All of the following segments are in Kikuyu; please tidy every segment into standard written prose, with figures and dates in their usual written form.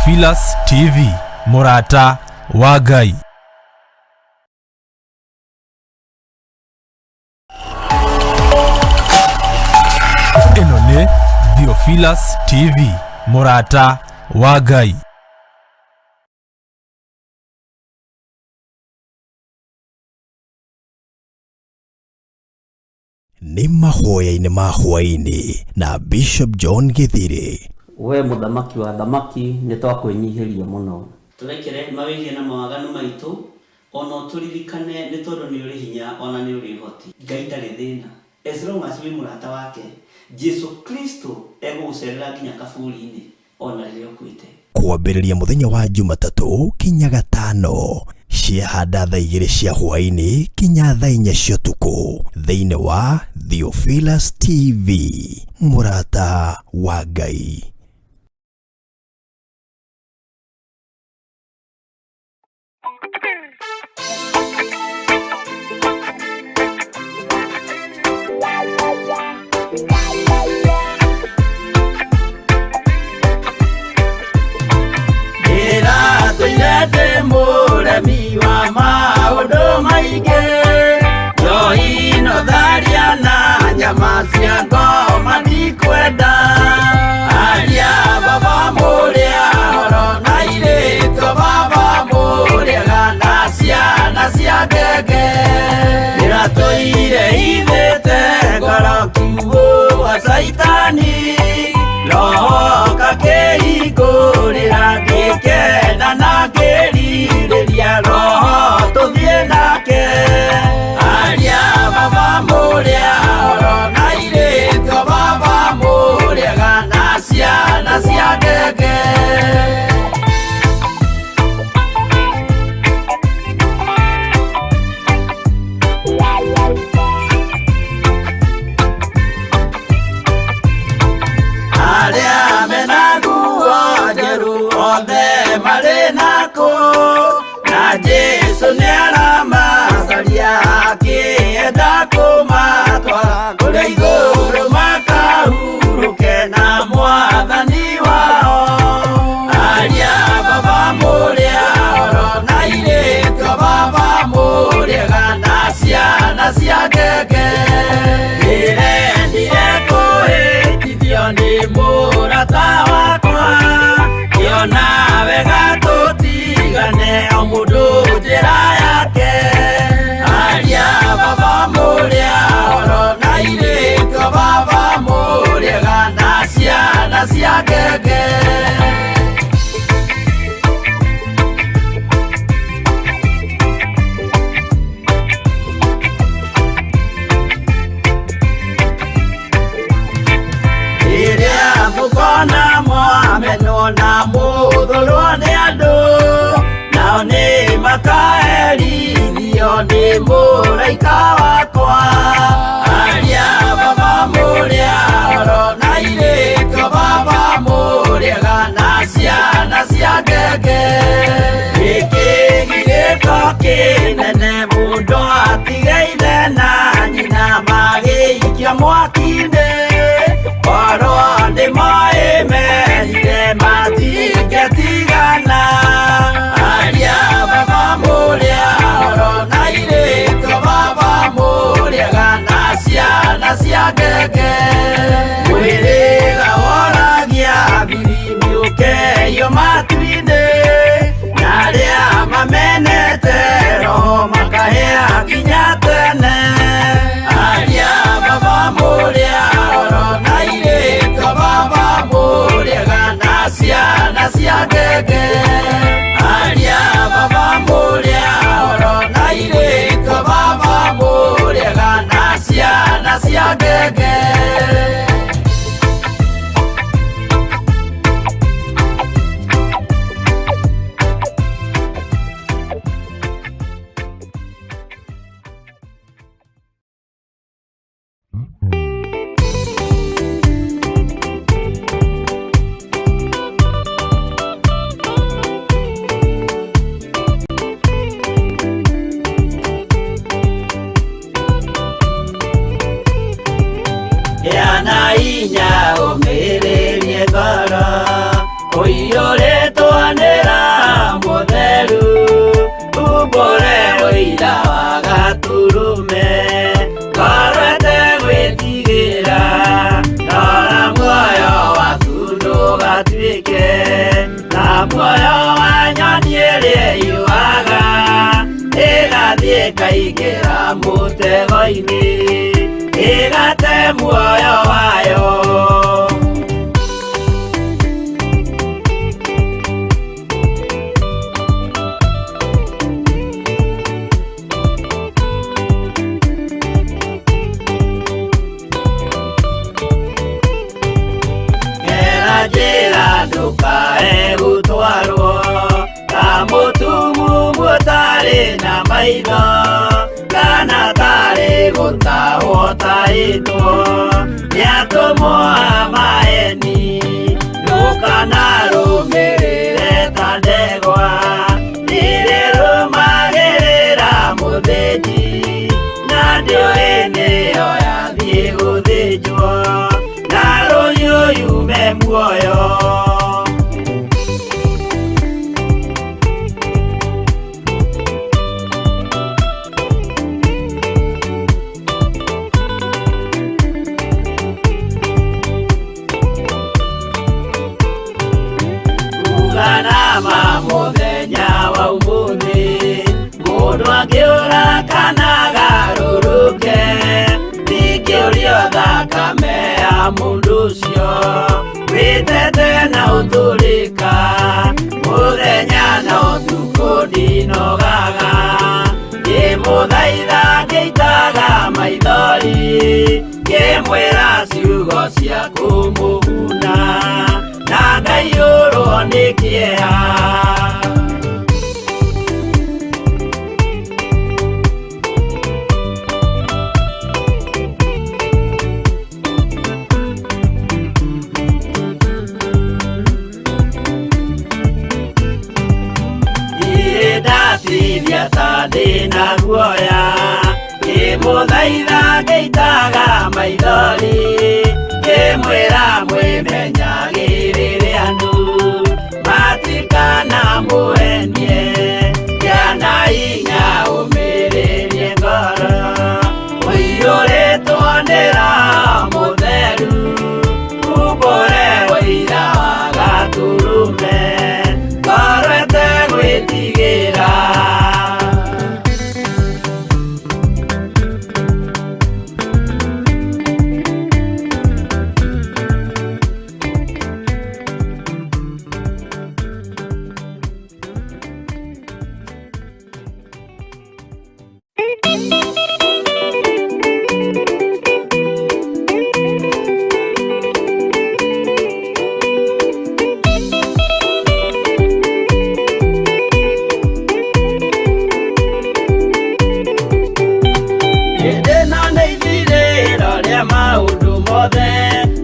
Theophilus TV, mũrata wa Ngai. Ĩno nĩ Theophilus TV, mũrata wa Ngai. Nĩ mahoya-inĩ ma hwaĩ-inĩ na Bishop John Gĩthirĩ. We mũthamaki wa athamaki, nĩ twakwĩnyihĩria mũno. Tũrekere mawĩhia na mawaganu maitũ, o na ũtũririkane, nĩ tondũ nĩ ũrĩ hinya o na nĩ ũrĩ ũhoti. Ngai ndarĩ thĩna as long as wĩ mũrata wake, Jesu Kristo egũgũcerera nginya kaburi-inĩ o na rĩrĩa ũkuĩte. Kwambĩrĩria mũthenya wa Jumatatũ kinya Gatano ciahanda thaa igĩrĩ cia hwaĩ-inĩ kinya thaa inya cia ũtukũ thĩinĩ wa Theophilus TV, mũrata wa Ngai. Ndĩratũire ndĩ mũremi wa maũndũ maingĩ, njohi no tharia na nyama cia ngoma ndikwenda. Aria baba mũrĩa horo na airĩtu baba mũrĩega na ciana cia ngenge. Ndĩratũire ithĩte ngoro kiugũ wa caitani, roho kakĩhingũrĩra ngĩkena na ngĩrirĩria roho tũthiĩ nake. Aria baba mũrĩa horo na airĩtu baba mũrĩega na ciana cia ngenge. Arĩa mena nguo njerũ othe marĩ nakũ, na Jesũ nĩaramacaria akĩenda kũmatwara kũrĩa igũrũ makahurũke na mwathani wao. Aria baba mũrĩa horo na airĩtu baba mũrĩega na ciana cia ngenge. Ndĩrendire kũhĩtithio nĩ mũrata wakwa, ngĩona wega tũtigane o mũndũ njĩra yake. Aria baba mũrĩa horo na airĩtu baba mũrĩega na ciana cia ngenge. Rĩrĩa mũkona mwamenwo na mũthũrwo nĩ andũ, nao nĩ makaherithio nĩ mũraika wakwa. Aria baba mũrĩa horo na airĩtu baba mũrĩega na ciana cia ngenge. Gĩkĩgirĩko kĩnene mũndũ atige ithe na nyina magĩikio mwaki-inĩ, korwo nĩ moĩ merire matingĩtigana. Aria baba mũrĩa horo na airĩtu baba mũrĩega na ciana cia ngenge. Mwĩrĩga woragia birimbi ũkeio matu-inĩ, na arĩa mamenete roho makahĩa nginya tene. Aria baba mũrĩa horo na airĩtu baba mũrĩega na ciana cia ngenge. Aria baba mũrĩa horo na airĩtu baba mũrĩega na ciana cia ngenge. Gĩa na hinya ũmĩrĩrie ngoro, ũiyũrĩtwo Ĩkaingĩra mũtego-inĩ ĩgate muoyo wayo. Njĩra ndũkae gũtwarwo ta mũtumumu ũtarĩ na maitho kana tarĩ gũtahwo tahĩtwo nĩ atũmwo a maeni. Ndũkanarũmĩrĩre ta ndegwa nĩrĩrũmagĩrĩra mũthĩnji na ndĩũĩ nĩyo yathiĩ gũthĩnjwo na rũhiũ yume muoyo. Uganama mũthenya wa ũmũthĩ mũndũ angĩũra kana agarũrũke ndingĩũrio thakame ya mũndũ ũcio wĩtete na ũtũrĩka mũthenya na ũtukũ ndinogaga ngĩmũthaitha ngĩitaga maithori ngĩmwĩra ciugo cia kũmũguna na ngaiyũrwo nĩ kĩeha. Ndatithia ta ndĩna guoya ngĩmũthaitha ngĩitaga maithori ngĩmwĩra mwĩmenyagĩrĩre andũ matikanamũhenie kĩana hinya ũmĩrĩrie ngoro ũiyũrĩtwo nĩ Roho Mũtheru umbũre ũira wa Gatũrũme ngoro ĩtegwĩtigĩra.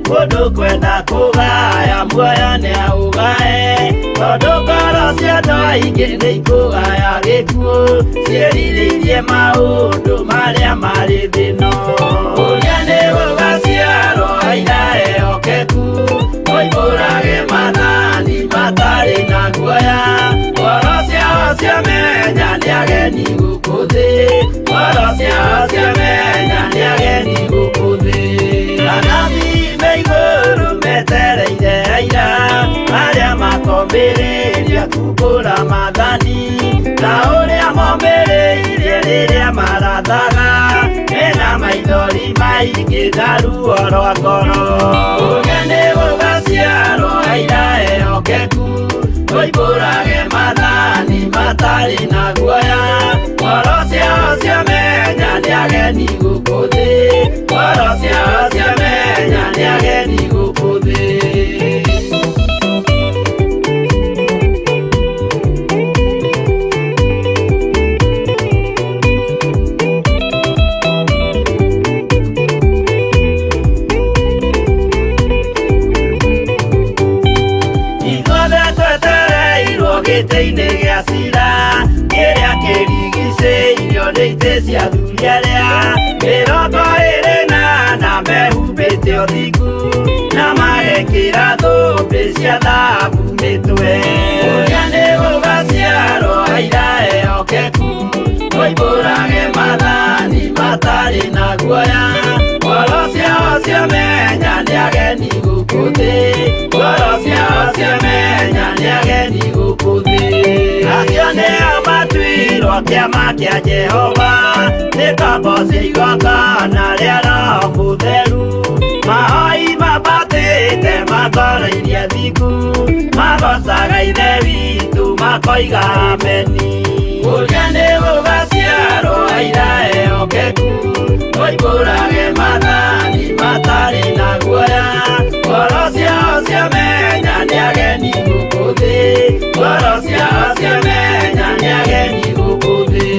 Mũndũ kwenda kũgaya muoyo nĩaũgae tondũ ngoro cia andũ aingĩ nĩikũgaya gĩkuũ ciĩrirĩirie maũndũ marĩa marĩ thĩ ĩno. Ũrĩa nĩ gũgaciarwo aira ehokeku moimbũrage maathani matarĩ na guoya ngoro ciao ciamenya nĩ ageni gũkũ thĩ ngoro ciao ciamenya nĩ ageni gũkũ thĩ. Anabii me igũrũ metereire aira arĩa makombĩrĩria kumbũra maathani ta ũrĩa mombĩrĩirie rĩrĩa marathaga mena maithori maingĩ na ruo rwa ngoro. Ũrĩa nĩ gũgaciarwo aira ehokeku moimbũrage maathani matarĩ na guoya ngoro ciao ciamenya nĩ ageni gũkũ thĩ ngoro ciao ciamenya nĩ ageni gũkũ thĩ. Ithuothe twetereirwo gĩtĩ-inĩ gĩa cira kĩrĩa kĩrigicĩirio nĩ itĩ cia athuri arĩa 24 mehumbĩte ũthingu na magekĩra thũmbĩ cia thahabu mĩtwe. Ũrĩa nĩ gũgaciarwo aira ehokeku moimbũrage maathani matarĩ na guoya ngoro ciao ciamenya nĩ ageni gũkũ thĩ ngoro ciao ciamenya nĩ ageni gũkũ thĩ. Acio nĩo matuirwo kĩama kĩa Jehova, nĩ ngombo cia igongona rĩa Roho Mũtheru. Mahoi mambatĩte matoroirie thingu, magocaga Ithe witũ makoiga ameni. Ũrĩa nĩ gũgaciarwo aira ehokeku, moimbũrage maathani matarĩ na guoya. Ngoro ciao ciamenya nĩ ageni gũkũ thĩ, ngoro ciao ciamenya nĩ ageni gũkũ thĩ.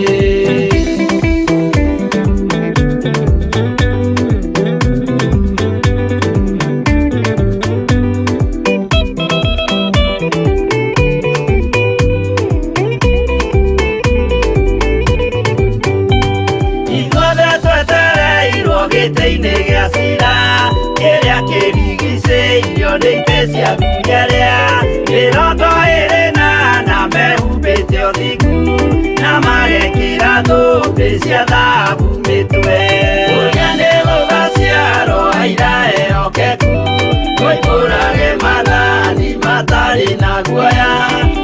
Ithuothe twetereirwo gĩtĩ-inĩ gĩa cira, kĩrĩa kĩrigicĩirio nĩ itĩ cia athuri arĩa mĩrongo ĩrĩ na ana mehumbĩte ũthingu na magekĩra thũmbĩ cia thahabu mĩtwe. Ũrĩa nĩ gũgaciarwo aira ehokeku, moimbũrage maathani matarĩ na guoya.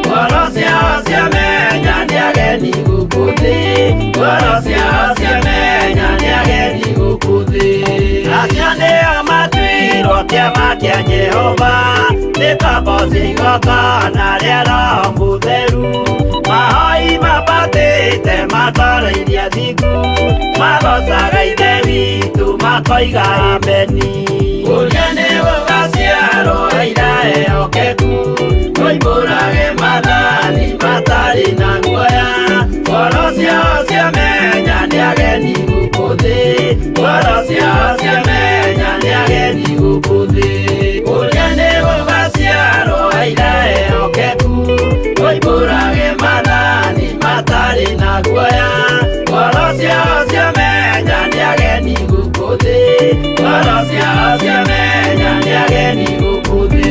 Ngoro ciao ciamenya nĩ ageni gũkũ thĩ, ngoro ciao ciamenya nĩ ageni gũkũ thĩ. Acio nĩo matuirwo kĩama kĩa Jehova, nĩ ngombo cia igongona rĩa Roho Mũtheru. Mahoi mambatĩte matoroirie thingu, magocaga Ithe witũ makoiga ameni. Ũrĩa nĩ gũgaciarwo aira ehokeku, moimbũrage maathani matarĩ na guoya. Ngoro ciao ciamenya nĩ ageni gũkũ thĩ, ngoro ciao ciamenya nĩ ageni gũkũ thĩ. Ũrĩa nĩ gũgaciarwo aira ehokeku, moimbũrage maathani matarĩ na guoya. Ngoro ciao ciamenya nĩ ageni gũkũ thĩ, ngoro ciao ciamenya nĩ ageni gũkũ thĩ.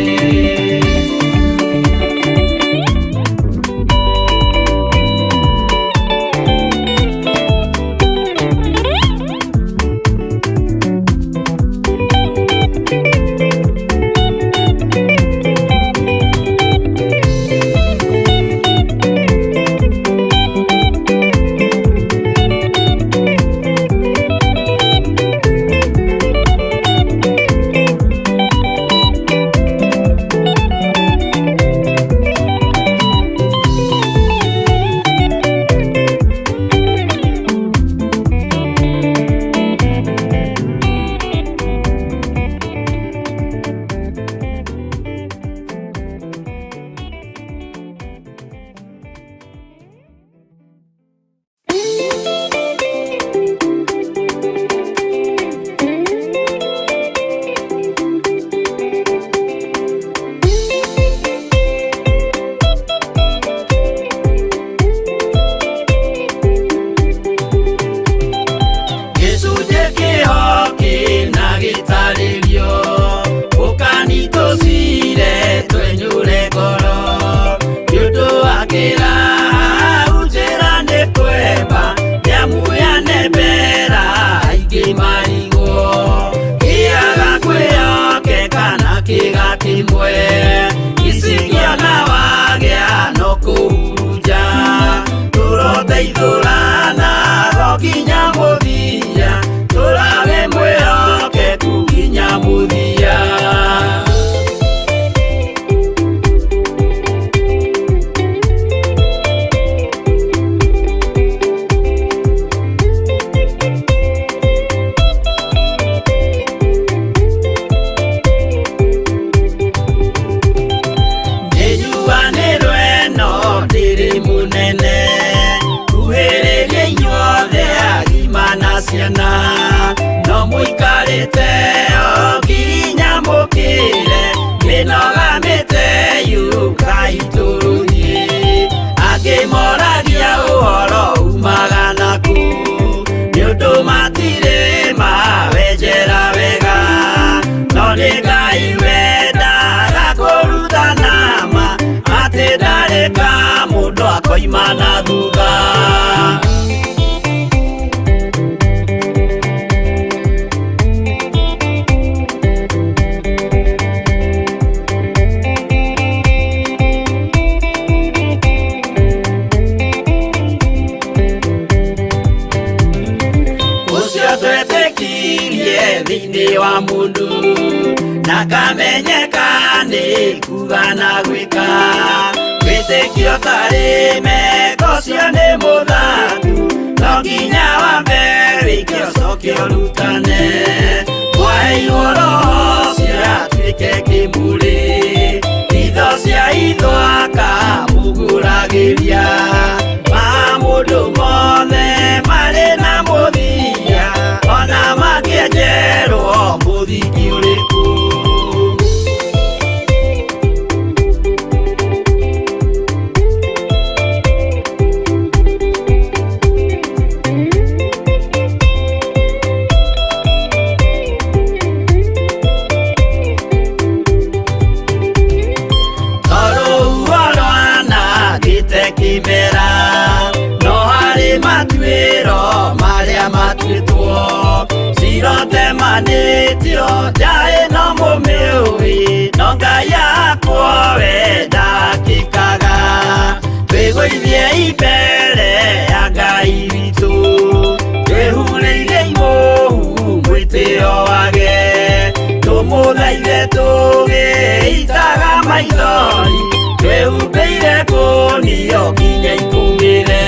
Gĩcunjĩ kĩho kĩna gĩtarĩrio, ũkanitũcire twenyũre ngoro. Nĩ ũndũ wa kĩraũ njĩra nĩ kwemba, nĩamuyane mbera aingĩ marigwo. Kĩaga kwĩhokeka na kĩga kĩmwe, icingĩona wagĩa no kũhurunja. Tũroteithũrana nginya mũthia, tũrage mwĩhokeku nginya mũthia. Nĩnjuanĩrwo ĩno ndĩrĩ mũnene, kuhĩrĩria inyuothe agima na ciana. No mũikarĩte o nginya mũkĩre, mĩnoga mĩte yũkai tũrũthiĩ. Angĩ moragia ũhoro umaga nakũ, nĩ ũndũ matirĩ mawenjera wega. No nĩ Ngai wendaga kũrutana ma, atĩ ndarĩ ka mũndũ akoima na thutha. Thĩinĩ wa mũndũ na kamenyeka nĩ kuga na gwĩka wĩtĩkio tarĩ meko cio nĩ mũthaku no nginya wambe wĩke ũcoke ũrutane mwaheirwo roho ũcio atuĩke kĩmũrĩ itho cia itho akamũguragĩria maũndũ mothe marĩ na mũthia ona makĩenjerwo mũthingi ũrĩkũ. Kimera no harĩ matuĩro marĩa matuĩtwo cirotemanĩtio njaĩ no mũmĩũĩ no Ngai akwo we ndakĩkaga twĩgũithie mbere ya Ngai witũ twĩhurĩire imũhu mwĩtĩo wage tũmũthaithe tũgĩitaga maithori twĩhumbĩire kũnio nginya ikũmĩre.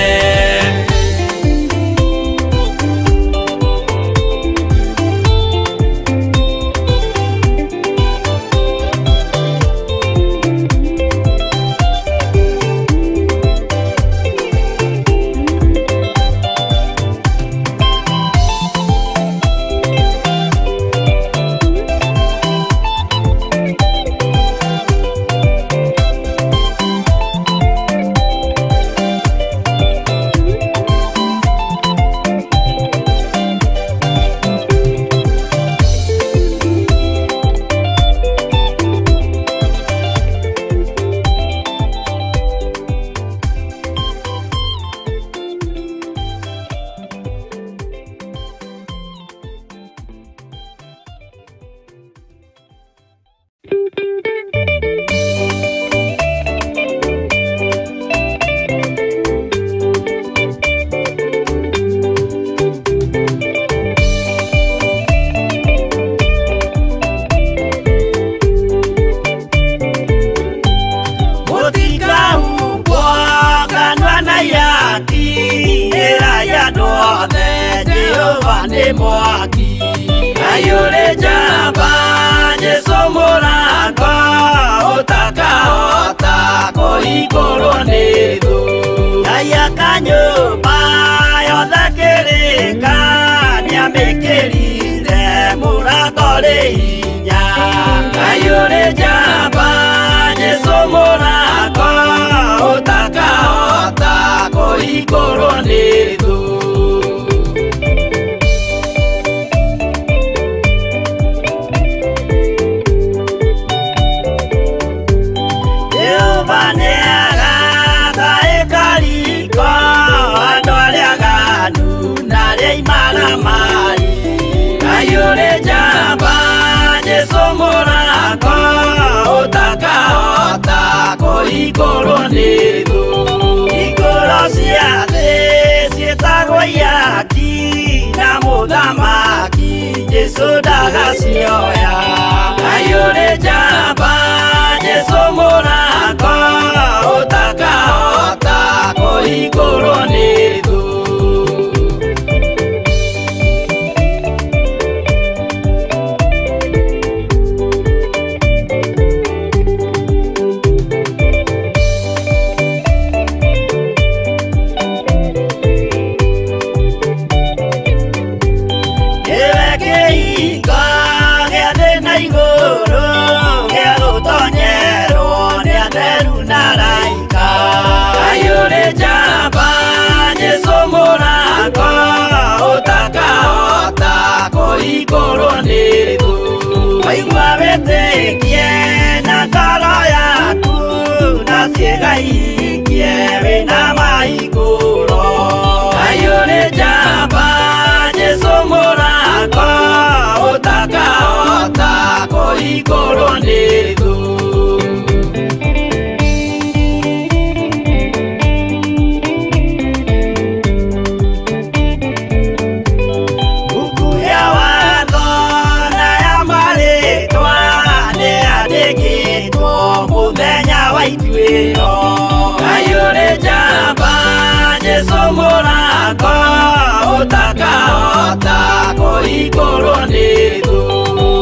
ũtakahota kũhingũrwo nĩ thũ.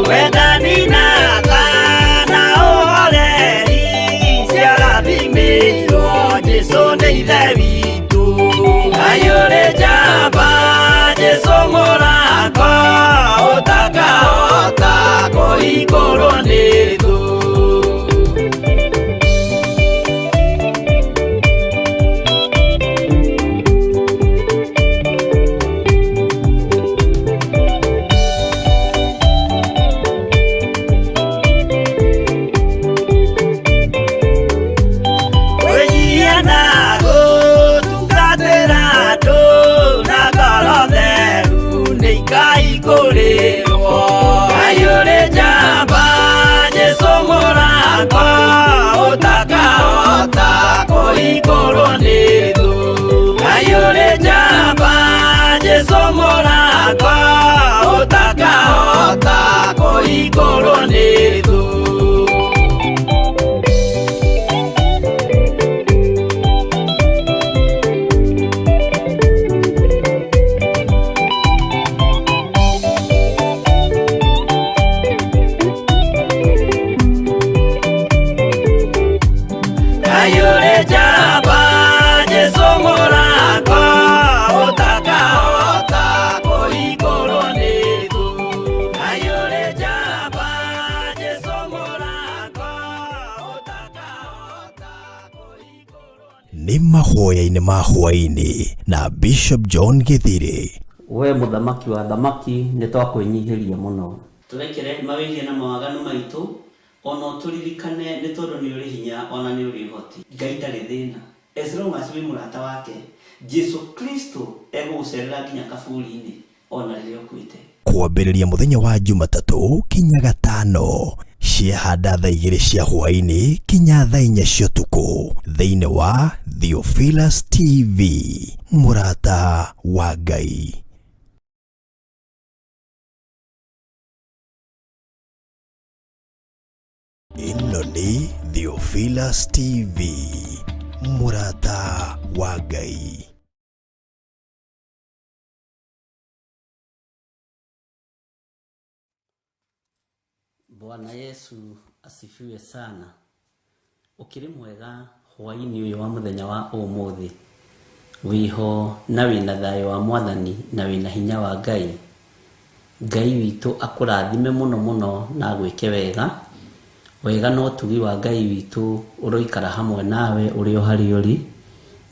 Wendani na tha na ũhoreri ciarathimĩirwo Jesũ nĩ Ithe witũ. Ngai ũrĩ njamba Jesũ mũrango ũtakahota kũhingũrwo nĩ thũ. Kwĩnyihia na gũtungatĩra andũ na ngoro theru nĩ ikaihingũrĩrwo. Ngai ũrĩ njamba Jesũ mũrango ũtakahota kũhingũrwo nĩ thũ. Ngai ũrĩ njamba Jesũ mũrango ũtakahota kũhingũrwo nĩ thũ. Ngai ũrĩ njamba Jesũ mũrango ũtakahota kũhingũrwo nĩ thũ. Ngai ũrĩ njamba Jesũ mũrango ũtakahota kũhingũrwo nĩ Nĩ mahoya-inĩ ma hwaĩ-inĩ na Bishop John Githiri. We mũthamaki wa thamaki nĩ twakwĩnyihĩria mũno. Tũrekere mawĩhia na mawaganu maitũ ona ũtũririkane nĩ tondũ nĩ ũrĩ hinya ona nĩ ũrĩ ũhoti. Ngai ndarĩ thĩna as long as wĩ mũrata wake. Jesu Kristo egũgũcerera nginya kaburi-inĩ ona rĩrĩa ũkuĩte. Kwambĩrĩria mũthenya wa Jumatatũ kinya gatano ciahanda thaa 2 cia hwaĩ-inĩ kinya thaa 4 cia ũtukũ thĩinĩ wa Theophilus TV, mũrata wa Ngai. Ĩno nĩ Theophilus TV, mũrata wa Ngai. Bwana Yesu asifiwe sana. Ũkĩrĩ mwega hwaĩ-inĩ ũyũ wa mũthenya wa ũmũthĩ. Wĩho na wĩna thayũ wa Mwathani na wĩna hinya wa Ngai. Ngai witũ akũrathime mũno mũno na agwĩke wega. Wega na ũtugi wa Ngai witũ ũroikara hamwe nawe ũrĩ o harĩa ũrĩ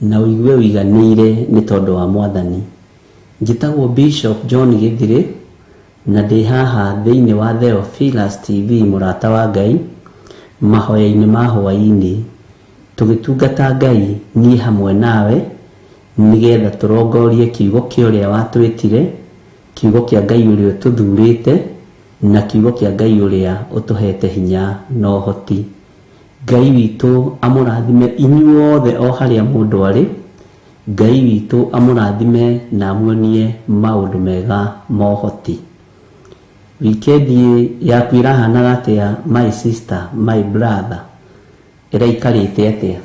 na ũigue ũiganĩire nĩ tondũ wa Mwathani. Njĩtagwo Bishop John Githiri na ndĩ haha thĩinĩ wa Theophilus TV mũrata wa Ngai mahoya-inĩ ma hwaĩ-inĩ tũgĩtungata Ngai niĩ hamwe nawe nĩgetha tũrongorie kiugo kĩa ũrĩa watwĩtire, kiugo kĩa Ngai ũrĩa ũtũthurĩte na kiugo kĩa Ngai ũrĩa ũtũhete hinya na ũhoti. Ngai witũ amũrathime inyuothe o harĩa mũndũ arĩ. Ngai witũ amũrathime na amuonie maũndũ mega ma ũhoti. Wikendi yaku ĩrahanaga atĩa my sister, my brother? Ĩraikarĩte atĩa?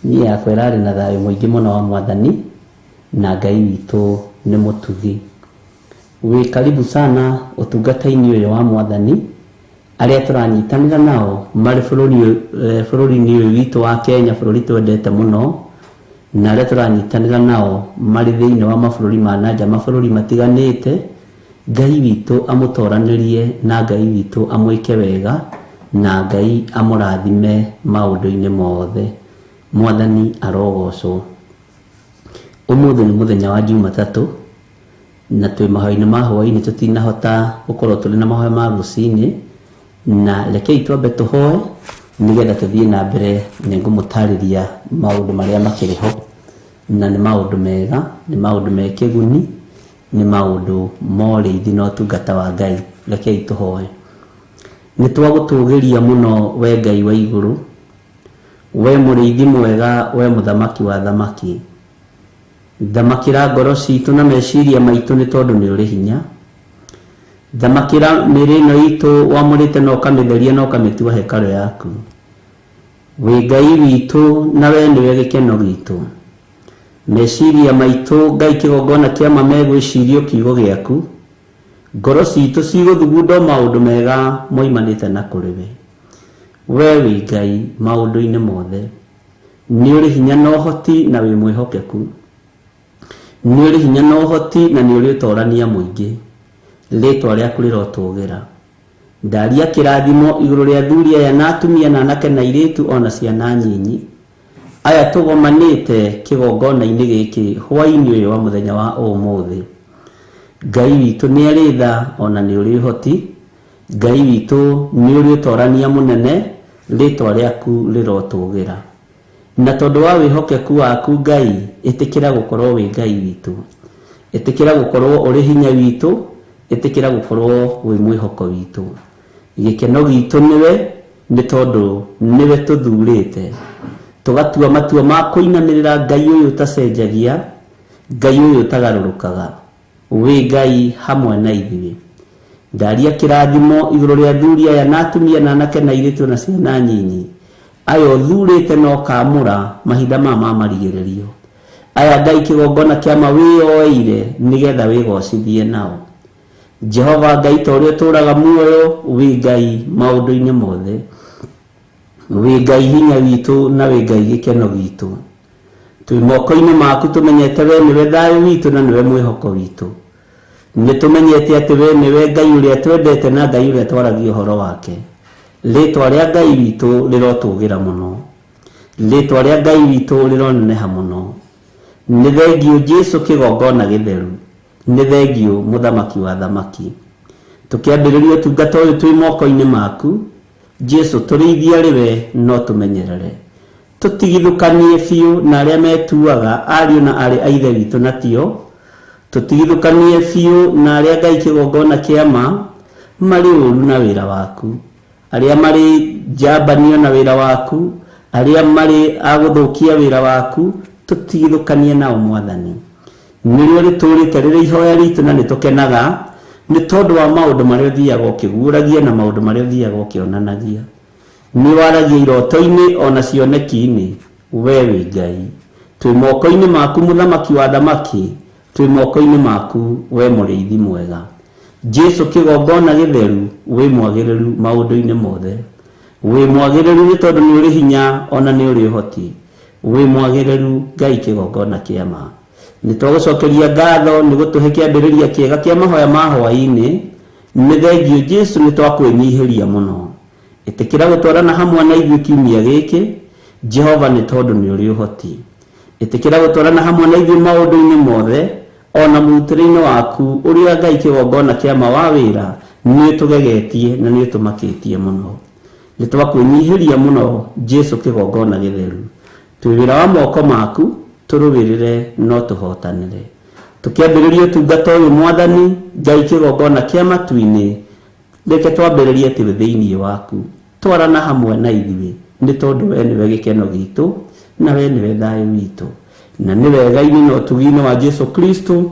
Niĩ yakwa ĩrarĩ na thayũ mũingĩ mũno wa Mwathani na Ngai witũ nĩ mũtugi. Wĩ karibu sana ũtungata-inĩ ũyũ wa Mwathani. Arĩa tũranyitanĩra nao marĩ bũrũri-inĩ ũyũ witũ wa Kenya, bũrũri twendete mũno, na arĩa tũranyitanĩra nao marĩ thĩinĩ wa mabũrũri ma na nja, mabũrũri matiganĩte. Ngai witũ amũtoranĩrie na Ngai witũ amwĩke wega na Ngai amũrathime maũndũ-inĩ mothe. Mwathani arogocwo. Ũmũthĩ nĩ mũthenya wa Jumatatũ na twĩ mahoya-inĩ ma hwaĩ-inĩ, tũtinahota gũkorwo tũrĩ na mahoya ma rũcinĩ, na rekei twambe tũhoe nĩgetha tũthiĩ na mbere. Nĩngũmũtarĩria maũndũ marĩa makĩrĩ ho, na nĩ maũndũ mega, nĩ maũndũ me kĩguni, nĩ maũndũ ma ũrĩithi na ũtungata wa Ngai. Rekei tũhoe. Nĩ twagũtũgĩria mũno we Ngai wa igũrũ, we mũrĩithi mwega, we mũthamaki wa thamaki. Thamakĩra ngoro citũ na meciria maitũ nĩ tondũ nĩ ũrĩ hinya. Thamakĩra mĩĩrĩ ĩno itũ wamũrĩte na ũkamĩtheria na ũkamĩtua hekarũ yaku. Wĩ Ngai witũ na we nĩwe gĩkeno gitũ. Meciria maitũ Ngai kĩgongona kĩa ma megwĩcirio kiugo gĩaku. Ngoro citũ cigũthugunda maũndũ mega moimanĩte na kũrĩ we. We wĩ Ngai maũndũ-inĩ mothe. Nĩ ũrĩ hinya na ũhoti na wĩ mwĩhokeku. Nĩ ũrĩ hinya na ũhoti na nĩ ũrĩ ũtorania mũingĩ. Rĩtwa rĩaku rĩrotũgĩra. Ndaria kĩrathimo igũrũ rĩa athuri aya na atumia na anake na airĩtu ona ciana nyinyi. Aya tũgomanĩte kĩgongona-inĩ gĩkĩ hwaĩ-inĩ ũyũ wa mũthenya wa ũmũthĩ. Ngai witũ nĩ arĩ tha ona nĩ ũrĩ ũhoti. Ngai witũ nĩ ũrĩ ũtorania mũnene, rĩtwa rĩaku rĩrotũgĩra. Na tondũ wa wĩhokeku waku Ngai, ĩtĩkĩra gũkorwo wĩ Ngai witũ. Ĩtĩkĩra gũkorwo ũrĩ hinya witũ, ĩtĩkĩra gũkorwo wĩ mwĩhoko witũ. Gĩkeno gitũ nĩwe, nĩ tondũ nĩwe tũthurĩte. Tũgatua matua ma kũinamĩrĩra Ngai ũyũ ũtacenjagia, Ngai ũyũ ũtagarũrũkaga. Wĩ Ngai hamwe na ithuĩ. Ndaria kĩrathimo igũrũ rĩa athuri aya na atumia na anake na airĩtu na ciana nyinyi. Aya ũthurĩte na ũkaamũra mahinda maya ma marigĩrĩrio. Aya Ngai kĩgongona kĩa ma wĩyoeire nĩgetha wĩgocithie nao. Jehova Ngai ta ũrĩa ũtũũraga muoyo, wĩ Ngai maũndũ-inĩ mothe. Wĩ Ngai hinya witũ na wĩ Ngai gĩkeno gitũ. Twĩ moko-inĩ maku tũmenyete we nĩwe thayũ witũ na nĩwe mwĩhoko witũ. Nĩ tũmenyete atĩ we nĩwe Ngai ũrĩa twendete na Ngai ũrĩa twaragia ũhoro wake. Rĩtwa rĩa Ngai witũ rĩrotũgĩra mũno. Rĩtwa rĩa Ngai witũ rĩroneneha mũno. Nĩ thengiũ Jesu kĩgongona gĩtheru. Nĩ thengiũ mũthamaki wa thamaki. Tũkĩambĩrĩria ũtungata ũyũ twĩ moko-inĩ maku, Jesu tũrĩithie arĩ we no tũmenyerere. Tũtigithũkanie biũ na arĩa metuaga ariũ na aarĩ a ithe witũ na tio. Tũtigithũkanie biũ na arĩa Ngai kĩgongona kĩa ma marĩ ũru na wĩra waku. Arĩa marĩ njambanio na wĩra waku, arĩa marĩ a gũthũkia wĩra waku, tũtigithũkanie nao Mwathani. Nĩrĩo rĩtũũrĩte rĩrĩ ihoya ritũ na nĩtũkenaga nĩ tondũ wa maũndũ marĩa ũthiaga ũkĩguũragia na maũndũ marĩa ũthiaga ũkĩonanagia. Nĩ waragia iroto-inĩ ona cioneki-inĩ, we wĩ Ngai. Twĩ moko-inĩ maku mũthamaki wa thamaki, twĩ moko-inĩ maku we mũrĩithi mwega. Jesu kĩgongona gĩtheru, wĩ mwagĩrĩru maũndũ-inĩ mothe. Wĩ mwagĩrĩru nĩ tondũ nĩ ũrĩ hinya ona nĩ ũrĩ ũhoti. Wĩ mwagĩrĩru Ngai kĩgongona kĩa ma. Nĩ twagũcokeria ngatho nĩ gũtũhe kĩambĩrĩria kĩega kĩa mahoya ma hwaĩ-inĩ. Nĩ thengiũ Jesu nĩ twakwĩnyihĩria mũno. Ĩtĩkĩra gũtwarana hamwe na ithuĩ kiumia gĩkĩ, Jehova nĩ tondũ nĩ ũrĩ ũhoti. Ĩtĩkĩra gũtwarana hamwe na ithuĩ maũndũ-inĩ mothe, ona mũrutĩre-inĩ waku ũrĩa Ngai kĩgongona kĩa ma wa wĩra nĩ ũtũgegetie na nĩ ũtũmakĩtie mũno. Nĩ twakwĩnyihĩria mũno Jesu kĩgongona gĩtheru. Twĩ wĩra wa moko maku, tũrũĩrĩre no tũhotanĩre. Tũkĩambĩrĩria ũtungata ũyũ Mwathani, Ngai kĩgongona kĩa matu-inĩ, reke twambĩrĩrie twĩ thĩinĩ waku. Twarana hamwe na ithuĩ, nĩ tondũ we nĩwe gĩkeno gitũ, na we nĩwe thayũ witũ. Na nĩ wega-inĩ na ũtugi-inĩ wa Jesu Kristo,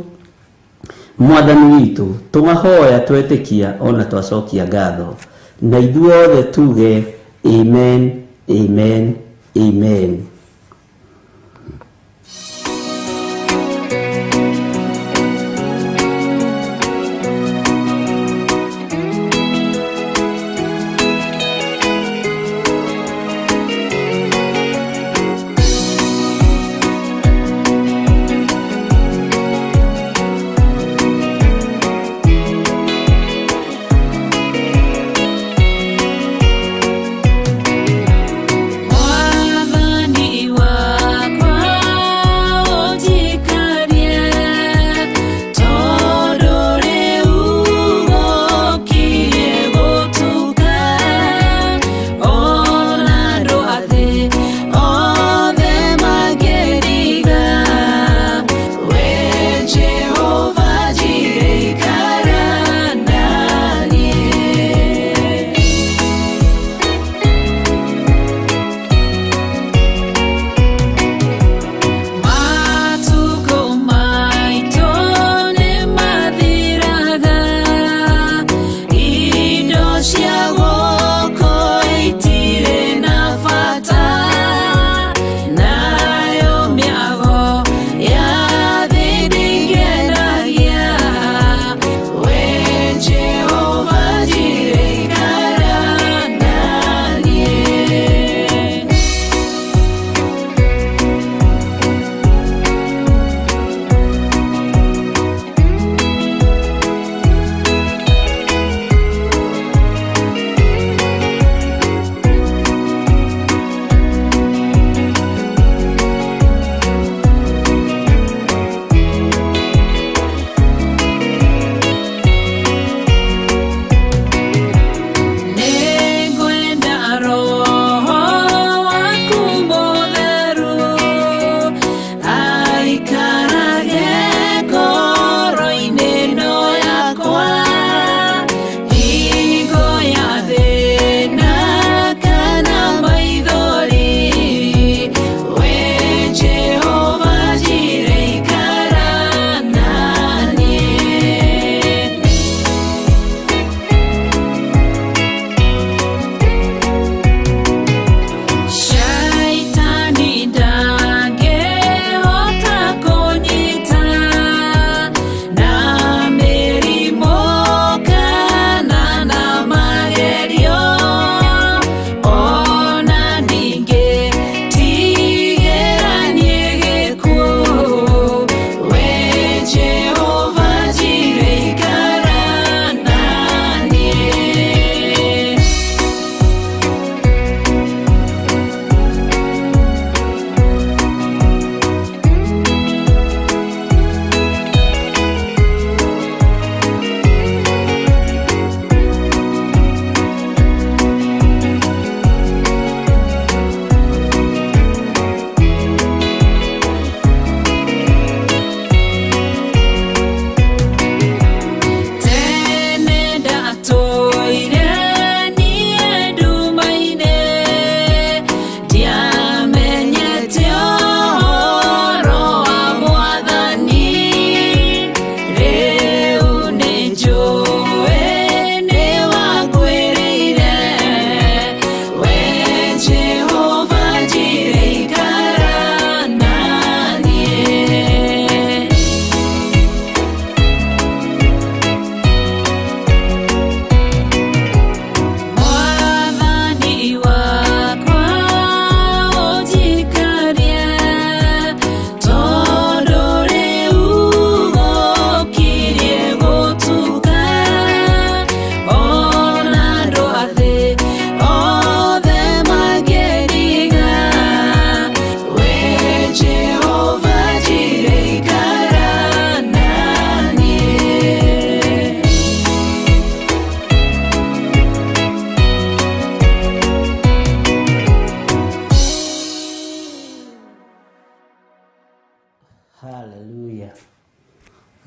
Mwathani witũ, tũmahoya twetĩkia ona twacokia ngatho. Na ithuothe tuge amen, amen, amen. Mwathani.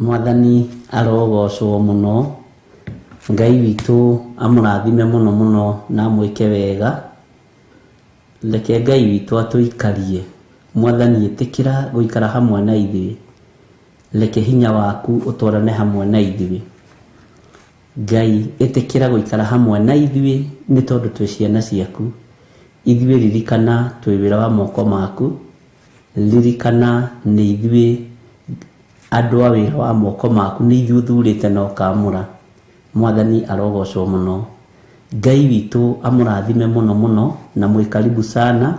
Mwathani arogocwo mũno, Ngai witũ amũrathime mũno mũno na amwĩke wega. Reke Ngai witũ atũikarie. Mwathani ĩtĩkĩra gũikara hamwe na ithuĩ. Reke hinya waku ũtwarane hamwe na ithuĩ. Ngai ĩtĩkĩra gũikara hamwe na ithuĩ nĩ tondũ twĩ ciana ciaku. Ithuĩ ririkana twĩ wĩra wa moko maku. Ririkana nĩ ithuĩ andũ a wĩra wa moko maku, nĩ ithuĩ ũthurĩte na ũkaamũra. Mwathani arogocwo mũno. Ngai witũ amũrathime mũno mũno na mwĩ karibu sana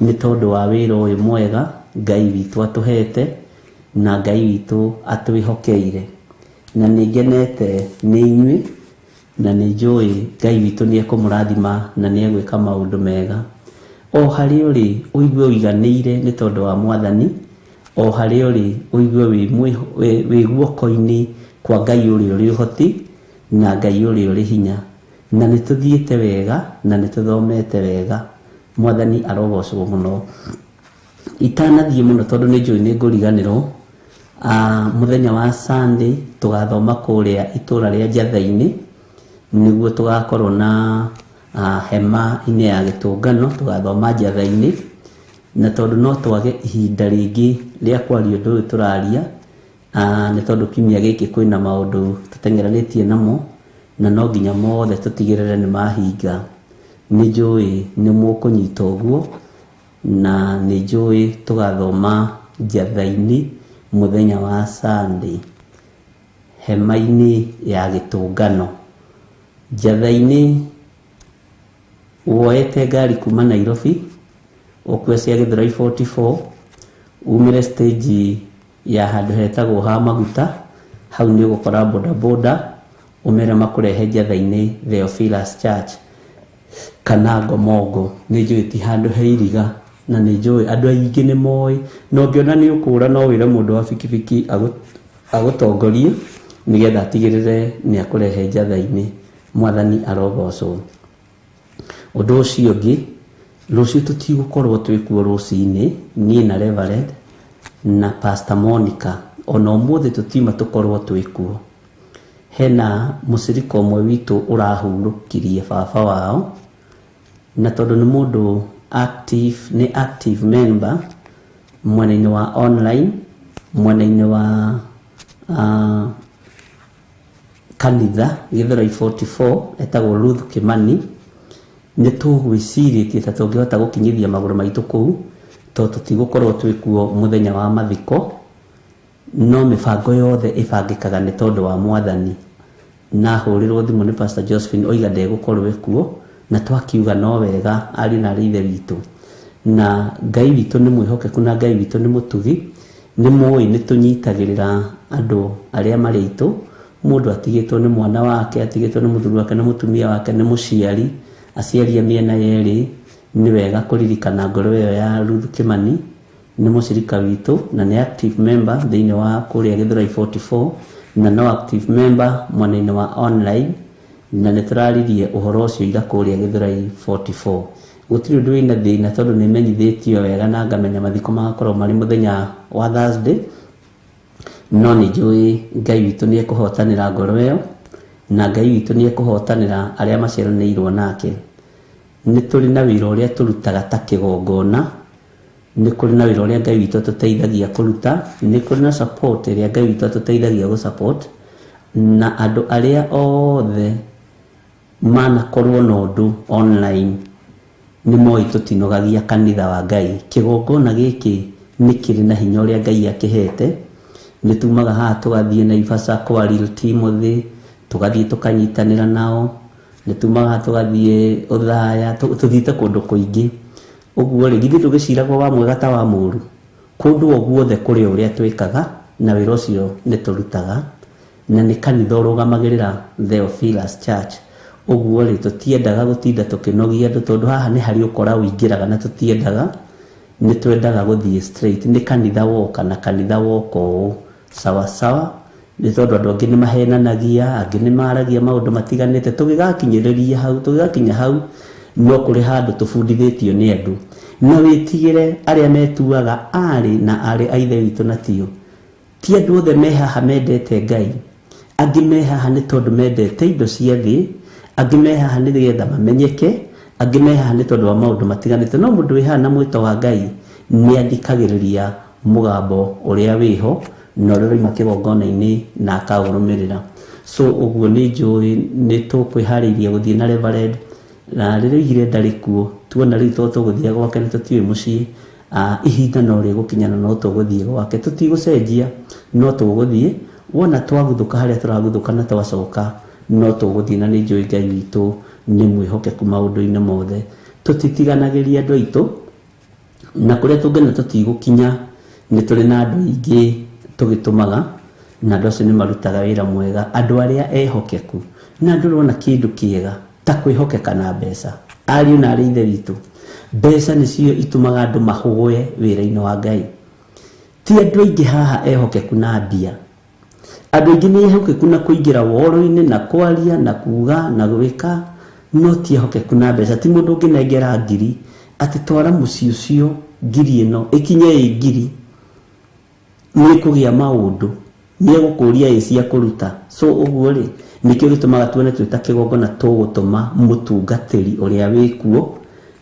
nĩ tondũ wa wĩra ũyũ mwega Ngai witũ atũhete na Ngai witũ atwĩhokeire. Na nĩ ngenete nĩ inyuĩ na nĩ njũĩ Ngai witũ nĩ ekũmũrathima na nĩ egwĩka maũndũ mega. O harĩa ũrĩ ũigue ũiganĩire nĩ tondũ wa Mwathani. O harĩa ũrĩ ũigue wĩ guoko-inĩ kwa Ngai ũrĩa ũrĩ ũhoti na Ngai ũrĩa ũrĩ hinya. Na nĩ tũthiĩte wega na nĩ tũthomete wega. Mwathani arogocwo mũno. Itanathiĩ mũno tondũ nĩ njũĩ nĩ ngũriganĩrwo, mũthenya wa Sunday tũgathoma kũrĩa itũra rĩa Njatha-inĩ, nĩguo tũgakorwo na hema-inĩ ya gĩtũngano, tũgathoma Njatha-inĩ. Na tondũ no twage ihinda rĩngĩ rĩa kwaria ũndũ ũyũ tũraria, nĩ tondũ kiumia gĩkĩ kwĩna maũndũ tũteng'eranĩtie namo, na no nginya mothe tũtigĩrĩre nĩ mahinga. Nĩ njũĩ nĩ mũkũnyita ũguo, na nĩ njũĩ tũgathoma Njatha-inĩ mũthenya wa Sunday hema-inĩ ya gĩtũngano. Njatha-inĩ woete ngari kuma Nairobi ũkue cia Gĩthũrai 44 umĩre stage ya handũ hetagwo ha maguta, hau nĩ ũgũkora bodaboda ũmere makũrehe Njatha-inĩ Theophilus Church kana Ngomongo. Nĩ njũĩ ti handũ he iriga na nĩ njũĩ andũ aingĩ nĩ moĩ, na ũngĩona nĩ ũkũra no wĩre mũndũ wa bikibiki agũtongorie nĩgetha atigĩrĩre nĩ akũrehe Njatha-inĩ. Mwathani arogocwo. Ũndũ ũcio ũngĩ, rũciũ tũtigũkorwo twĩkuo rũcinĩ, niĩ na Reverend na Pastor Monica, ona ũmũthĩ tũtiuma tũkorwo twĩkuo. Hena mũcirika ũmwe witũ ũrahurũkirie baba wao, na tondũ nĩ mũndũ active, nĩ active member mwena-inĩ wa online, mwena-inĩ wa kanitha Gĩthũrai 44, etagwo Ruth Kimani. Nĩ tũgwĩcirĩtie ta tũngĩhota gũkinyithia magũrũ maitũ kũu, tondũ tũtigũkorwo twĩkuo mũthenya wa mathiko, no mĩbango yothe ĩbangĩkaga nĩ tondũ wa Mwathani. Na hũrĩrwo thimũ nĩ Pastor Josephine oiga ndegũkorwo ekuo, na twakiuga no wega ariũ na arĩ ithe witũ. Na Ngai witũ nĩ mwĩhokeku na Ngai witũ nĩ mũtugi, nĩ mũĩ nĩ tũnyitagĩrĩra andũ arĩa marĩ aitũ. Mũndũ atigĩtwo nĩ mwana wake, atigĩtwo nĩ mũthuri wake, nĩ mũtumia wake, nĩ mũciari, aciari a mĩena yerĩ. Nĩ wega kũririkana ngoro ĩyo ya Ruth Kimani, nĩ mũcirika witũ na nĩ active member thĩinĩ wa kũrĩa Gĩthũrai 44, na no active member mwena-inĩ wa online, na nĩ tũraririe ũhoro ũcio ira kũrĩa Gĩthũrai 44. Gũtirĩ ũndũ wĩna thĩna tondũ nĩ menyithĩtio wega na ngamenya mathiko magakorwo marĩ mũthenya wa Thursday, no nĩ njũĩ Ngai witũ nĩ ekũhotanĩra ngoro ĩyo, na Ngai witũ nĩ ekũhotanĩra arĩa maciaranĩirwo nake. Nĩ tũrĩ na wĩra ũrĩa tũrutaga ta kĩgongona, nĩ kũrĩ na wĩra ũrĩa Ngai witũ atũteithagia kũruta, nĩ kũrĩ na support ĩrĩa Ngai witũ atũteithagia gũ-support, na andũ arĩa othe manakorwo na ũndũ online nĩ moĩ tũtinogagia kanitha wa Ngai. Kĩgongona gĩkĩ nĩ kĩrĩ na hinya ũrĩa Ngai akĩhete. Nĩ tumaga haha tũgathiĩ Naivasha kwa Real Timothy, tũgathiĩ tũkanyitanĩra nao, nĩ tumaga haha tũgathiĩ Othaya, tũthiĩte kũndũ kũingĩ. Ũguo rĩ, githĩ ndũgĩciragwo wa mwega ta wa mũũru? Kũndũ o guothe kũrĩ ũrĩa twĩkaga, na wĩra ũcio nĩ tũrutaga, na nĩ kanitha ũrũgamagĩrĩra Theophilus Church. Ũguo rĩ, tũtiendaga gũtinda tũkĩnogia andũ, tondũ haha nĩ harĩ ũkora ũingĩraga na tũtiendaga, nĩ twendaga gũthiĩ straight. Nĩ kanitha woka na kanitha woka ũũ sawa sawa, nĩ tondũ andũ angĩ nĩ mahenanagia, angĩ nĩ maragia maũndũ matiganĩte. Tũgĩgakinyĩrĩria hau, tũgĩgakinya hau, no kũrĩ handũ tũbundithĩtio nĩ andũ. Na wĩtigĩre arĩa metuaga arĩ na arĩ a ithe witũ na tio. Ti andũ othe me haha mendete Ngai, angĩ me haha nĩ tondũ mendete indo cia thĩ, angĩ me haha nĩ getha mamenyeke, angĩ me haha nĩ tondũ wa maũndũ matiganĩte. No mũndũ wĩ haha na mwĩto wa Ngai nĩ athikagĩrĩria mũgambo ũrĩa wĩho na ũrĩa ũrauma kĩgongona-inĩ na akaũrũmĩrĩra. So ũguo nĩ njũĩ nĩ tũkwĩharĩirie gũthiĩ na Reverend, na rĩrĩa oigire ndarĩ kuo, tuona rĩu to tũgũthiĩ gwake nĩ tũtiũĩ mũciĩ, ihinda no rĩgũkinya na no tũgũthiĩ gwake, tũtigũcenjia no tũgũthiĩ. Wona twaguthũka harĩa tũraguthũka na twacoka no tũgũthiĩ, na nĩ njũĩ Ngai witũ nĩ mwĩhokeku maũndũ-inĩ mothe. Tũtitiganagĩria andũ aitũ, na kũrĩa tũngĩona tũtigũkinya nĩ tũrĩ na andũ aingĩ tũgĩtũmaga, na andũ acio nĩ marutaga wĩra mwega, andũ arĩa ehokeku. Na andũ ũrona kĩndũ kĩega ta kwĩhokeka na mbeca. Ariũ na arĩ ithe witũ, mbeca nĩcio itũmaga andũ mahũgũe wĩra-inĩ wa Ngai. Ti andũ aingĩ haha ehokeku na mbia. Andũ aingĩ nĩ ehokeku na kũingĩra woro-inĩ na kwaria na kuga na gwĩka, no ti ehokeku na mbeca. Ti mũndũ ũngĩnengera ngiri atĩ twara mũciĩ ũcio ngiri ĩno ĩkinye ĩ ngiri, nĩ ĩkũgĩa maũndũ, nĩ egũkũria ĩ cia kũruta. So ũguo rĩ, nĩkĩo gĩtũmaga tuone twĩ ta kĩgongona tũgũtũma mũtungatĩri ũrĩa wĩkuo,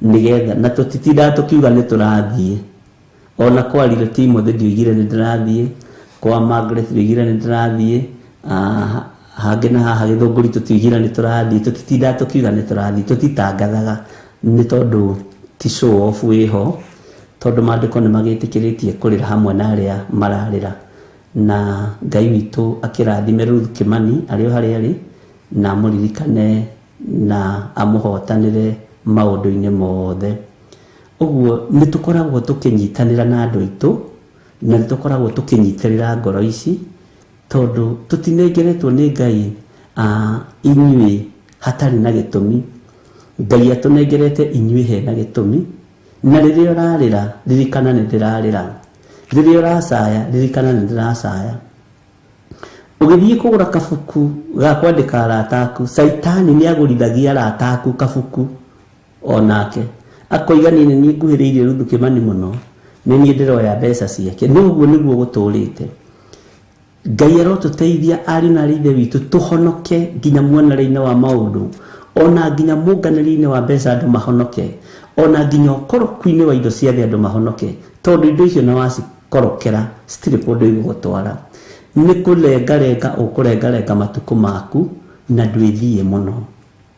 nĩgetha na tũtitindaga tũkiuga nĩ tũrathiĩ. Ona kwa Little Timothy ndioigire nĩ ndĩrathiĩ, kwa Margaret ndioigire nĩ ndĩrathiĩ, hangĩ na haha Gĩthũngũri tũtioigire nĩ tũrathiĩ. Tũtitindaga tũkiuga nĩ tũrathiĩ, tũtitangathaga nĩ tondũ ti show off wĩho, tondũ maandĩko nĩ magĩtĩkĩrĩtie kũrĩra hamwe na arĩa mararĩra. Na Ngai witũ akĩrathime Ruth Kimani arĩ o harĩa arĩ, na amũririkane na amũhotanĩre maũndũ-inĩ mothe. Ũguo nĩ tũkoragwo tũkĩnyitanĩra na andũ aitũ, na nĩ tũkoragwo tũkĩnyitĩrĩra ngoro ici, tondũ tũtinengeretwo nĩ Ngai inyuĩ hatarĩ na gĩtũmi. Ngai atũnengerete inyuĩ hena gĩtũmi. Na rĩrĩa ũrarĩra, ririkana nĩ ndĩrarĩra. Rĩrĩa ũracaya, ririkana nĩ ndĩracaya. Ũgĩthiĩ kũgũra kabuku ga kwandĩka arata aku, Caitani nĩ agũrithagia arata aku kabuku onake. Akoiga niĩ nĩ niĩ nguhĩrĩirie Ruth Kimani mũno, nĩ niĩ ndĩroya mbeca ciake. No ũguo nĩguo gũtũrĩte. Ngai arotũteithia ariũ na arĩ ithe witũ tũhonoke nginya muonere-inĩ wa maũndũ, ona nginya mũnganĩrie-inĩ wa mbeca andũ mahonoke, ona nginya ũkoroku-inĩ wa indo cia thĩ andũ mahonoke, tondũ indo icio na wacikorokera citirĩ kũndũ igũgũtwara. Nĩ kũrengarenga ũkũrengarenga matukũ maku na ndwĩthiĩ mũno.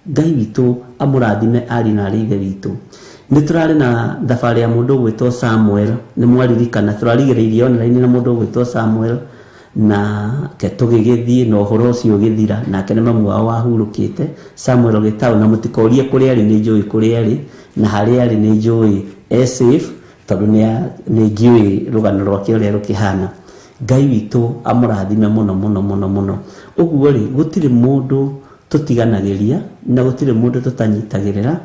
Ngai witũ amũrathime ariũ na arĩ ithe witũ. Nĩ tũrarĩ na thabarĩ ya mũndũ ũgwĩtwo Samuel, nĩ mwaririkana tũrarigĩrĩirie online na mũndũ ũgwĩtwo Samuel, na ke tũgĩgĩthiĩ na ũhoro ũcio ũgĩthira, nake nĩ mamu wao wahurũkĩte Samuel Gĩtaũ, na mũtikorie kũrĩa arĩ, nĩ njũĩ kũrĩa arĩ, na harĩa arĩ nĩ njũĩ e safe, tondũ nĩ ngĩũĩ rũgano rwake ũrĩa rũkĩhana. Ngai witũ amũrathime mũno mũno mũno mũno. Ũguo rĩ, gũtirĩ mũndũ tũtiganagĩria na gũtirĩ mũndũ tũtanyitagĩrĩra.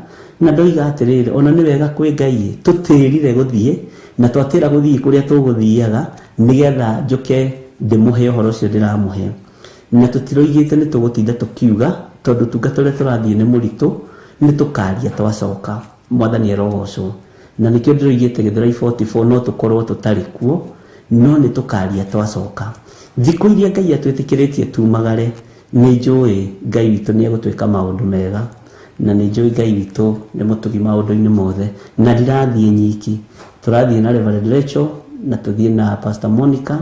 Na ndoiga atĩrĩrĩ, ona nĩ wega kwĩ Ngai tũtĩrire gũthiĩ, na twatĩra gũthiĩ kũrĩa tũgũthiaga, nĩgetha njũke ndĩmũhe ũhoro ũcio ndĩramũhe. Na tũtiroigĩte nĩ tũgũtinda tũkiuga, tondũ ũtungata ũrĩa tũrathiĩ nĩ mũritũ, nĩ tũkaria twacoka. Mwathani arogocwo. Na nĩkĩo ndĩroigĩte Gĩthũrai 44 no tũkorwo tũtarĩ kuo, no nĩ tũkaria twacoka. Thikũ iria Ngai atwĩtĩkĩrĩtie tumagare, nĩ njũĩ Ngai witũ nĩ egũtwĩka maũndũ mega, na nĩ njũĩ Ngai witũ nĩ mũtugi maũndũ-inĩ mothe. Na ndirathiĩ nyiki, tũrathiĩ na Reverend Rachel, na tũthiĩ na Pastor Monica,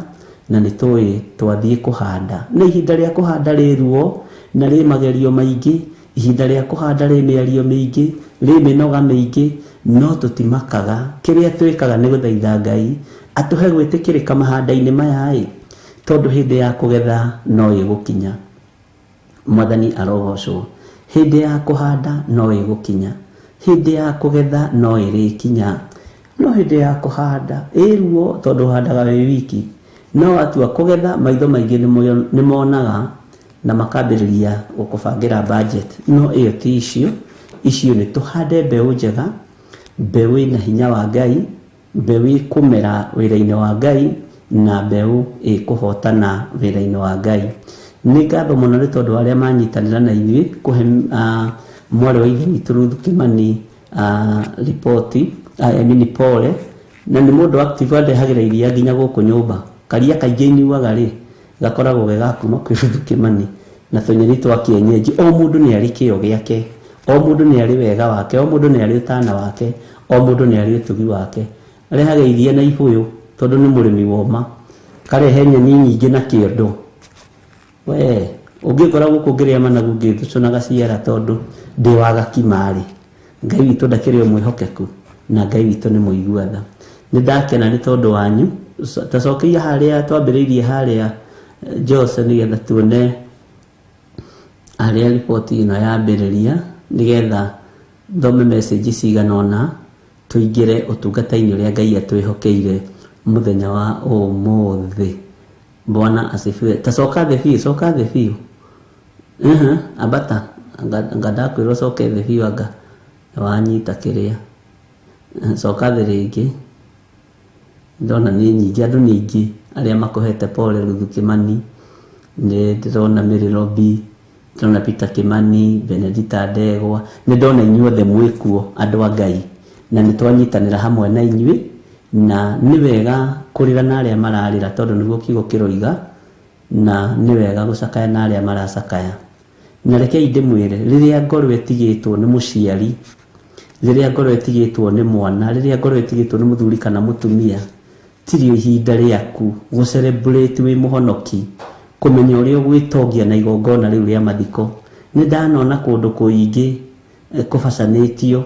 na nĩ tũĩ twathiĩ kũhanda. Na ihinda rĩa kũhanda rĩ ruo na rĩ magerio maingĩ, ihinda rĩa kũhanda rĩ mĩario mĩingĩ, rĩ mĩnoga mĩingĩ, no tũtimakaga. Kĩrĩa twĩkaga nĩ gũthaitha Ngai atũhe gwĩtĩkĩrĩka mahanda-inĩ maya ĩ, tondũ hĩndĩ ya kũgetha no ĩgũkinya. Mwathani arogocwo. Hĩndĩ ya kũhanda no ĩgũkinya, hĩndĩ ya kũgetha no ĩrĩkinya, no hĩndĩ ya kũhanda ĩ ruo, tondũ ũhandaga wĩ wiki, no watua kũgetha maitho maingĩ nĩ monaga na makambĩrĩria gũkũbangĩra budget. No ĩyo ti icio, icio nĩ tũhande mbeũ njega, mbeũ ĩna hinya wa Ngai, mbeũ ĩkũmera wĩra-inĩ wa Ngai, na mbeũ ĩkũhotana wĩra-inĩ wa Ngai. Nĩ ngatho mũno nĩ tondũ arĩa manyitanĩra na ithuĩ kũhe mwarĩ wa ithe witũ Ruth Kimani ripoti, I mean pole, na nĩ mũndũ active andehagĩra iria nginya gũkũ nyũmba. Karia kaingĩ nyuaga rĩ gakoragwo ge ga kuma kwĩ Ruthu Kimani na tũnyeni twa kienyeji. O mũndũ nĩ arĩ kĩo gĩake, o mũndũ nĩ arĩ wega wake, o mũndũ nĩ arĩ ũtana wake, o mũndũ nĩ arĩ ũtugi wake. Arehaga iria na ibũyũ tondũ nĩ mũrĩmi woma, karehe nyeni nyingĩ na kĩondo. We ũngĩkora gũkũ ngĩrĩa managu ngĩtũcũnaga ciara tondũ ndĩ wa gakima-rĩ, Ngai witũ ndakĩrĩ o mwĩhokeku na Ngai witũ nĩ mũigua tha. Nĩ ndakena nĩ tondũ wanyu. Tacokeria harĩa twambĩrĩirie harĩa Jose, nĩgetha tuone harĩa riboti ĩno yambĩrĩria, nĩgetha thome message cigana ũna tũingĩre ũtungata-inĩ ũrĩa Ngai atwĩhokeire mũthenya wa ũmũthĩ. Bwana asifiwe. Tacoka thĩ biũ, coka thĩ biũ. Ambata anga ndakwĩrwo coke thĩ biũ, anga wanyita kĩrĩa. Coka thĩ rĩngĩ. Ndona nĩ nyingĩ, andũ nĩ aingĩ arĩa makũhete pole Ruthu Kimani. Nĩ ndĩrona Mary Robi, ndĩrona Peter Kimani, Benedita Ndegwa. Nĩ ndona inyuothe mwĩkuo andũ a Ngai, na nĩ twanyitanĩra hamwe na inyuĩ, na nĩ wega kũrĩra na arĩa mararĩra tondũ nĩguo kiugo kĩroiga, na nĩ wega gũcakaya na arĩa maracakaya. Na rekei ndĩmwĩre, rĩrĩa ngoro ĩtigĩtwo nĩ mũciari, rĩrĩa ngoro ĩtigĩtwo nĩ mwana, rĩrĩa ngoro ĩtigĩtwo nĩ mũthuri kana mũtumia, tirio ihinda rĩaku gũ celebrate wĩ mũhonoki, kũmenya ũrĩa ũgwĩtongia na igongona rĩu rĩa mathiko. Nĩ ndanona kũndũ kũingĩ kũbacanĩtio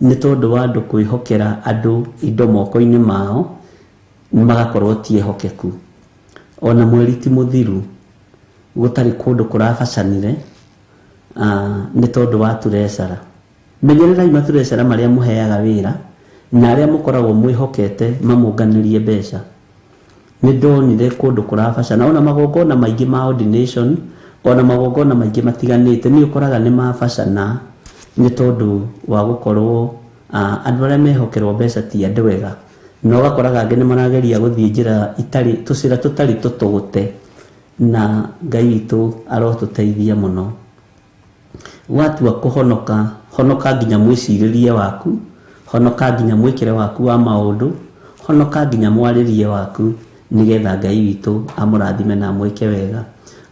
nĩ tondũ wa andũ kwĩhokera andũ indo moko-inĩ mao, magakorwo ti ehokeku. Ona mweri ti mũthiru gũtarĩ kũndũ kũrabacanire nĩ tondũ wa turecara. Menyererai maturecara marĩa mũheaga wĩra na arĩa mũkoragwo mwĩhokete mamũnganĩrie mbeca. Nĩ ndonire kũndũ kũrabacana, ona magongona maingĩ ma ordination, ona magongona maingĩ matiganĩte nĩ ũkoraga nĩ mabacana nĩ tondũ wa gũkorwo andũ arĩa mehokerwo mbeca ti andũ ega, na ũgakoraga angĩ nĩ marageria gũthiĩ njĩra itarĩ tũcĩra tũtarĩ tũtũgũte, na Ngai witũ arotũteithia mũno. Watua kũhonoka, honoka nginya mwĩcirĩrie waku, honoka nginya mwĩkĩre waku wa maũndũ, honoka nginya mwarĩrie waku, nĩgetha Ngai witũ amũrathime na amwĩke wega.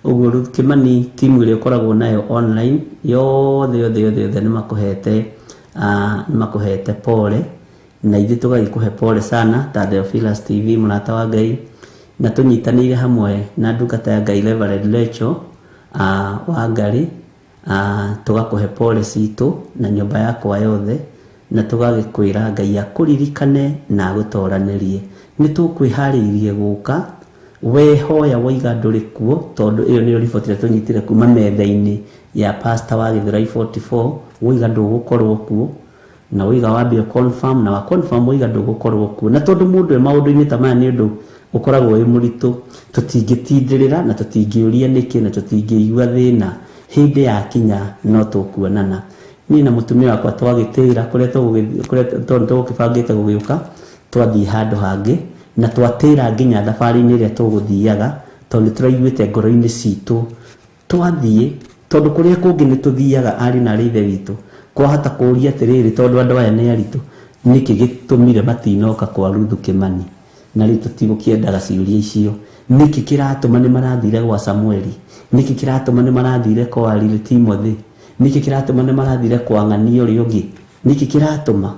Ũguo Ruth Kimani, timu ĩrĩa ũkoragwo nayo online yothe yothe yothe yothe nĩ makũhete pole, na ithuĩ tũgagĩkũhe pole sana ta Theophilus TV, mũrata wa Ngai, na tũnyitanĩire hamwe na ndungata ya Ngai Reverend Rachel wa Ngarĩ, tũgakũhe pole citũ na nyũmba yakwa yothe, na tũgagĩkwĩra Ngai akũririkane na agũtoranĩrie. Nĩ tũkwĩharĩirie gũka, we hoya woiga ndũrĩ kuo, tondũ ĩyo nĩyo riboti ĩrĩa tũnyitire kuma metha-inĩ ya pastor wa Gĩthũrai 44, woiga ndũgũkorwo kuo, na woiga wambe confirm, na wa confirm woiga ndũgũkorwo kuo. Na tondũ mũndũ e maũndũ-inĩ ta maya nĩ ũndũ ũkoragwo wĩ mũritũ, tũtingĩtindĩrĩra na tũtingĩũria nĩkĩ na tũtingĩigua thĩna. Hĩndĩ yakinya no tũkuonana. Niĩ na mũtumia wakwa twagĩtĩra kũrĩa tondũ tũgũkĩbangĩte gũgĩũka, twathiĩ handũ hangĩ, na twatĩra nginya thabarĩ-inĩ ĩrĩa tũgũthiaga, tondũ nĩ tũraiguĩte ngoro-inĩ citũ twathiĩ, tondũ kũrĩa kũngĩ nĩ tũthiaga arĩ na arĩ ithe witũ, kwahota kũũria atĩrĩrĩ, tondũ andũ aya nĩ aritũ, nĩkĩ gĩtũmire matinoka kwa Ruthu Kimani? Na rĩu tũtigũkĩendaga ciũria icio. Nĩkĩ kĩratũma nĩ marathire gwa Samueli? Nĩkĩ kĩratũma nĩ marathire kwa Lil Timothy? Nĩkĩ kĩratũma nĩ marathire kwa ng'ania ũrĩa ũngĩ? Nĩkĩ kĩratũma?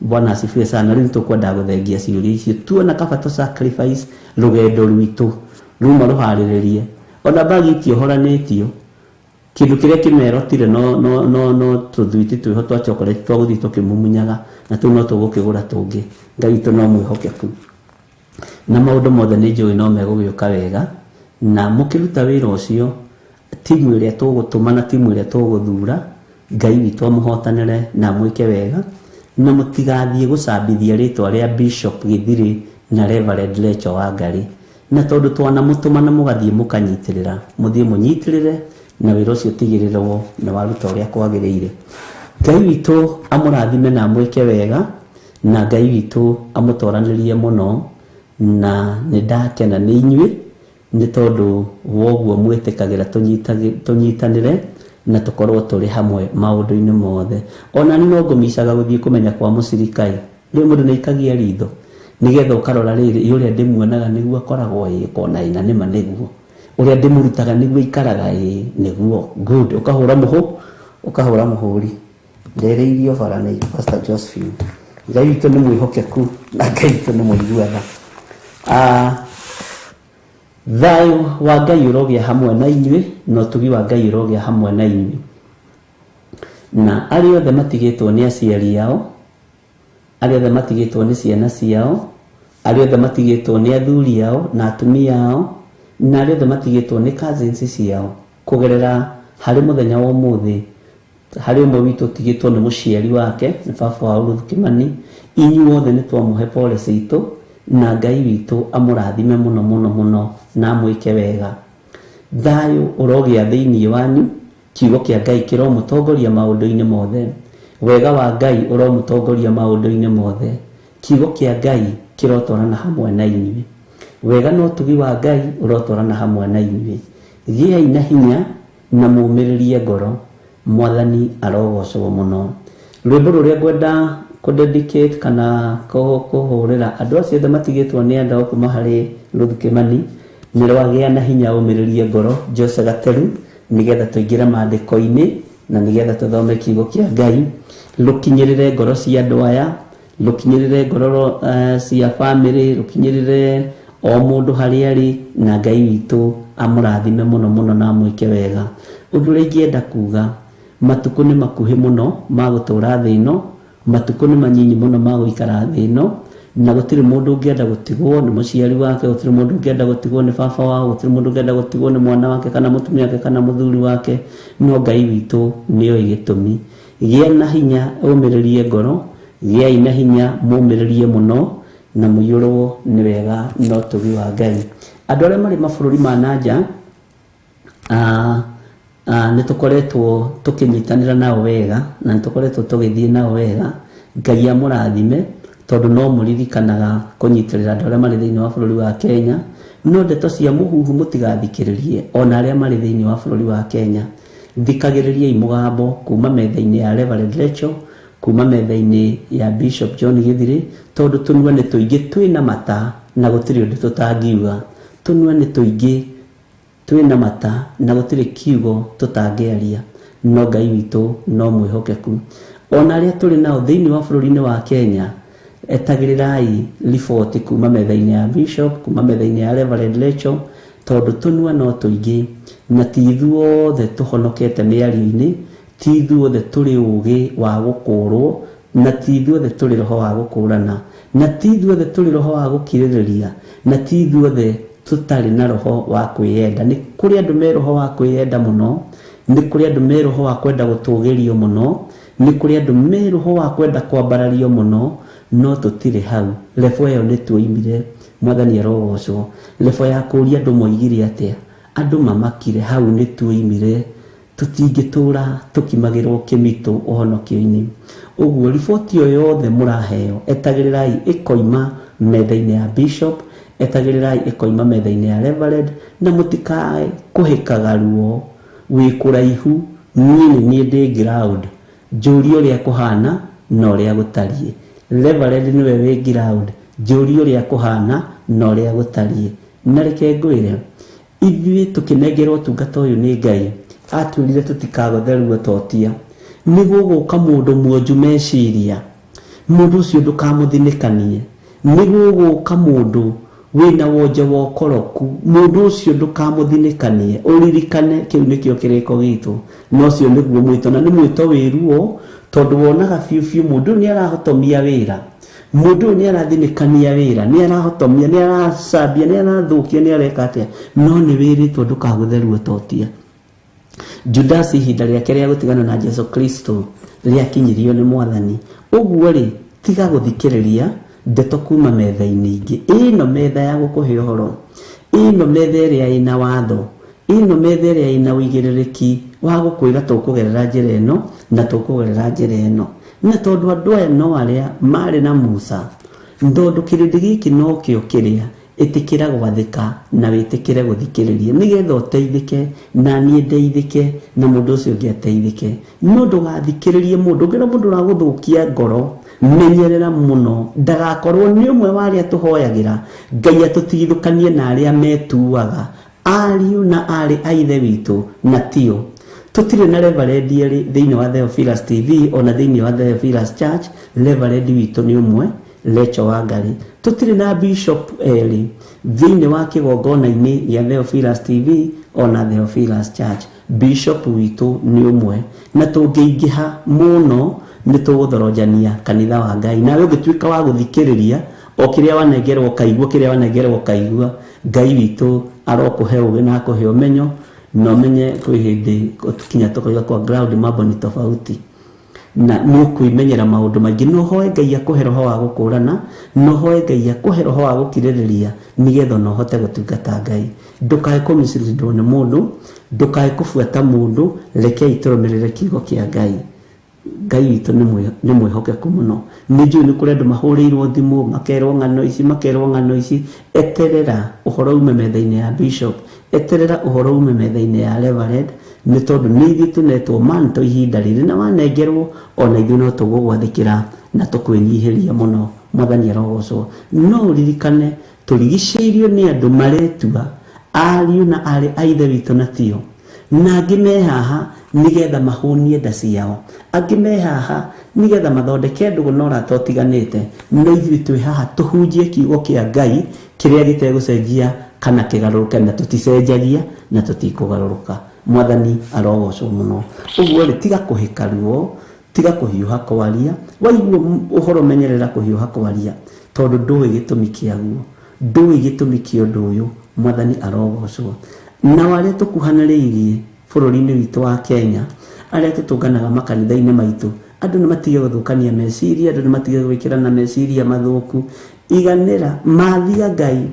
Bwana asifiwe sana. Rĩu tũkwenda gũthengia ciũria icio, tuona kaba tũ sacrifice rũgendo rwitũ ruma rũharĩrĩrie, ona bagi itiohoranĩtio, kĩndũ kĩrĩa kĩmerotire no no no no tũthwiti twĩho twa chocolate twa gũthiĩ tũkĩmumunyaga, na tũu no tũgũkĩgũra tũngĩ. Ngai witũ no mwĩhokeku, na maũndũ mothe nĩ njũĩ no megũgĩũka wega. Na mũkĩruta wĩra ũcio, timu ĩrĩa tũgũtũma na timu ĩrĩa tũgũthura, Ngai witũ amũhotanĩre na amwĩke wega, na mũtigathiĩ gũcambithia rĩtwa rĩa Bishop Gĩthirĩ na Reverend Rachel wa Ngarĩ. Na tondũ twanamũtũma na mũgathiĩ mũkanyitĩrĩra, mũthiĩ mũnyitĩrĩre, na wĩra ũcio ũtigĩrĩrwo nĩ waruta ũrĩa kwagĩrĩire. Ngai witũ amũrathime na amwĩke wega, na Ngai witũ amũtoranĩrie mũno, na nĩ ndakena nĩ inyuĩ nĩ tondũ woguo mwĩtĩkagĩra tũnyitanĩre na tũkorwo tũrĩ hamwe maũndũ-inĩ mothe. Ona niĩ no ngũmicaga gũthiĩ kũmenya kwa mũcirikai, rĩu mũndũ nĩ aikagia ritho. Nĩgetha ũkarora rĩrĩ ũrĩa ndĩmuonaga nĩguo akoragwo ĩ kona ĩna nĩma nĩguo ũrĩa ndĩmũrutaga nĩguo ikaraga ĩ nĩguo good ũkahũra mũhũ ũkahũra mũhũri ndereirio bara nĩ Pastor Josephine. Ngai witũ nĩ mwĩhokeku na Ngai witũ nĩ mũiguana. Thayũ wa Ngai ũrogĩa hamwe na inyuĩ na ũtugi wa Ngai ũrogĩa hamwe na inyuĩ. Na arĩa othe matigĩtwo nĩ aciari ao, arĩa othe matigĩtwo nĩ ciana ciao, arĩa othe matigĩtwo nĩ athuri ao na atumia ao, na arĩa othe matigĩtwo nĩ cousins ciao kũgerera harĩ mũthenya wa ũmũthĩ harĩ ũmwe witũ ũtigĩtwo nĩ mũciari wake nĩ baba wa Ruth Kimani. Inyuothe nĩ twamũhe pole citũ na Ngai witũ amũrathime mũno mũno mũno na amwĩke wega. Thayũ ũrogĩa thĩinĩ wanyu, kiugo kĩa Ngai kĩromũtongoria maũndũ-inĩ mothe, wega wa Ngai ũromũtongoria maũndũ-inĩ mothe, kiugo kĩa Ngai kĩrotwarana hamwe na inyuĩ, wega na ũtugi wa Ngai ũrotwarana hamwe na inyuĩ. Gĩai na hinya na mũmĩrĩrie ngoro, Mwathani arogocwo mũno. Rwĩmbo rũrĩa ngwenda kũ-dedicate kana kũhũrĩra andũ acio othe matigĩtwo nĩ andũ kuma harĩ Ruth Kimani nĩ rwagĩa na hinya ũmĩrĩrie ngoro Jose Gateru, nĩgetha tũingĩre maandĩko-inĩ na nĩgetha tũthome kiugo kĩa Ngai rũkinyĩrĩre ngoro cia andũ aya, rũkinyĩrĩre ngoro cia family, rũkinyĩrĩre o mũndũ harĩa arĩ, na Ngai witũ amũrathime mũno mũno na amwĩke wega. Ũndũ ũrĩa ingĩenda kuga, matukũ nĩ makuhĩ mũno ma gũtũra thĩ ĩno, matukũ nĩ manyinyi mũno ma gũikara thĩ ĩno, na gũtirĩ mũndũ ũngĩenda gũtigwo nĩ mũciari wake, gũtirĩ mũndũ ũngĩenda gũtigwo nĩ baba wao, gũtirĩ mũndũ ũngĩenda gũtigwo nĩ mwana wake kana mũtumia wake kana mũthuri wake, no Ngai witũ nĩoĩ gĩtũmi. Gĩa na hinya ũmĩrĩrie ngoro, gĩai na hinya mũmĩrĩrie mũno na mũiyũrwo nĩ wega na ũtugi wa Ngai. Andũ arĩa marĩ mabũrũri ma nanja nĩ tũkoretwo tũkĩnyitanĩra nao wega na nĩ tũkoretwo tũgĩthiĩ nao wega. Ngai amũrathime tondũ no mũririkanaga kũnyitĩrĩra andũ arĩa marĩ thĩinĩ wa bũrũri wa Kenya, no ndeto cia mũhuhu mũtigathikĩrĩrie ona arĩa marĩ thĩinĩ wa bũrũri wa Kenya. Thikagĩrĩriai mũgambo kuma metha-inĩ ya Reverend Rachel, kuma metha-inĩ ya Bishop John Githiri, tondũ tũnua nĩ tũingĩ twĩna mata na gũtirĩ ũndũ tũtangiuga. Tũnua nĩ tũingĩ twĩna mata na gũtirĩ kiugo tũtangĩaria, no Ngai witũ no mwĩhokeku. Ona arĩa tũrĩ nao thĩinĩ wa bũrũri-inĩ wa Kenya, etagĩrĩrai riboti kuma metha-inĩ ya Bishop, kuma metha-inĩ ya Reverend Rachel, tondũ tũnua no tũingĩ na ti ithuothe tũhonokete mĩario-inĩ, ti ithuothe tũrĩ ũgĩ wa gũkũrwo, na ti ithuothe tũrĩ roho wa gũkũrana, na ti ithuothe tũrĩ roho wa gũkirĩrĩria, na ti ithuothe tũtarĩ na roho wa kwĩyenda. Nĩ kũrĩ andũ me roho wa kwĩyenda mũno, nĩ kũrĩ andũ me roho wa kwenda gũtũgĩrio mũno, nĩ kũrĩ andũ me roho wa kwenda kwambarario mũno, no tũtirĩ hau. Lebo ĩyo nĩ tuoimire, Mwathani arogocwo. Lebo ya kũũria andũ moigire atĩa, andũ mamakire, hau nĩ tuoimire, tũtingĩtũra tũkimagĩrwo kĩmitũ ũhonokio-inĩ. Ũguo riboti o yothe mũraheo, etagĩrĩrai ĩkoima metha-inĩ ya Bishop, etagĩrĩrai ĩkoima metha-inĩ ya Reverend, na mũtikae kũhĩkaga ruo wĩ kũraihu. Niĩ nĩ niĩ ndĩ ground, njũrie ũrĩa kũhana na ũrĩa gũtariĩ. Reverend nĩwe wĩ ground, njũrie ũrĩa kũhana na ũrĩa gũtariĩ. Na reke ngwĩre, ithuĩ tũkĩnengerwo ũtungata ũyũ nĩ Ngai, atwĩrire tũtikagothe ruo totia. Nĩ gũgũka mũndũ muonju meciria, mũndũ ũcio ndũkamũthinĩkanie. Nĩ gũgũka mũndũ wĩna wonje wa ũkoroku, mũndũ ũcio ndũkamũthinĩkanie. Ũririkane kĩu nĩkĩo kĩrĩko gitũ, na ũcio nĩguo mwĩto, na nĩ mwĩto wĩ ruo, tondũ wonaga biũ biũ mũndũ ũyũ nĩ arahotomia wĩra, mũndũ ũyũ nĩ arathinĩkania wĩra, nĩ arahotomia, nĩ aracambia, nĩ arathũkia, nĩ areka atĩa, no nĩ wĩrĩtwo ndũkagũthe ruo totia. Judas ihinda rĩake rĩa gũtigana na Jesu Kristo rĩakinyirio nĩ Mwathani. Ũguo rĩ, tiga gũthikĩrĩria ndeto kuma metha-inĩ ingĩ. Ĩno metha ya gũkũhe ũhoro, ĩno metha ĩrĩa ĩna watho, ĩno metha ĩrĩa ĩna ũigĩrĩrĩki wa gũkwĩra tũkũgerera njĩra ĩno na tũkũgerera njĩra ĩno. Na tondũ andũ aya no arĩa marĩ na Musa, tondũ kĩrĩndĩ gĩkĩ nokĩo kĩrĩa, ĩtĩkĩra gwathĩka na wĩtĩkĩre gũthikĩrĩria nĩgetha ũteithĩke na niĩ ndeithĩke na mũndũ ũcio ũngĩ ateithĩke. No ndũgathikĩrĩrie mũndũ, ũngĩona mũndũ ũragũthũkia ngoro Menyerera mũno ndagakorwo nĩ ũmwe wa arĩa tũhoyagĩra Ngai atũtigithũkanie na arĩa metuaga ariũ na arĩ a ithe witũ na tio. Tũtirĩ na reverend erĩ thĩinĩ wa Theophilus TV ona thĩinĩ wa Theophilus Church. Reverend witũ nĩ ũmwe, Lecho Wangari. Tũtirĩ na bishop erĩ thĩinĩ wa kĩgongona-inĩ gĩa Theophilus TV ona Theophilus Church. Bishop witũ nĩ ũmwe, na tũngĩingĩha mũno nĩ tũgũthoronjania kanitha wa Ngai. Nawe ũngĩtuĩka wa gũthikĩrĩria o kĩrĩa wanengerwo ũkaigua, kĩrĩa wanengerwo ũkaigua, Ngai witũ arokũhe ũgĩ na akũhe ũmenyo, na ũmenye kwĩ hĩndĩ kinya tũkoiga kwa ground mambo ni tofauti, na nĩ ũkwĩmenyera maũndũ maingĩ. No ũhoe Ngai akũhe roho wa gũkũrana, no ũhoe Ngai akũhe roho wa gũkirĩrĩria, nĩgetha ona ũhote gũtungata Ngai. Ndũkae kũmicirindwo nĩ mũndũ, ndũkae kũbuata mũndũ, rekei tũrũmĩrĩre kiugo kĩa Ngai. Ngai witũ nĩ mwĩhokeku mũno. Nĩ njũĩ nĩ kũrĩ andũ mahũrĩirwo thimũ makerwo ng'ano ici, makerwo ng'ano ici. Eterera ũhoro ume metha-inĩ ya bishop, eterera ũhoro ume metha-inĩ ya reverend, nĩ tondũ nĩ ithuĩ tũnetwo manto ihinda rĩrĩ, na wanengerwo ona ithuĩ no tũgũgwathĩkĩra na tũkwĩnyihĩria mũno. Mwathani arogocwo. No ũririkane tũrigicĩirio nĩ andũ maretua ariũ na arĩ a ithe witũ na tio, na angĩ me haha nĩgetha mahũnie nda ciao, angĩ me haha nĩgetha mathondeke ndũgũ na ũrata ũtiganĩte. No ithuĩ twĩ haha tũhunjie kiugo kĩa Ngai kĩrĩa gĩtegũcenjia kana kĩgarũrũke, na tũticenjagia na tũtikũgarũrũka. Mwathani arogocwo mũno. Ũguo rĩ, tiga kũhĩka ruo, tiga kũhiũha kwaria. Waigua ũhoro menyerera kũhiũha kwaria, tondũ ndũĩ gĩtũmi kĩaguo, ndũĩ gĩtũmi kĩa ũndũ ũyũ. Mwathani arogocwo. Nao arĩa tũkuhanĩrĩirie bũrũri-inĩ witũ wa Kenya, arĩa tũtũnganaga makanitha-inĩ maitũ, andũ nĩ matige gũthũkania meciria, andũ nĩ matige gwĩkĩrana meciria mathũku. Iganĩra mathia Ngai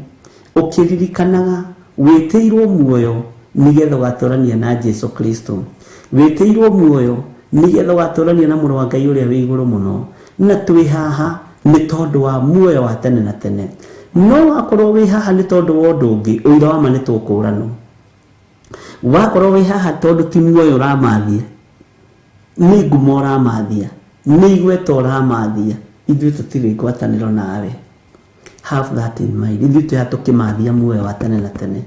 ũkĩririkanaga wĩtĩirwo muoyo nĩgetha ũgatũrania na Jesu Kristo, wĩtĩirwo muoyo nĩgetha ũgatũrania na mũrũ wa Ngai ũrĩa wĩ igũrũ mũno, na twĩ haha nĩ tondũ wa muoyo wa tene na tene. No wakorwo wĩ haha nĩ tondũ wa ũndũ ũngĩ, ũira wa ma nĩ tũkũranwo. Wakorwo wĩ haha tondũ ti muoyo ũramathia, nĩ ngumo ũramathia, nĩ igweta ũramathia, ithuĩ tũtirĩ ngwatanĩro nawe. Have that in mind. Ithuĩ twĩ haha tũkĩmathia muoyo wa tene na tene.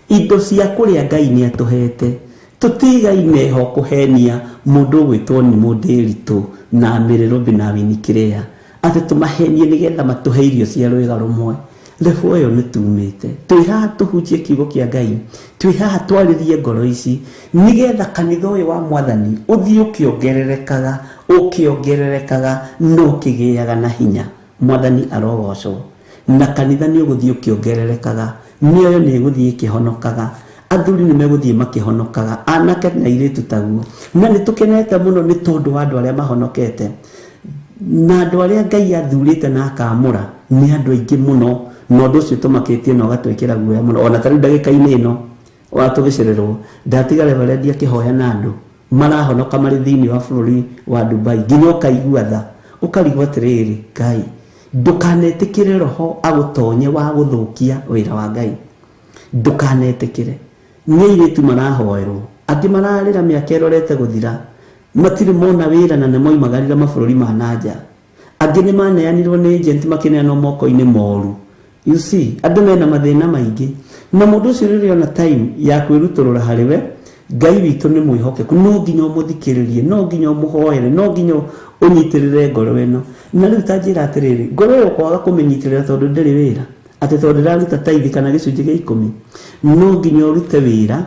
Indo cia kũrĩa Ngai nĩ atũhete, tũtigaine ho kũhenia mũndũ ũgwĩtwo nĩ mũndĩritũ na mĩrĩrũmbi na wini kĩrĩa, atĩ tũmahenie nĩgetha matũhe irio cia rwĩga rũmwe. Level ĩyo nĩ tumĩte. Twĩ haha tũhunjie kiugo kĩa Ngai, twĩ haha twarĩrie ngoro ici, nĩgetha kanitha ũyũ wa Mwathani ũthiĩ ũkĩongererekaga, ũkĩongererekaga no ũkĩgĩaga na hinya. Mwathani arogocwo. Na kanitha nĩ ũgũthiĩ ũkĩongererekaga, mĩoyo nĩ ĩgũthiĩ ĩkĩhonokaga, athuri nĩ megũthiĩ makĩhonokaga, anake na airĩtu taguo. Na nĩ tũkenete mũno nĩ tondũ wa andũ arĩa mahonokete, na andũ arĩa Ngai athurĩte na akamũra nĩ andũ aingĩ mũno, na ũndũ ũcio tũmakĩtie na ũgatwĩkĩra guoya mũno. Ona ta rĩu ndagĩka-inĩ ĩno ona tũgĩcererwo, ndatiga reverend akĩhoya na andũ marahonoka marĩ thĩinĩ wa bũrũri wa Dubai, nginya ũkaigua tha, ũkarigwo atĩrĩrĩ, Ngai ndũkanetĩkĩre roho agũtonye wa gũthũkia wĩra wa Ngai, ndũkanetĩkĩre. Nĩ airĩtu marahoerwo, angĩ mararĩra mĩaka ĩrorete gũthira, matirĩ mona wĩra na nĩ moimagarire mabũrũri ma nanja, angĩ nĩ maneanirwo nĩ agent makĩneanwo moko-inĩ moru. You see, andũ mena mathĩna maingĩ, na mũndũ ũcio rĩrĩa ona time ya kwĩrutũrũra harĩ we, Ngai witũ nĩ mwĩhokeku, no nginya ũmũthikĩrĩrie, no nginya ũmũhoere, no nginya ũnyitĩrĩre ngoro ĩno. Na rĩu ta njĩra atĩrĩrĩ, ngoro ĩyo kwaga kũmĩnyitĩrĩra tondũ ndĩrĩ wĩra, atĩ tondũ ndĩraruta taithi kana gĩcunjĩ gĩa 10, no nginya ũrute wĩra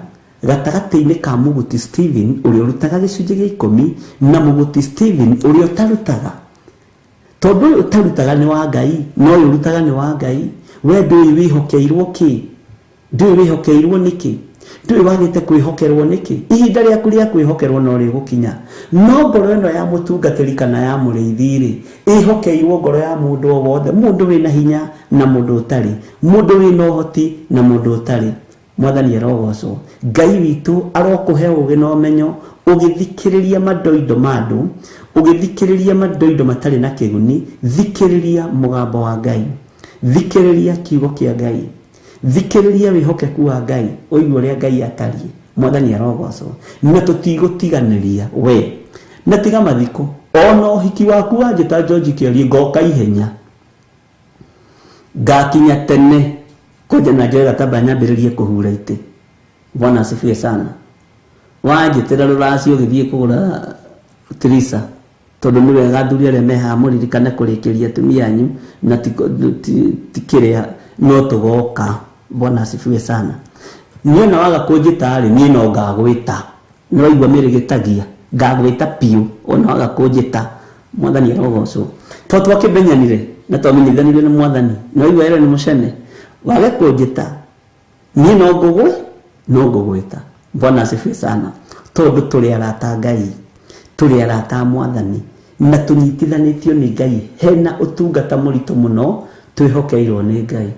gatagatĩ-inĩ ka mũguti Stephen ũrĩa ũrutaga gĩcunjĩ gĩa 10 na mũguti Stephen ũrĩa ũtarutaga. Tondũ ũyũ ũtarutaga nĩ wa Ngai, na ũyũ ũrutaga nĩ wa Ngai. We ndũĩ wĩhokeirwo kĩ, ndũĩ wĩhokeirwo nĩkĩ, ndũĩ wagĩte kwĩhokerwo nĩkĩ. Ihinda rĩaku rĩa kwĩhokerwo no rĩgũkinya. No ngoro ĩno ya mũtungatĩri kana ya mũrĩithi rĩ, ĩhokeirwo ngoro ya mũndũ o wothe, mũndũ wĩna hinya na mũndũ ũtarĩ, mũndũ wĩna ũhoti na mũndũ ũtarĩ. Mwathani arogocwo. Ngai witũ arokũhe ũgĩ na ũmenyo, ũgĩthikĩrĩria mandoindo ma andũ, ũgĩthikĩrĩria mandoindo matarĩ na kĩguni. Thikĩrĩria mũgambo wa Ngai, thikĩrĩria kiugo kĩa Ngai, thikĩrĩria wĩhokeku wa Ngai, ũigue ũrĩa Ngai atariĩ. Mwathani arogocwo. Na tũtigũtiganĩria we, na tiga mathiko Ona ũhiki waku wanjĩta George Kĩarie ngoka ihenya ngakinya tene kũnja na njoe gatamba nyambĩrĩrie kũhura itĩ. Bwana asifiwe sana. Wanjĩtĩra rũracio ũgĩthiĩ kũgũra Teresa tondũ nĩ wega athuri arĩa me haha mũririkane kũrĩkĩria atumia anyu na ti kĩrĩa no tũgoka. Bwana asifiwe sana. Niĩ ona waga kũnjĩta rĩ, niĩ no ngagwĩta. Nĩ waigua mĩrĩgĩtagia ngagwĩta piũ ona waga kũnjĩta. Mwathani arogocwo. To twakĩmenyanire na twamenyithanirio nĩ mwathani. Nĩ waigua ĩrĩa nĩ mũcene. Wage kũnjĩta niĩ no ngũgwĩ no ngũgwĩta. Bwana asifiwe sana. Tondũ tũrĩ arata Ngai, tũrĩ arata mwathani na tũnyitithanĩtio nĩ Ngai. Hena ũtungata mũritũ mũno twĩhokeirwo nĩ Ngai.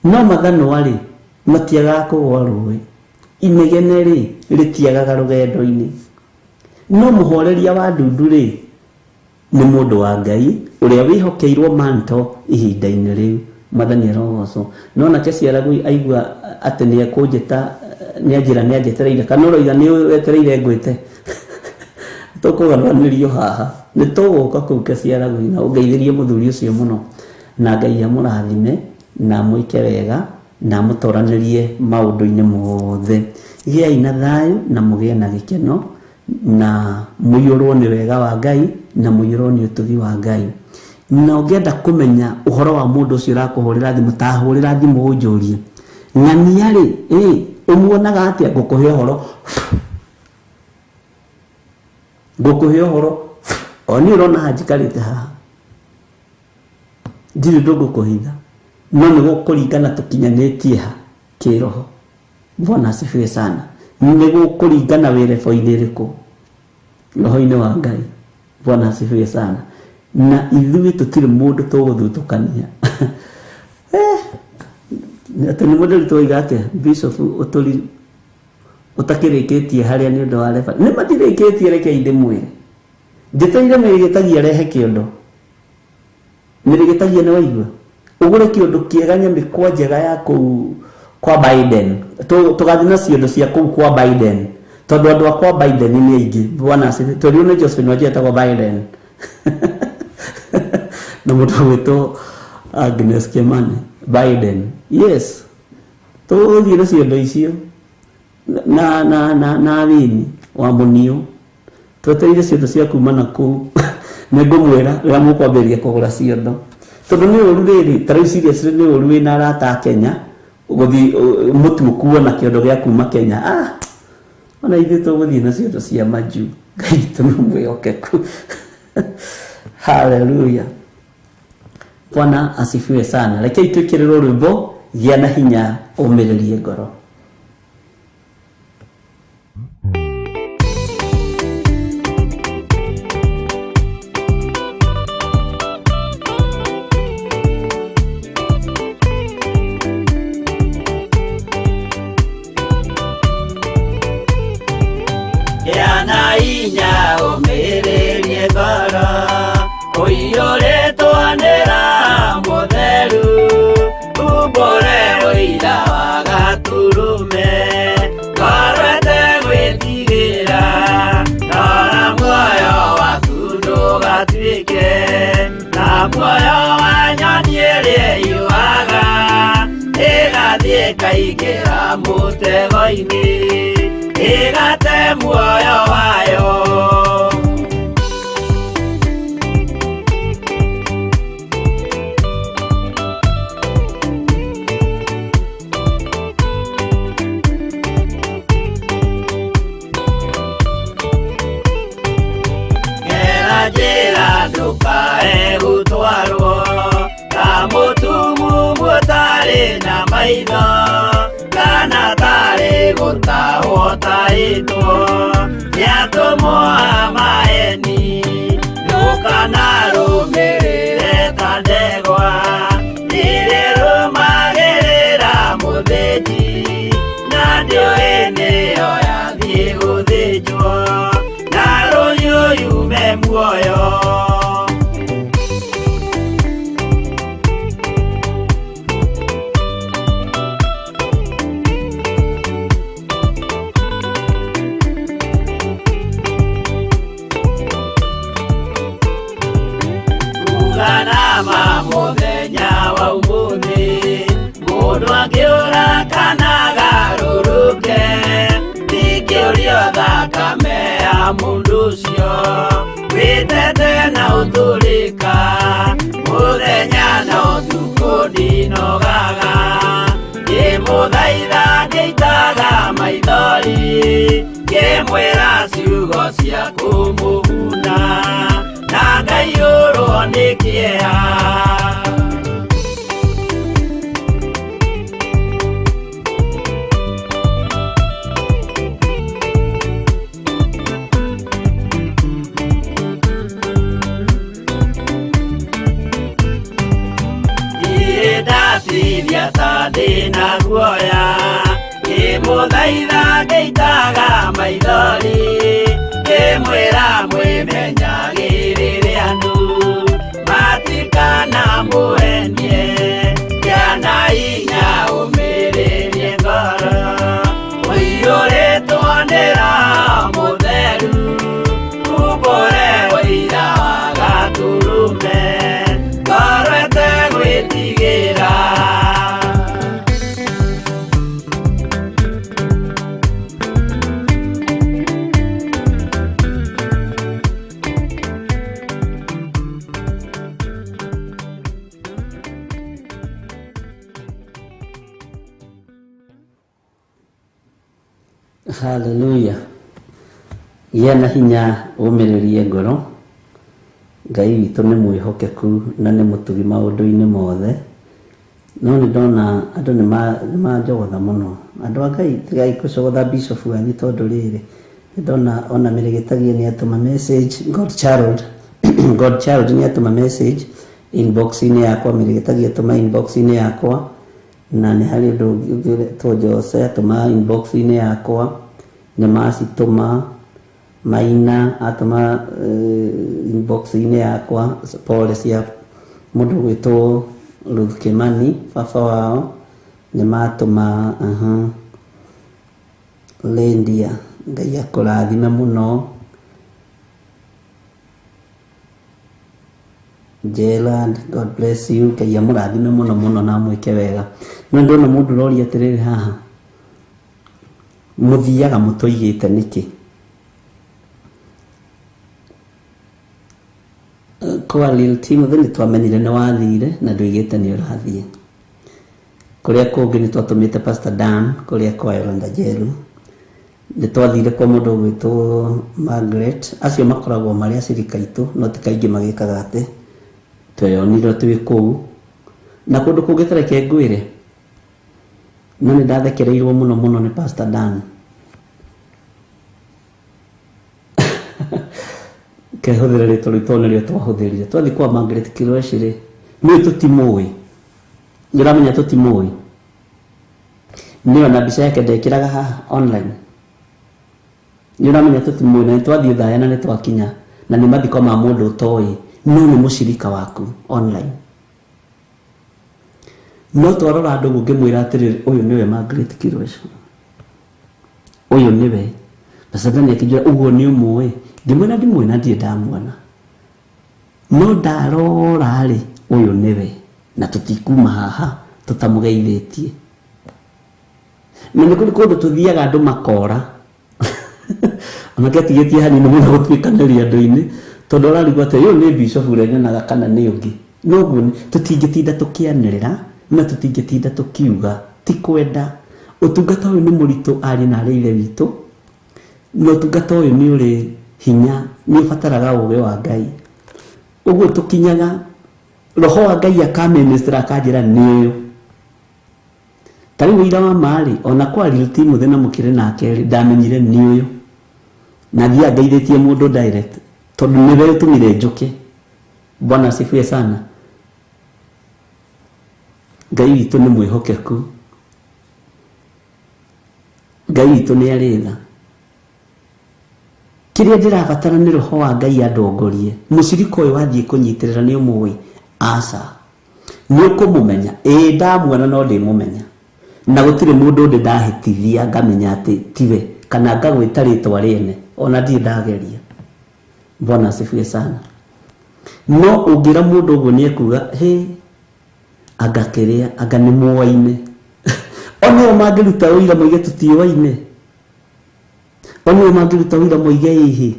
No mathanwa rĩ matiagaga kũgwa rũĩ, inegene rĩ rĩtiagaga rũgendo-inĩ. No mũhoreria wa ndundu rĩ nĩ mũndũ wa Ngai ũrĩa wĩhokeirwo manto ihinda-inĩ rĩu. Mwathani arogocwo. No nake Ciaragui aigua atĩ nĩ ekũnjĩta nĩ anjĩra nĩ anjetereire kana ũroiga nĩ wetereire ngwĩte tũkũgarũranĩrio haha. Nĩ tũgũka kũu Ciaragui na ũngeithĩrie mũthuri ũcio mũno na Ngai amũrathime na amwĩke wega na amũtoranĩrie maũndũ-inĩ mothe. Gĩai na thayũ na mũgĩe na gĩkeno na mũiyũrwo nĩ wega wa Ngai na mũiyũrwo nĩ ũtugi wa Ngai. Na ũngĩenda kũmenya ũhoro wa mũndũ ũcio ũrakũhũrĩra thimũ, ta hũrĩra thimũ ũnjũrie ng'ania rĩ, ũmuonaga atĩa? Ngũkũhe ũhoro, ngũkũhe ũhoro. O niĩ ũrona haha njikarĩte haha ndirĩ ũndũ ngũkũhitha, no nĩ gũkũringana tũkinyanĩtie ha kĩroho. Bwana asifiwe sana. Nĩ gũkũringana wĩ rebo-inĩ ĩrĩkũ roho-inĩ wa Ngai. Bwana asifiwe sana. Na ithuĩ tũtirĩ mũndũ tũgũthutũkania. Atĩ nĩ mũndũ twoiga atĩa Bishop ũtũri ũtakĩrĩkĩtie harĩa nĩ ũndũ wa reba. Nĩ matirĩkĩtie, reke ndĩmwĩre. Njetereire mĩrĩgĩtagia rehe kĩondo. Mĩrĩgĩtagia nĩ waigua ũgũre kĩondo kĩega nyamĩkwa njega ya kũu kwa Biden. Tũgathiĩ na ciondo cia kũu kwa Biden tondũ andũ a kwa Biden nĩ aingĩ. Bwana asifiwe. Tondũ nĩ Josephine Wanjia etagwo Biden na mũndũ ũgwĩtwo Agnes Kimani Biden. Yes, tũgũthiĩ na ciondo icio na na na na wini wa mũnio. Twetereire ciondo cia kuma na kũu. Nĩ ngũmwĩra rĩrĩa mũkwambĩrĩria kũgũra ciondo, tondũ nĩ ũru rĩrĩ, ta rĩu seriously nĩ ũru wĩna arata a Kenya gũthiĩ mũtu ũkuo na kĩondo gĩa kuma Kenya. Ona ithuĩ tũgũthiĩ na ciondo cia majuu. Ngai witũ nĩ mwĩhokeku. Hallelujah. Bwana asifiwe sana. Rekei twĩkĩrĩrwo rwĩmbo gĩa na hinya ũmĩrĩrie ngoro. Ĩgaikĩra mũtego-inĩ ĩgate muoyo wayo. Gera njĩra ndũkae gũtwarwo ta mũtumumu ũtarĩ na maitho kana tarĩ gũtahwo tahĩtwo nĩ atũmwo a maeni. Ndũkanarũmĩrĩre ta ndegwa ĩrĩrũmagĩrĩra mũthĩnji na ndĩũĩ nĩyo yathiĩ gũthĩnjwo na rũhiũ yume muoyo. Mundu ucio witete na uturika muthenya na utuku ndinogaga ngimuthaitha ngĩitaga maithori ngĩmwĩra ciugo cia kũmũguna na ngaiyũrwo nĩ kĩeha. Ndatirithia ta ndĩna guoya ngĩmũthaitha ngĩitaga maithori ngĩmwĩra mwĩmenyagĩrĩre andũ matikanamũhenie kĩana hinya ũmĩrĩrie ngoro ũiyũrĩtwo nĩ Roho Mũtheru umbũre ũira wa Gatũrũme ngoro ĩtegwĩtigĩra. Haleluya. Gĩa na hinya ũmĩrĩrie ngoro. Ngai witũ nĩ mwĩhokeku na nĩ mũtugi maũndũ-inĩ mothe. No nĩ ndona andũ nĩ manjogotha mũno. Andũ a Ngai tigai gũcogotha bishop wanyu tondũ rĩrĩ nĩ ndona ona Mĩrĩgĩtagie nĩ atũma message, God child God child nĩ atũma message inbox-inĩ yakwa, Mĩrĩgĩtagie atũma inbox-inĩ yakwa, na nĩ harĩ ũndũ ũngĩ ũretwo Jose atũma inbox-inĩ yakwa, nĩ macitũma Maina atũma inbox-inĩ yakwa pole cia mũndũ ũgwĩtwo Ruth Kimani baba wao nĩ matũma. Lendia Ngai akũrathime mũno. Gerald, God bless you. Ngai amũrathime mũno mũno na amwĩke wega. No ndona mũndũ ũroria atĩrĩrĩ haha, mũthiaga mũtũigĩte nĩkĩ? Kwa Lil Timothy nĩ twamenyire nĩ wathire na ndũigĩte nĩ ũrathiĩ. Kũrĩa kũngĩ nĩ twatũmĩte Pastor Dan kũrĩa kwa Yolanda Njeru. Nĩ twathire kwa mũndũ ũgwĩtwo Margaret. Acio makoragwo marĩ acirika aitũ no ti kaingĩ magĩkaga atĩ tweyonire twĩ kũu na kũndũ kũngĩ tareke ngwĩre. No nĩ ndathekereirwo mũno mũno nĩ Pastor Dan. Kehũthĩra rĩtwa rĩu tondũ nĩrĩo twahũthĩrire. Twathiĩ kwa Margaret Kirweci rĩ, nĩũĩ tũtimũĩ. Nĩũramenya tũtimũĩ. Nĩwe na mbica yake ndekĩraga haha online. Nĩũramenya tũtimũĩ na nĩtwathiĩ thaya na nĩtwakinya na nĩ mathiko ma mũndũ ũtoĩ no nĩ mũcirika waku online. No twarora andũ ũguo ngĩmwĩra atĩrĩrĩ, ũyũ nĩwe Margaret Kirweci. Ũyũ nĩwe. Pastor Dan akĩnjĩra ũguo nĩ ũmũĩ. Ngĩmwĩra ndimũĩ na ndirĩ ndamuona. No ndarora rĩ, ũyũ nĩwe na tũtikuma haha tũtamũgeithĩtie. Na nĩ kũrĩ kũndũ tũthiaga andũ makora. Onake atigĩtie hanini mũno gũtuĩkanĩria andũ-inĩ tondũ ararigwo atĩ ũyũ nĩ bishop ũrĩa nyonaga kana nĩ ũngĩ. Noguo tũtingĩtinda tũkĩanĩrĩra na tũtingĩtinda tũkiuga ti kwenda. Ũtungata ũyũ nĩ mũritũ ariũ na arĩ ithe witũ, na ũtungata ũyũ nĩ ũrĩ hinya, nĩ ũbataraga ũũgĩ wa Ngai. Ũguo tũkinyaga roho wa Ngai akaminister akanjĩra nĩ ũyũ. Ta rĩu ũira wa ma-rĩ, ona kwa Lil Timothy na mũkĩrĩ nake rĩ, ndamenyire nĩ ũyũ. Na thiaga ngeithĩtie mũndũ direct tondũ nĩwe ũtũmire njũke. Bwana asifiwe sana. Ngai witũ nĩ mwĩhokeku. Ngai witũ nĩ arĩ tha. Kĩrĩa ndĩrabatara nĩ roho wa Ngai andongorie. Mũcirika ũyũ wathiĩ kũnyitĩrĩra nĩ ũmũĩ? Aca. Nĩ ũkũmũmenya? Ĩĩ ndamuona no ndĩmũmenya. Na gũtirĩ mũndũ ndĩ ndahĩtithia ngamenya atĩ tiwe kana ngagwĩta rĩtwa rĩene ona ndirĩ ndageria. Bwana asifiwe sana. No ũngĩra mũndũ ũguo nĩ ekuga hĩ anga kĩrĩa anga nĩ mũaine. Ona o mangĩruta ũira moige tũtiũaine. Onio mangĩruta wĩra moige ĩhĩ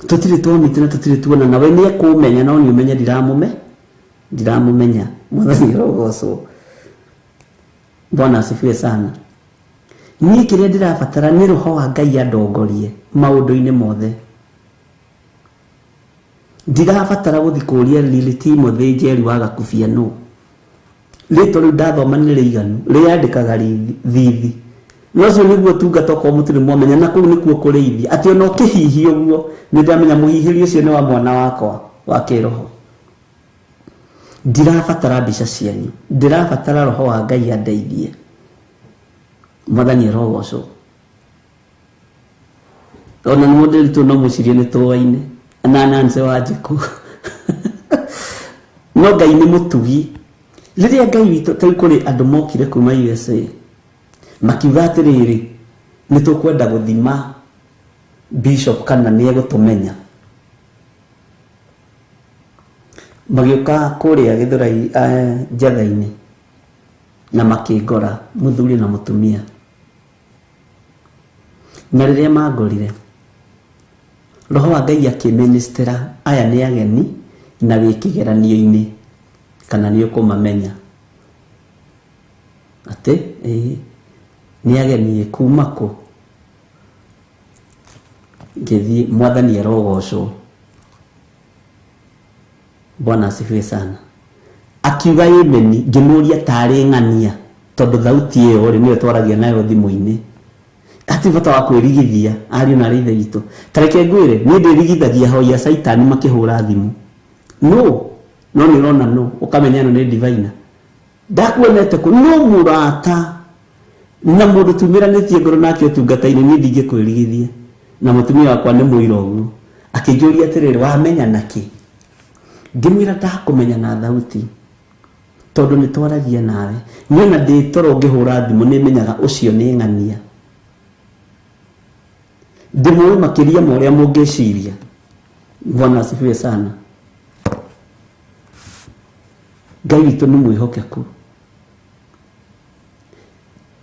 tũtirĩ twamĩte na tũtirĩ tuona nawe nĩ ekũmenya no nĩ ũmenye ndiramũmenya. Mwathani arogocwo. Bwana asifiwe sana. Niĩ kĩrĩa ndĩrabatara nĩ roho wa Ngai andongorie maũndũ-inĩ mothe. Ndirabatara gũthiĩ kũũria Lily Timothy Njeri wa Gakubia nũ. Rĩtwa rĩu ndathoma nĩ rĩiganu, rĩandĩkaga thithi. No ũcio nĩguo ũtungata okorwo mũtirĩ mwamenya, na kũu nĩkuo kũrĩithia. Atĩ ona ũkĩhihia ũguo, nĩ ndamenya mũhihĩrio ũcio nĩ wa mwana wakwa wa kĩroho. Ndirabatara mbica cianyu, ndirabatara roho wa Ngai andeithie. Mwathani arogocwo. Ona nĩ mũndĩritũ no mũcirie nĩ tũaine na Nancy Wanjikũ. No Ngai nĩ mũtugi. Rĩrĩa Ngai witũ tarĩu kũrĩ andũ mokire kuma USA makiuga atĩrĩrĩ, nĩ tũkwenda gũthima bishop kana nĩ egũtũmenya. Magĩũka kũrĩa Gĩthũrai Njatha-inĩ na makĩngora mũthuri na mũtumia. Na rĩrĩa mangorire, roho wa Ngai akĩministera aya nĩ ageni na wĩ kĩgeranio-inĩ kana nĩ ũkũmamenya. Atĩ ĩĩ nĩ ageni kuma kũ? Ngĩthiĩ, Mwathani arogocwo. Bwana asifiwe sana. Akiuga ĩmeni, ngĩmũria tarĩ ng'ania tondũ thauti ĩyo rĩ nĩyo twaragia nayo thimũ-inĩ. Hatirĩ bata wa kwĩrigithia ariũ na arĩ ithe witũ. Ta reke ngwĩre, niĩ ndĩrigithagia ahoi a Caitani makĩhũra thimũ. No, no nĩ ũrona no, ũkamenya ĩno nĩ diviner. Ndakuonete kũ? No mũrata na mũndũ tumĩranĩtie ngoro nake ũtungata-inĩ, niĩ ndingĩkwĩrigithia. Na mũtumia wakwa nĩ mũira ũguo. Akĩnjũria atĩrĩrĩ, wamenya nakĩ? Ngĩmwĩra ndakũmenya na thauti tondũ nĩ twaragia nawe. Niĩ ona ndĩ toro ngĩhũra thimũ nĩ menyaga ũcio nĩ ng'ania. Ndĩmũĩ makĩria ma ũrĩa mũngĩciria. Bwana asifiwe sana. Ngai witũ nĩ mwĩhokeku.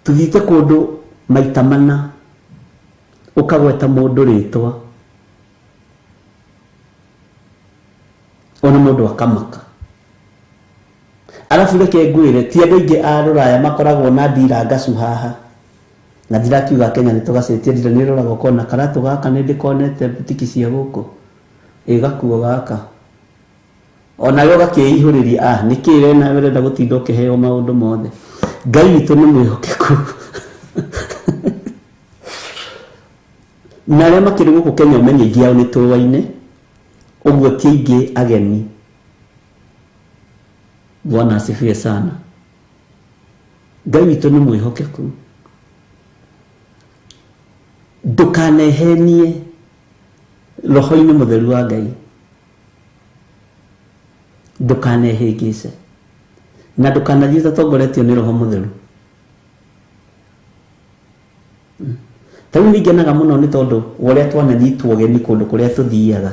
Tũthiĩte kũndũ maita mana ũkagweta mũndũ rĩtwa ona mũndũ akamaka. Arabu reke ngwĩre, ti andũ aingĩ a rũraya makoragwo na ndira ngacu haha. Na ndirakiuga Kenya nĩ tũgacĩtie ndira, nĩ ũroraga ũkona karatũ gaka nĩ ndĩkonete butiki cia gũkũ. Ĩ gakuo gaka. Ona we ũgakĩihũrĩria, nĩkĩ we nawe ũrenda gũtinda ũkĩheo maũndũ mothe. Ngai witũ nĩ mwĩhokeku. Na arĩa makĩrĩ gũkũ Kenya ũmenye aingĩ ao nĩ tũaine, ũguo ti aingĩ ageni. Bwana asifiwe sana. Ngai witũ nĩ mwĩhokeku. Ndũkanehenie roho-inĩ mũtheru wa Ngai. Ndũkanehĩngĩce. Na ndũkanathiĩ ũtatongoretio nĩ roho mũtheru. Ta rĩu nĩ ngenaga mũno nĩ tondũ wa ũrĩa twananyitwo ũgeni kũndũ kũrĩa tũthiaga.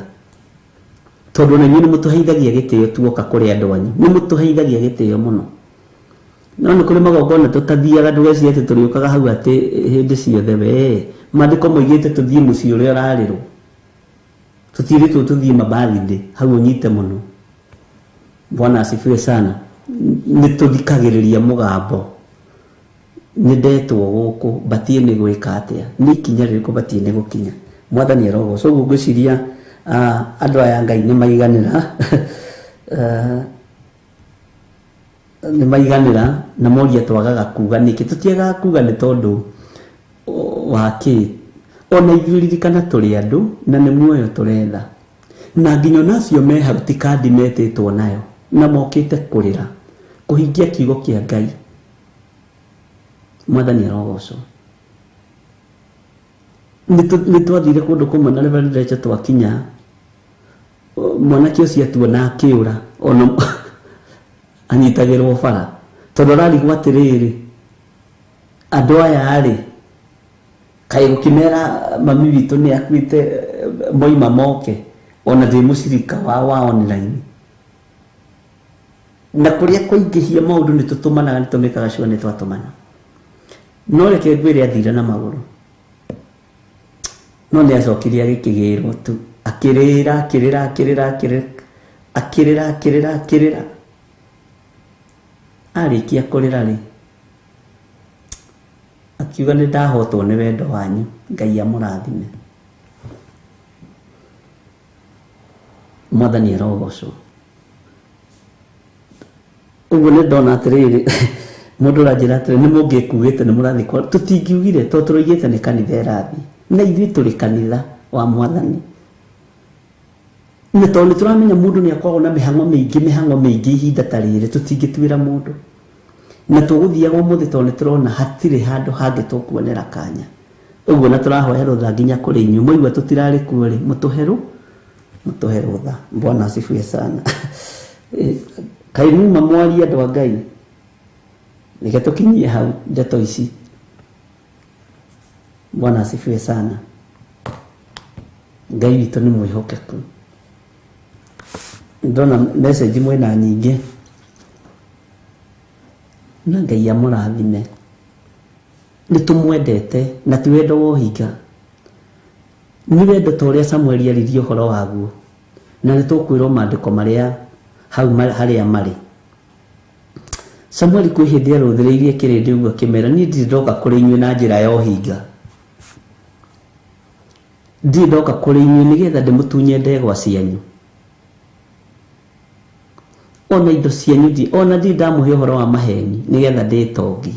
Tondũ ona inyuĩ nĩ mũtũheithagia gĩtĩo tuoka kũrĩ andũ anyu. Nĩ mũtũheithagia gĩtĩo mũno. No nĩ kũrĩ magongona tũtathiaga, ndũgecirie atĩ tũrĩũkaga hau atĩ hĩndĩ ciothe we. Maandĩko moigĩte tũthiĩ mũciĩ ũrĩa ũrarĩrwo. Tũtirĩtwo tũthiĩ mabathithĩ, hau ũnyite mũno. Bwana asifiwe sana. Nĩ tũthikagĩrĩria mũgambo. Nĩ ndetwo gũkũ, batiĩ nĩ gwĩka atĩa? Nĩ ikinya rĩrĩkũ batiĩ nĩ gũkinya? Mwathani arogocwo. Ũguo ngwĩciria andũ aya Ngai nĩ maiganĩra. Nĩ maiganĩra na moria twagaga kuga nĩkĩ. Tũtiagaga kuga nĩ tondũ wa kĩ. Ona ithuĩ ririkana tũrĩ andũ na nĩ muoyo tũretha. Na nginya ona acio me hau ti kandi metĩtwo nayo na mokĩte kũrĩra kũhingia kiugo kĩa Ngai. Mwathani arogocwo. Nĩ twathire kũndũ kũmwe na Reverend Rachel twakinya, mwanake ũcio atuona akĩũra, ona anyitagĩrwo bara tondũ ararigwo atĩrĩrĩ, andũ aya rĩ kaĩ gũkĩmera mami witũ nĩ akuĩte moima moke, ona ndĩ mũcirika wa online. Na kũrĩa kũingĩhia maũndũ nĩ tũtũmanaga, nĩ tũmĩkaga sure nĩ twatũmana. No reke ngwĩre athire na magũrũ. No nĩ acokirie agĩkĩgĩrwo tu, akĩrĩra akĩrĩra akĩrĩra akĩrĩra akĩrĩra akĩrĩra akĩrĩra. Arĩkia kũrĩra rĩ, akiuga nĩ ndahotwo nĩ wendo wanyu, Ngai amũrathime. Mwathani arogocwo. Ũguo nĩ ndona atĩrĩrĩ, mũndũ ũranjĩra atĩrĩ nĩ mũngĩkuugĩte nĩ mũrathiĩ kwa, tũtingiugire tondũ tũroigĩte nĩ kanitha ĩrathiĩ, na ithuĩ tũrĩ kanitha wa Mwathani. Na tondũ nĩ tũramenya mũndũ nĩ akoragwo na mĩhang'o mĩingĩ, mĩhang'o mĩingĩ ihinda ta rĩrĩ, tũtingĩtuĩra mũndũ. Na tũgũthiaga ũmũthĩ tondũ nĩ tũrona hatirĩ handũ hangĩ tũkuonera kanya. Ũguo na tũrahoya rũtha nginya kũrĩ inyuĩ, mwaigua tũtirarĩ kuo rĩ, mũtũhe rũtha. Bwana asifiwe sana. Kaĩ muma mwarie andũ a Ngai, reke tũkinyie hau ndeto ici. Bwana asifiwe sana. Ngai witũ nĩ mwĩhokeku. Ndona message mwĩna nyingĩ, na Ngai amũrathime. Nĩ tũmwendete na ti wendo wa ũhinga, nĩ wendo ta ũrĩa Samueli aririe ũhoro waguo, na nĩ tũkwĩrwo maandĩko marĩa hau harĩa marĩ. Samueli kwĩ hĩndĩ arũthĩrĩirie kĩrĩndĩ ũguo akĩmera, niĩ ndirĩ ndoka kũrĩ inyuĩ na njĩra ya ũhinga, ndirĩ ndoka kũrĩ inyuĩ nĩgetha ndĩmũtunye ndegwa cianyu ona indo cianyu, ona ndirĩ ndamũhe ũhoro wa maheni nĩgetha ndĩtongie.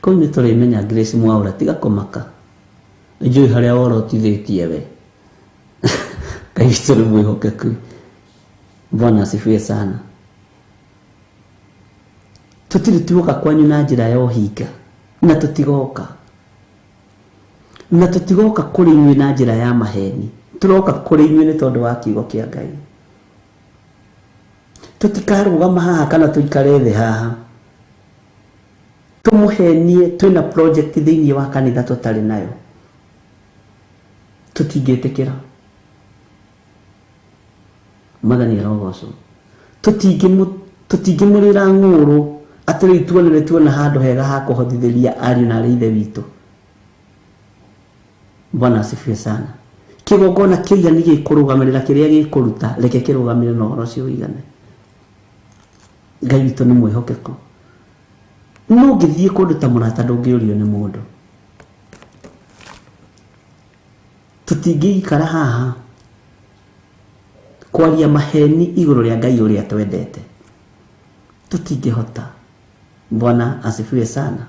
Kũu nĩ tũrĩmenya Grace Mwaura, tiga kũmaka, njũĩ harĩa worotithĩtie we. Ngai witũ nĩ mwĩhokeku. Bwana asifiwe sana. Tũtirĩ tuoka kwanyu na njĩra ya ũhinga, na tũtigoka, na tũtigoka kũrĩ inyuĩ na njĩra ya maheni. Tũroka kũrĩ inyuĩ nĩ tondũ wa kiugo kĩa Ngai. Tũtikarũgama haha kana tũikare thĩ haha tũmũhenie twĩna project thĩinĩ wa kanitha tũtarĩ nayo, tũtingĩtĩkĩra. Mwathani arogocwo. Tũtingĩmũrĩra ng'ũrũ atĩ rĩu tuone nĩ tuona handũ hega ha kũhothithĩria ariũ na arĩ ithe witũ. Bwana asifiwe sana. Kĩgongona kĩigani gĩkũrũgamĩrĩra kĩrĩa gĩkũruta, reke kĩrũgamĩrĩre na ũhoro ũcio ũigane. Ngai witũ nĩ mwĩhokeku. No ũngĩthiĩ kũndũ ta mũrata ndũngĩũrio nĩ mũndũ. Tũtingĩikara haha kwaria maheni igũrũ rĩa Ngai ũrĩa twendete, tũtingĩhota. Bwana asifiwe sana.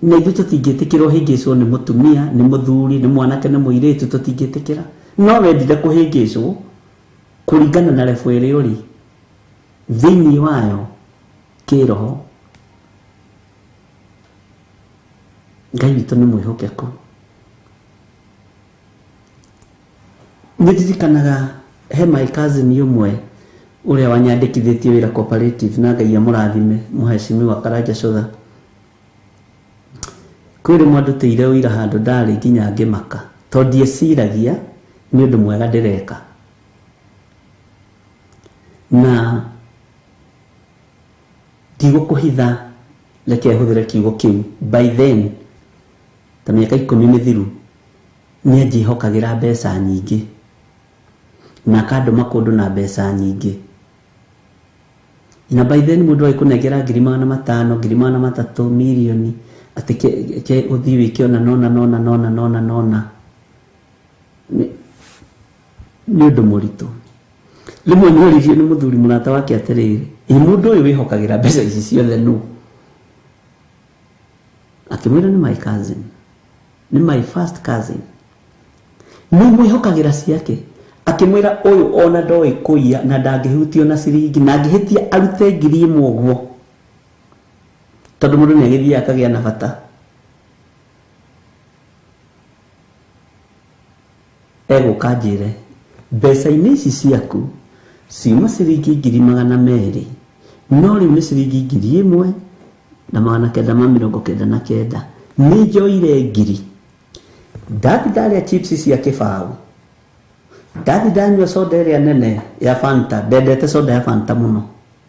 Na ithuĩ tũtingĩtĩkĩra ũhĩngĩcwo nĩ mũtumia, nĩ mũthuri, nĩ mwanake, nĩ mũirĩtu, tũtingĩtĩkĩra. No wendire kũhĩngĩcwo kũringana na level ĩrĩa ũrĩ thĩinĩ wayo kĩroho. Ngai witũ nĩ mwĩhokeku. Nĩ ndirikanaga he my cousin ũmwe ũrĩa wanyandĩkithĩtie wĩra cooperative, na Ngai amũrathime, mũhecimiwa Karanja Cũtha. Kwĩ rĩmwe andutĩire ũira handũ ndarĩ nginya ngĩmaka, tondũ ndieciragia nĩ ũndũ mwega ndĩreka. Na ndigũkũhitha, reke hũthĩre kiugo kĩu, by then ta mĩaka 10 mĩthiru nĩ anjĩhokagĩra mbeca nyingĩ na akandũma kũndũ na mbeca nyingĩ. Na by then mũndũ agĩkũnengera 500,000, 300,000, mirioni, atĩ ke ũthiĩ wĩke ona nona nona nona nona nona, nĩ ũndũ mũritũ. Rĩmwe nĩ oririo nĩ mũthuri mũrata wake atĩrĩrĩ, ĩ mũndũ ũyũ wĩhokagĩra mbeca ici ciothe nũ? Akĩmwĩra nĩ my cousin, nĩ my first cousin. Nĩ mwĩhokagĩra ciake? Akĩmwĩra ũyũ ona ndoĩ kũiya na ndangĩhutio na ciringi, na angĩhĩtia arute 1,000 ũguo, tondũ mũndũ nĩ agĩthiaga akagĩa na bata. Egũka njĩre mbeca-inĩ ici ciaku ciuma ciringi 200,000, no rĩu nĩ ciringi 1,999. Nĩ njoire 1,000, ndathi ndarĩa chips cia kĩbaũ, ndathi ndanyua soda ĩrĩa nene ya Fanta, ndendete soda ya Fanta mũno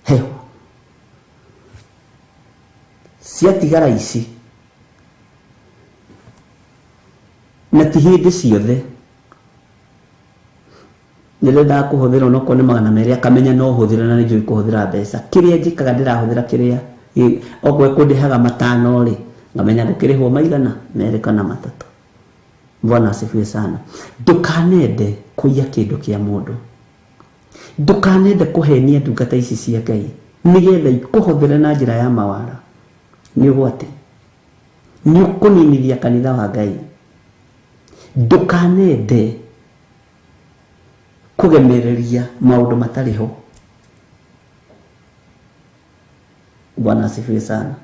hehu, Ciatigara ici na ti hĩndĩ ciothe nĩndendaga kũhũthĩra onokorwo nĩ 200 akamenya no hũthĩre na nĩnjũĩ kũhũthĩra mbeca. Kĩrĩa njĩkaga ndĩrahũthĩra kĩrĩa okorwo ekũndĩhaga 5 rĩ, ngamenya gũkĩrĩhwo maigana 2 kana 3. Bwana asifiwe sana. Ndũkanende kũiya kĩndũ kĩa mũndũ, ndũkanende kũhenia ndungata ici cia Ngai nĩgetha ikũhũthĩre na njĩra ya mawara. Nĩ ũgwati, nĩ ũkũninithia kanitha wa Ngai. Ndũkanende kũgemereria maũndũ matarĩ ho. Bwana asifiwe sana.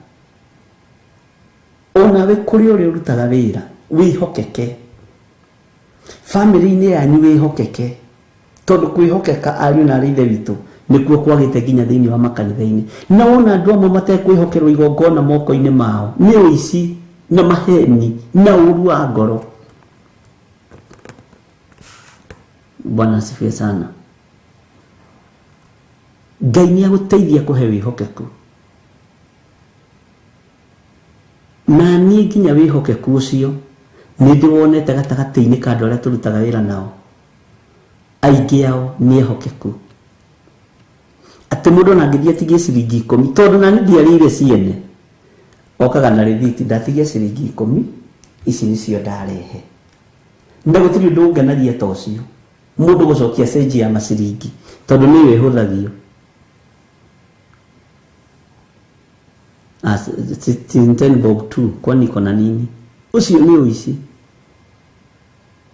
Onawe kũrĩ ũrĩa ũrutaga wĩra wĩhokeke, famĩlĩ-inĩ yanyu wĩhokeke, tondũ kwĩhokeka ariũ na aarĩ ithe witũ nĩkuo kwagĩte nginya thĩinĩ wa makanitha-inĩ. Na wona andũ amwe matekwĩhokerwo igongona moko-inĩ mao nĩ ũici na maheni na ũru wa ngoro. Bwana asifiwe sana. Ngai nĩ agũteithia kũhe wĩhokeku, na niĩ nginya wĩhokeku ũcio nĩ ndĩwonete gatagatĩ-inĩ ka andũ arĩa tũrutaga wĩra nao. Aingĩ ao nĩ ehokeku, atĩ mũndũ ona angĩthiĩ atigie ciringi 10, tondũ nani ndiarĩire ciene, okaga na rĩthiti, ndatigia ciringi 10 ici nĩcio ndarehe. Na gũtirĩ ũndũ ũngenagia ta ũcio, mũndũ gũcokia cenji ya maciringi, tondũ nĩ wĩhũthagio. 10 bob 2 kwani iko na nini? Ũcio nĩ ũici.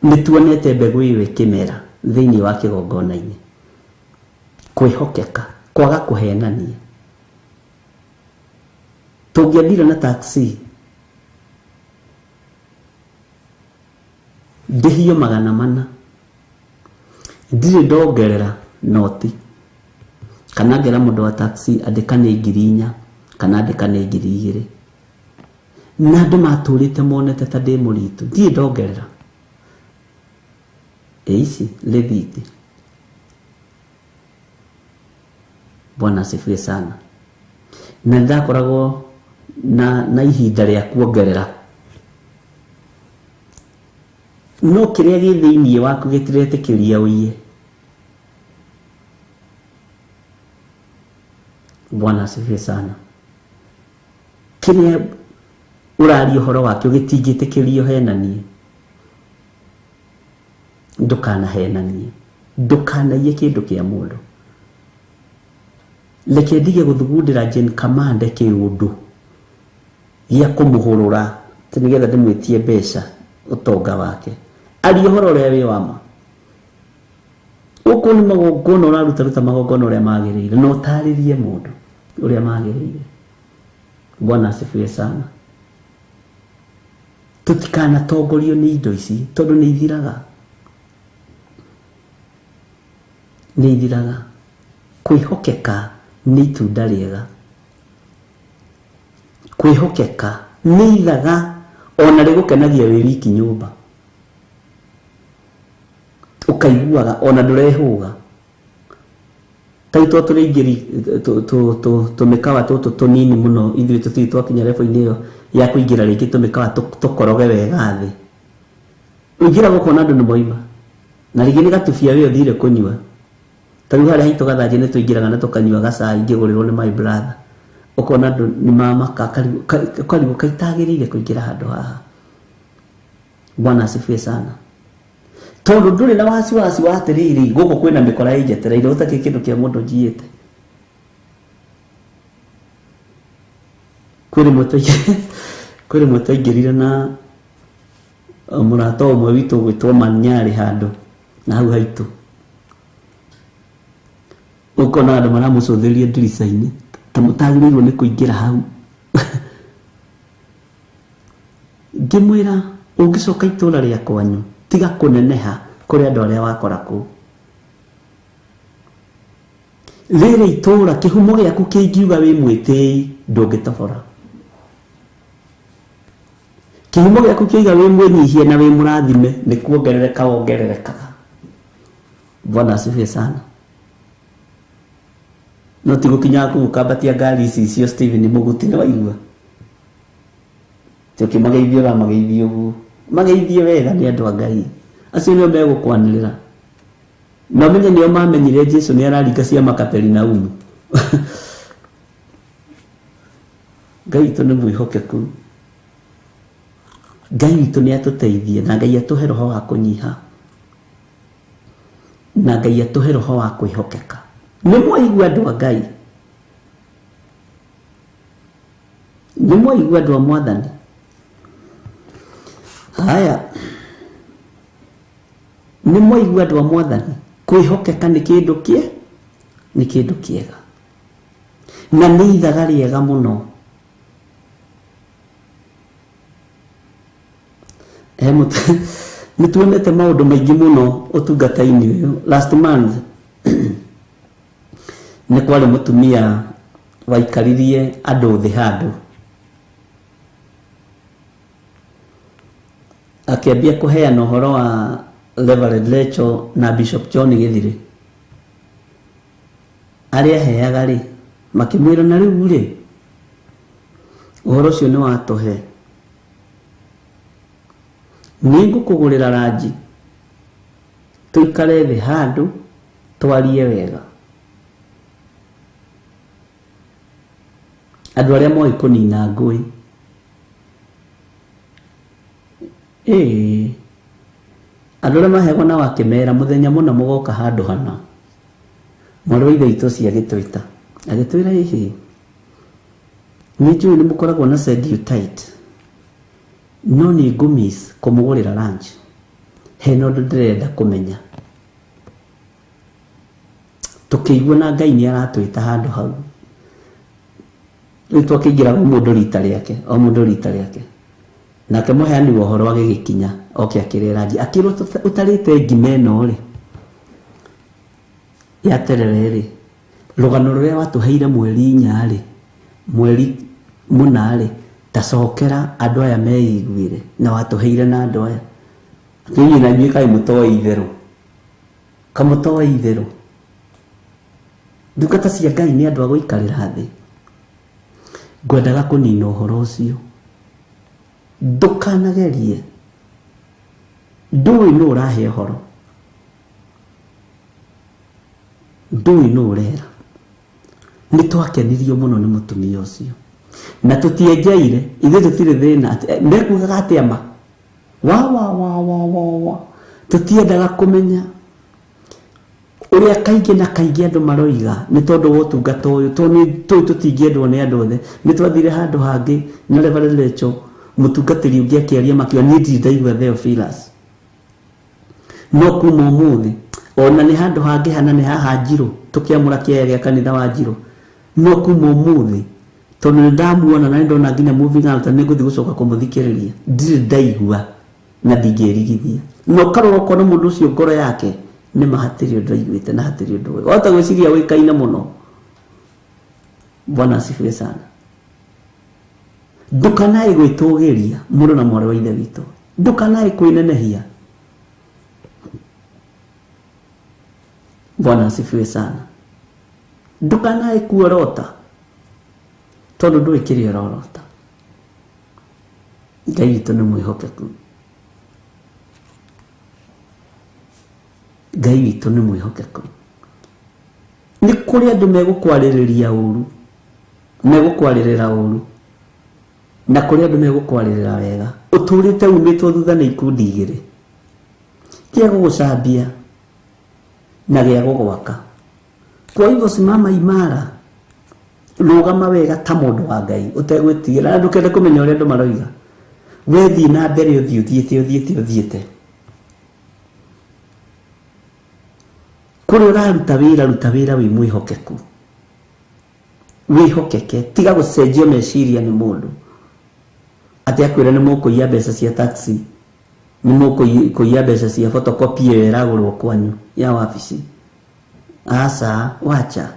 Nĩ tuonete mbegũ ĩyo ĩkĩmera thĩinĩ wa kĩgongona-inĩ. Kwĩhokeka, kwaga kũhenania. Tũngĩathire na taxi ndĩhio 400, ndirĩ ndongerera noti, kana ngera mũndũ wa taxi andĩka nĩ 4,000 kana andĩka nĩ 2,000, na andũ matũrĩte monete ta ndĩ mũritũ, ndirĩ ndongerera. Ici rĩthiti. Bwana asifiwe sana. Na ndakoragwo na ihinda rĩa kuongerera, no kĩrĩa gĩ thĩinĩ waku gĩtiretĩkĩria ũiye. Bwana asifiwe sana. Kĩrĩa ũraria ũhoro wakĩo gĩtingĩtĩkĩrio henanie. Ndũkanahenanie, ndũkanaiye kĩndũ kĩa mũndũ. Reke ndige gũthugundĩra Jane Kamande kĩũndũ gĩa kũmũhũrũra atĩ nĩgetha ndĩmwĩtie mbeca ũtonga wake. Aria ũhoro ũrĩa wĩ wa ma. Ũkũ nĩ magongona ũrarutaruta magongona ũrĩa magĩrĩire, na ũtarĩrie mũndũ ũrĩa magĩrĩire. Bwana asifiwe sana. Tũtikanatongorio nĩ indo ici tondũ nĩ ithiraga, nĩ ithiraga. Kwĩhokeka nĩ itunda rĩega, kwĩhokeka nĩ ithaga ona rĩgũkenagia wĩ wiki nyũmba, ũkaiguaga ona ndũrehũga. Ta itũ tũrĩingĩri tũmĩkawa tũtũ tũnini mũno, ithuĩ tũtirĩ twakinya level-inĩ ĩyo ya kũingĩra rĩngĩ tũmĩkawa tũkoroge wega thĩ. Ũingĩraga ũkona andũ nĩ moima, na rĩngĩ nĩ gatubia we ũthire kũnyua. Ta rĩu harĩa haitũ Gathanjĩ nĩ tũingĩraga na tũkanyua gacai ngĩgũrĩrwo nĩ my brother, ũkona andũ nĩ mamaka, ũkarigwo kaitagĩrĩire kũingĩra handũ haha. Bwana asifiwe sana. Tondũ ndũrĩ na wasiwasi wa atĩrĩrĩ, gũkũ kwĩna mĩkora ĩnjetereire, ũtakĩ kĩndũ kĩa mũndũ njiĩte. Kwĩ rĩmwe twaingĩrire na mũrata ũmwe witũ ũgwĩtwo Manyarĩ handũ na hau haitũ, ũkona andũ maramũcũthĩrĩria ndirica-inĩ ta mũtagĩrĩirwo nĩ kũingĩra hau. Ngĩmwĩra ũngĩcoka itũra rĩa kwanyu tiga kũneneha kũrĩ andũ arĩa wakora kũu. Rĩrĩ itũra kĩhumo gĩaku kĩngiuga wĩ mwĩtĩi ndũngĩtobora. Kĩhumo gĩaku kĩiga wĩ mwĩnyihie na wĩ mũrathime nĩ kuongerereka wongererekaga. Bwana asifiwe sana. No ti gũkinya kũu ũkambatia ngari ici cio Stephen Mũguti, nĩ waigua? Tũkĩmageithia ũramageithia ũguo. Mageithie wega nĩ andũ a Ngai. Acio nĩo megũkwanĩrĩra. Na ũmenye nĩo mamenyire Jesu nĩ araringa ciama Kaperinaumu. Ngai witũ nĩ mwĩhokeku. Ngai witũ nĩ atũteithie na Ngai atũhe roho wa kũnyiha. Na Ngai atũhe roho wa kwĩhokeka. Nĩ mwaigua andũ a Ngai. Nĩ mwaigua andũ a Mwathani. Haya. Nĩ mwaigua andũ a Mwathani. Kwĩhokeka nĩ kĩndũ kĩe, nĩ kĩndũ kĩega. Na nĩ ithaga rĩega mũno. Nĩ tuonete maũndũ maingĩ mũno ũtungata-inĩ ũyũ. Last month nĩ kwarĩ mũtumia waikaririe andũ thĩ handũ. Akĩambia kũheana ũhoro wa Reverend Rachel na Bishop John Gĩthirĩ. Arĩa aheaga rĩ, makĩmwĩra na rĩu rĩ, ũhoro ũcio nĩ watũhe. Nĩ ngũkũgũrĩra ranji, tũikare thĩ handũ, twarie wega. Andũ arĩa moĩ kũnina ngũĩ. Ĩĩ. Andũ arĩa maheagwo na wakĩmera mũthenya mũna mũgoka handũ hana. Mwarĩ wa ithe witũ ũcio agĩtwĩta. Agĩtwĩra ĩhĩ. Nĩ njũĩ nĩ mũkoragwo na send you tight. No nĩ ngũmiss kũmũgũrĩra lunch. Hena ũndũ ndĩrenda kũmenya. Tũkĩigua na Ngai nĩ aratwĩta handũ hau. Rĩu twakĩingĩra o mũndũ rita rĩake, o mũndũ rita rĩake. Nake mũheani wa ũhoro agĩgĩkinya, oke akĩrĩa ranji. Akĩrwo ũtarĩte ngima ĩno rĩ, ya terere rĩ, rũgano rũrĩa watũheire mweri inya rĩ, mweri mũna rĩ, tacokera andũ aya meiguĩre, na watũheire na andũ aya. Inyuĩ na inyuĩ kaĩ mũtoĩ itherũ. Kamũtoĩ itherũ. Ndungata cia Ngai nĩ andũ a gũikarĩra thĩ. Ngwendaga kũnina ũhoro ũcio. Ndũkanagerie. Ndũĩ nũ ũrahe ũhoro. Ndũĩ nũ ũrera. Nĩ twakenirio mũno nĩ mũtumia ũcio. Na tũtienjeire, ithuĩ tũtirĩ thĩna. Mekugaga atĩa ma? Wa wa wa wa wa wa. Tũtiendaga kũmenya. Ũrĩa kaingĩ na kaingĩ andũ maroiga nĩ tondũ wa ũtungata ũyũ, tondũ nĩ tũĩ tũtingĩendwo nĩ andũ othe. Nĩ twathire handũ hangĩ na Reverend Rachel, mũtungatĩri ũngĩ akĩaria makiuga niĩ ndirĩ ndaigua Theophilus. No kuma ũmũthĩ, ona nĩ handũ hangĩ hana nĩ haha Njirũ, tũkĩamũra kĩaya gĩa kanitha wa Njirũ. No kuma ũmũthĩ, tondũ nĩ ndamuona na nĩ ndona nginya moving out, nĩ ngũthiĩ gũcoka kũmũthikĩrĩria. Ndirĩ ndaigua na ndingĩrigithia. Na ũkarora ũkona mũndũ ũcio ngoro yake nĩ ma hatirĩ ũndũ aiguĩte na hatirĩ ũndũ ũĩ. Wahota gwĩciria ũĩkaine mũno. Bwana asifiwe sana. Ndũkanae gwĩtũgĩria mũrũ na mwarĩ wa ithe witũ. Ndũkanae kwĩnenehia. Bwana asifiwe sana. Ndũkanae kuorota tondũ ndũĩ kĩrĩa ũrorota. Ngai witũ nĩ mwĩhokeku. Ngai witũ nĩ mwĩhokeku. Nĩ kũrĩ andũ megũkwarĩrĩria ũru, megũkwarĩrĩra ũru, na kũrĩ andũ megũkwarĩrĩra wega. Ũtũrĩte umĩtwo thutha nĩ ikundi igĩrĩ, kĩa gũgũcambia na gĩa gũgwaka. Kwa hivyo simama imara, rũgama wega ta mũndũ wa Ngai ũtegwĩtigĩra, na ndũkende kũmenya ũrĩa andũ maroiga. We thiĩ na mbere ũthiĩ ũthiĩte ũthiĩte ũthiĩte. Kũrĩa ũraruta wĩra, ruta wĩra wĩ mwĩhokeku. Wĩhokeke, tiga gũcenjio meciria nĩ mũndũ. Atĩ akwĩra nĩ mũkũiya mbeca cia taxi, nĩ mũkũiya mbeca cia photocopy ĩyo ĩragũrwo kwanyu ya wabici. Aca, wacha.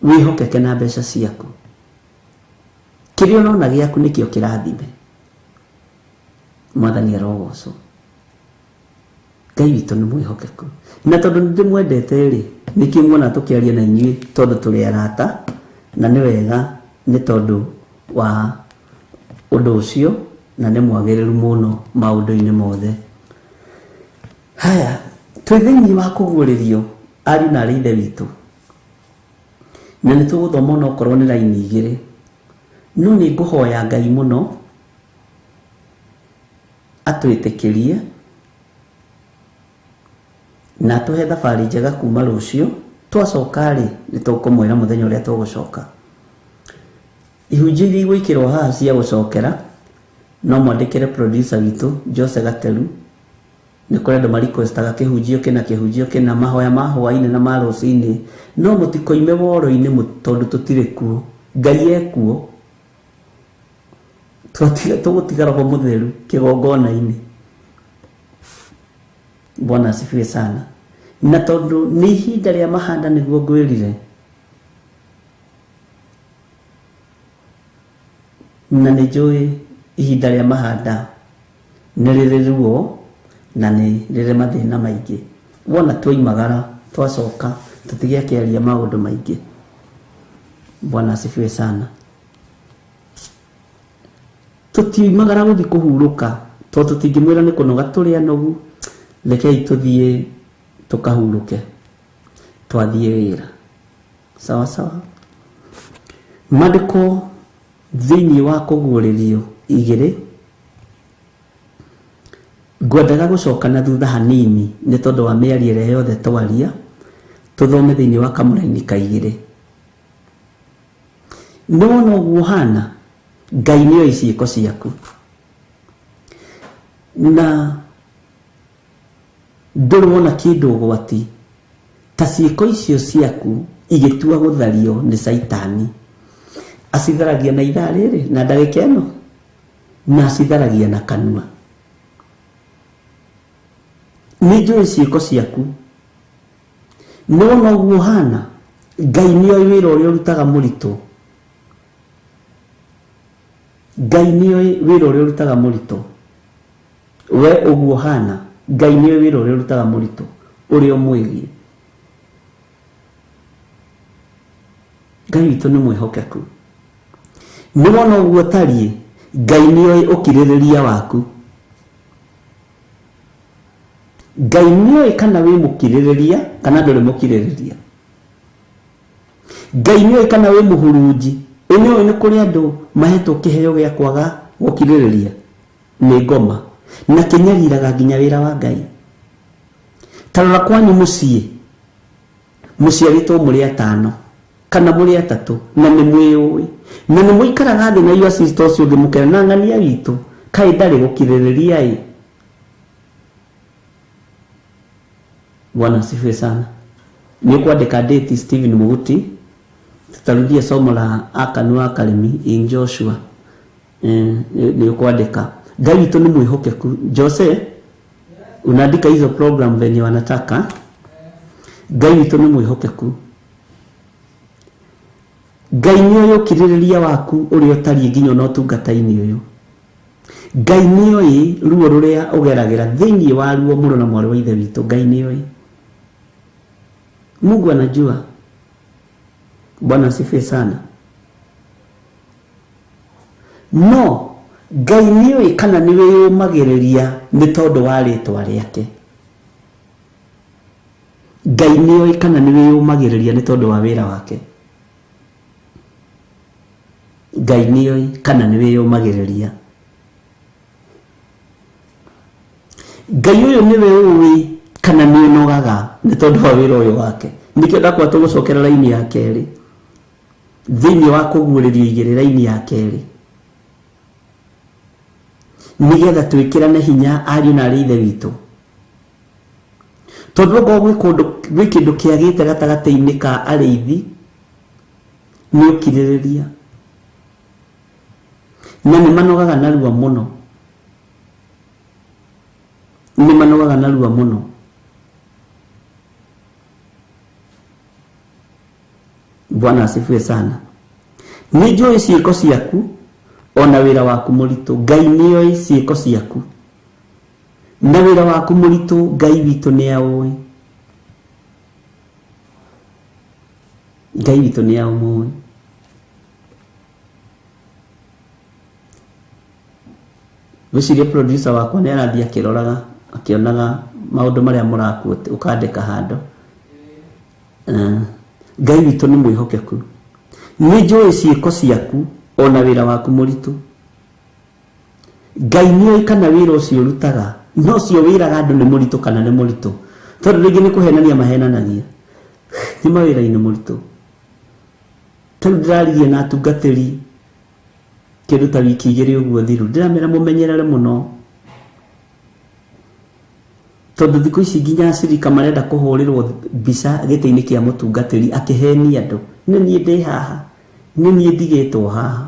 Wĩhokeke na mbeca ciaku. Kĩrĩa ũrona gĩaku nĩkĩo kĩrathime. Mwathani arogocwo. Ngai witũ nĩ mwĩhokeku. Na tondũ nĩ ndĩmwendete rĩ, nĩkĩo muona tũkĩaria na inyuĩ tondũ tũrĩ arata, na nĩ wega nĩ tondũ wa Ũndũ ũcio na nĩ mwagĩrĩru mũno maũndũ-inĩ mothe. Haya, twĩ thĩinĩ wa kũguũrĩrio ariũ na arĩ ithe witũ, na nĩ tũgũthoma onokorwo nĩ raini igĩrĩ, no nĩ ngũhoya Ngai mũno atwĩtĩkĩrie na atũhe thabarĩ njega kuma rũciũ. Twacoka rĩ, nĩ tũkũmwĩra mũthenya ũrĩa tũgũcoka. Ihunjio iria igwĩkĩrwo haha cia gũcokera no mwandĩkĩre producer witũ Jose Gateru. Nĩ kũrĩ andũ marequestaga kĩhunjio kĩna kĩhunjio kĩna, mahoya ma hwaĩ-inĩ na ma rũcinĩ, no mũtikoime woro-inĩ tondũ tũtirĩ kuo. Ngai ekuo, tũgũtiga roho mũtheru kĩgongona-inĩ. Bwana asifiwe sana. Na tondũ nĩ ihinda rĩa mahanda nĩguo ngwĩrire, na nĩ njũĩ ihinda rĩa mahanda nĩ rĩrĩ ruo na nĩ rĩrĩ mathĩna maingĩ. Wona twoimagara twacoka tũtigĩakĩaria maũndũ maingĩ. Bwana asifiwe sana. Tũtiumagara gũthiĩ kũhurũka tondũ tũtingĩmwĩra nĩ kũnoga tũrĩ anogu, rekei tũthiĩ tũkahurũke, twathiĩ wĩra. Sawa sawa. Maandĩko thĩinĩ wa kũguũrĩrio igĩrĩ, ngwendaga gũcoka na thutha hanini nĩ tondũ wa mĩario ĩrĩa yothe twaria, tũthome thĩinĩ wa kamũraini ka igĩrĩ. Nĩ wona ũguo hana, Ngai nĩoĩ ciĩko ciaku, na ndũrĩ wona kĩndũ ũgwati ta ciĩko icio ciaku igĩtua gũthario nĩ Caitani. Acitharagia na ithaa rĩrĩ na ndagĩka ĩno, na acitharagia na kanua. Nĩ njũĩ ciĩko ciaku, nĩ wona ũguo hana, Ngai nĩoĩ wĩra ũrĩa ũrutaga mũritũ. Ngai nĩoĩ wĩra ũrĩa ũrutaga mũritũ. We ũguo hana, Ngai nĩoĩ wĩra ũrĩa ũrutaga mũritũ ũrĩa ũmwĩgiĩ. Ngai witũ nĩ mwĩhokeku. Nĩ wona ũguo ũtariĩ, Ngai nĩoĩ ũkirĩrĩria waku. Ngai nĩoĩ kana wĩ mũkirĩrĩria kana ndũrĩ mũkirĩrĩria. Ngai nĩoĩ kana wĩ mũhurunji. Ĩ nĩũĩ nĩ kũrĩ andũ mahetwo kĩheo gĩa kwaga gũkirĩrĩria nĩ ngoma, na kĩnyariraga nginya wĩra wa Ngai. Ta rora kwanyu mũciĩ, mũciarĩtwo mũrĩ atano kana mũrĩ atatũ, na nĩ mwĩũĩ, na nĩ mũikaraga thĩ na your sister ũcio ũngĩ mũkera na ng'ania witũ kaĩ ndarĩ gũkirĩrĩria ĩ. Bwana asifiwe sana. Nĩ ũkwandĩka date Stephen Muguti, tutarudia somo la Akanu Academy in Joshua. Nĩ ũkwandĩka. Ngai witũ nĩ mwĩhokeku. Jose, unaandika hizo program venye wanataka. Ngai witũ nĩ mwĩhokeku. Ngai nĩoĩ ũkirĩrĩria waku ũrĩa ũtariĩ nginya ona ũtungata-inĩ ũyũ. Ngai nĩoĩ ruo rũrĩa ũgeragĩra thĩinĩ wa ruo mũrũ na mwarĩ wa ithe witũ. Ngai nĩoĩ. Mungu anajua. Bwana asifiwe sana. No Ngai nĩoĩ kana nĩ wĩyũmagĩrĩria nĩ tondũ wa rĩtwa rĩake. Ngai nĩoĩ kana nĩ wĩyũmagĩrĩria nĩ tondũ wa wĩra wake. Ngai nĩoĩ kana nĩ wĩyũmagĩrĩria. Ngai ũyũ nĩwe ũĩ kana nĩ ũnogaga nĩ tondũ wa wĩra ũyũ wake. Nĩkĩo ndakwa tũgũcokera raini ya kerĩ thĩinĩ wa kũguũrĩrio igĩrĩ, raini ya kerĩ, nĩgetha twĩkĩrane hinya ariũ na arĩ ithe witũ. Tondũ okorwo gwĩ kĩndũ kĩagĩte gatagatĩ-inĩ ka arĩithi nĩ ũkirĩrĩria, na nĩ manogaga narua mũno, nĩ manogaga narua mũno. Bwana asifiwe sana. Nĩ njũĩ ciĩko ciaku ona wĩra waku mũritũ. Ngai nĩoĩ ciĩko ciaku na wĩra waku mũritũ. Ngai witũ nĩaũĩ. Ngai witũ nĩaũmũĩ. Gwĩciria producer wakwa nĩ arathiĩ akĩroraga akĩonaga maũndũ marĩa mũrakuo ũkandĩka handũ. Ngai witũ nĩ mwĩhokeku. Nĩ njũĩ ciĩko ciaku ona wĩra waku mũritũ. Ngai nĩoĩ kana wĩra ũcio ũrutaga no ũcio wĩraga andũ nĩ mũritũ kana nĩ mũritũ, tondũ rĩngĩ nĩ kũhenania mahenanagia. Nĩ mawĩra-inĩ mũritũ. Tondũ ndĩraririe na atungatĩri kĩndũ ta wiki igĩrĩ ũguo thiru, ndĩramera mũmenyerere mũno, tondũ thikũ ici nginya acirika marenda kũhũrĩrwo mbica gĩtĩ-inĩ kĩa mũtungatĩri akĩhenia andũ. Nĩ niĩ ndĩ haha, nĩ niĩ ndigĩtwo haha.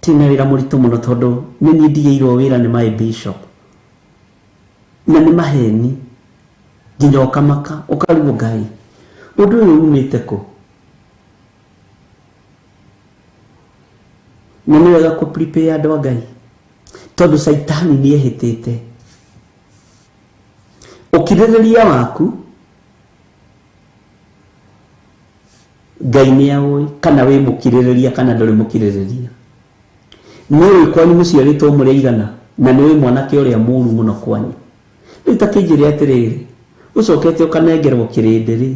Tina wĩra mũritũ mũno tondũ nĩ niĩ ndigĩirwo wĩra nĩ my bishop. Na nĩ maheni nginya ũkamaka ũkarigwo Ngai ũndũ ũyũ umĩte kũ. Na nĩ wega kũ prepare andũ a Ngai tondũ Caitani nĩ ehĩtĩte. Ũkirĩrĩria waku Ngai nĩ aũĩ kana wĩ mũkirĩrĩria kana ndũrĩ mũkirĩrĩria. Nĩ ũĩ kwanyu mũciarĩtwo mũrĩ aigana na nĩ ũĩ mwanake ũrĩa mũũru mũno kwanyu. Rĩu ta kĩnjĩre atĩrĩrĩ, ũcokete ũkanengerwo kĩrĩndĩ rĩ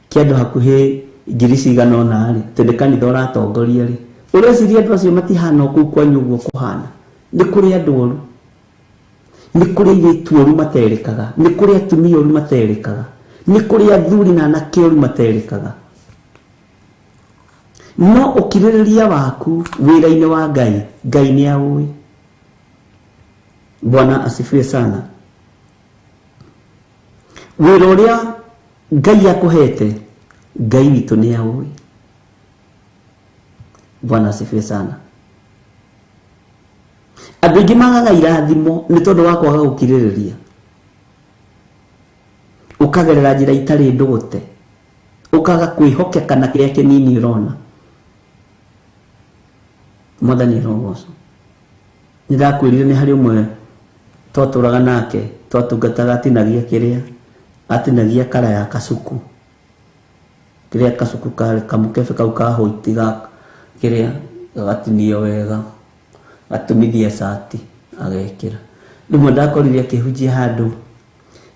kĩa andũ hakuhĩ ngiri cigana ũna rĩ, atĩ nĩ kanitha ũratongoria rĩ, ũreciria andũ acio matihana o kũu kwanyu ũguo kũhana? Nĩ kũrĩ andũ oru, nĩ kũrĩ airĩtu oru materĩkaga, nĩ kũrĩ atumia oru materĩkaga, nĩ kũrĩ athuri na anake oru materĩkaga. No ũkirĩrĩria waku wĩra-inĩ wa Ngai, Ngai nĩ aũĩ. Bwana asifiwe sana. Wĩra ũrĩa Ngai akũhete, Ngai witũ nĩ aũĩ. Bwana asifiwe sana. Andũ aingĩ magaga irathimo nĩ tondũ wa kwaga gũkirĩrĩria. Ũkagerera njĩra itarĩ ndũgũte, ũkaga kwĩhokeka na kĩrĩa kĩnini ũrona. Mwathani arogocwo. Nĩ ndakwĩrire nĩ harĩ ũmwe twatũraga nake, twatungataga atinagia kĩrĩa, atinagia kara ya kacuku. Kĩrĩa kacuku karĩ kamũkebe kau ka hũiti ga kĩrĩa gagatinio wega, gatumithia cati agekĩra. Rĩmwe ndakorire akĩhunjia handũ,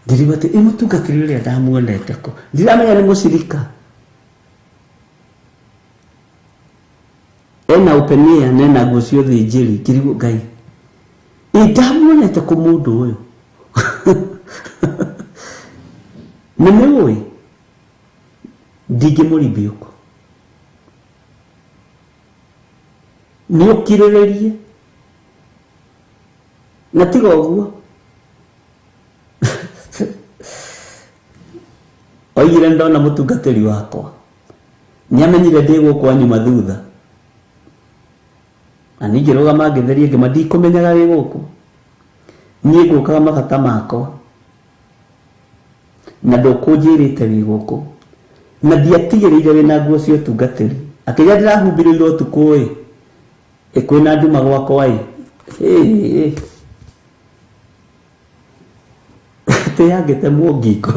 ngĩrigwo atĩ ĩ mũtungatĩri ũrĩa ndamuonete kũ, ndiramenya nĩ mũcirika. Ena upenia na ena nguo cia ũthĩnjĩri, ngĩrigwo Ngai ĩ ndamuonete kũ mũndũ ũyũ. Na nĩ ũĩ ndingĩmũribiũka. Nĩ ũkirĩrĩrie na tiga ũguo. Oigire ndona mũtungatĩri wakwa nĩamenyire ndĩ gũkũ anyuma thutha, na niĩ ngĩrũgama ngĩtheria ngĩma ndikũmenyaga wĩ gũkũ, niĩ ngũkaga mabata makwa na ndũkũnjĩrĩte wĩ gũkũ, na ndiatigĩrĩire wĩna nguo cia ũtungatĩri. Akĩrĩa ndĩrahumbĩrĩirwo ũtukũ ĩ, kwĩna nduma gwakwa ĩ, tĩyangĩtemwo ngingo.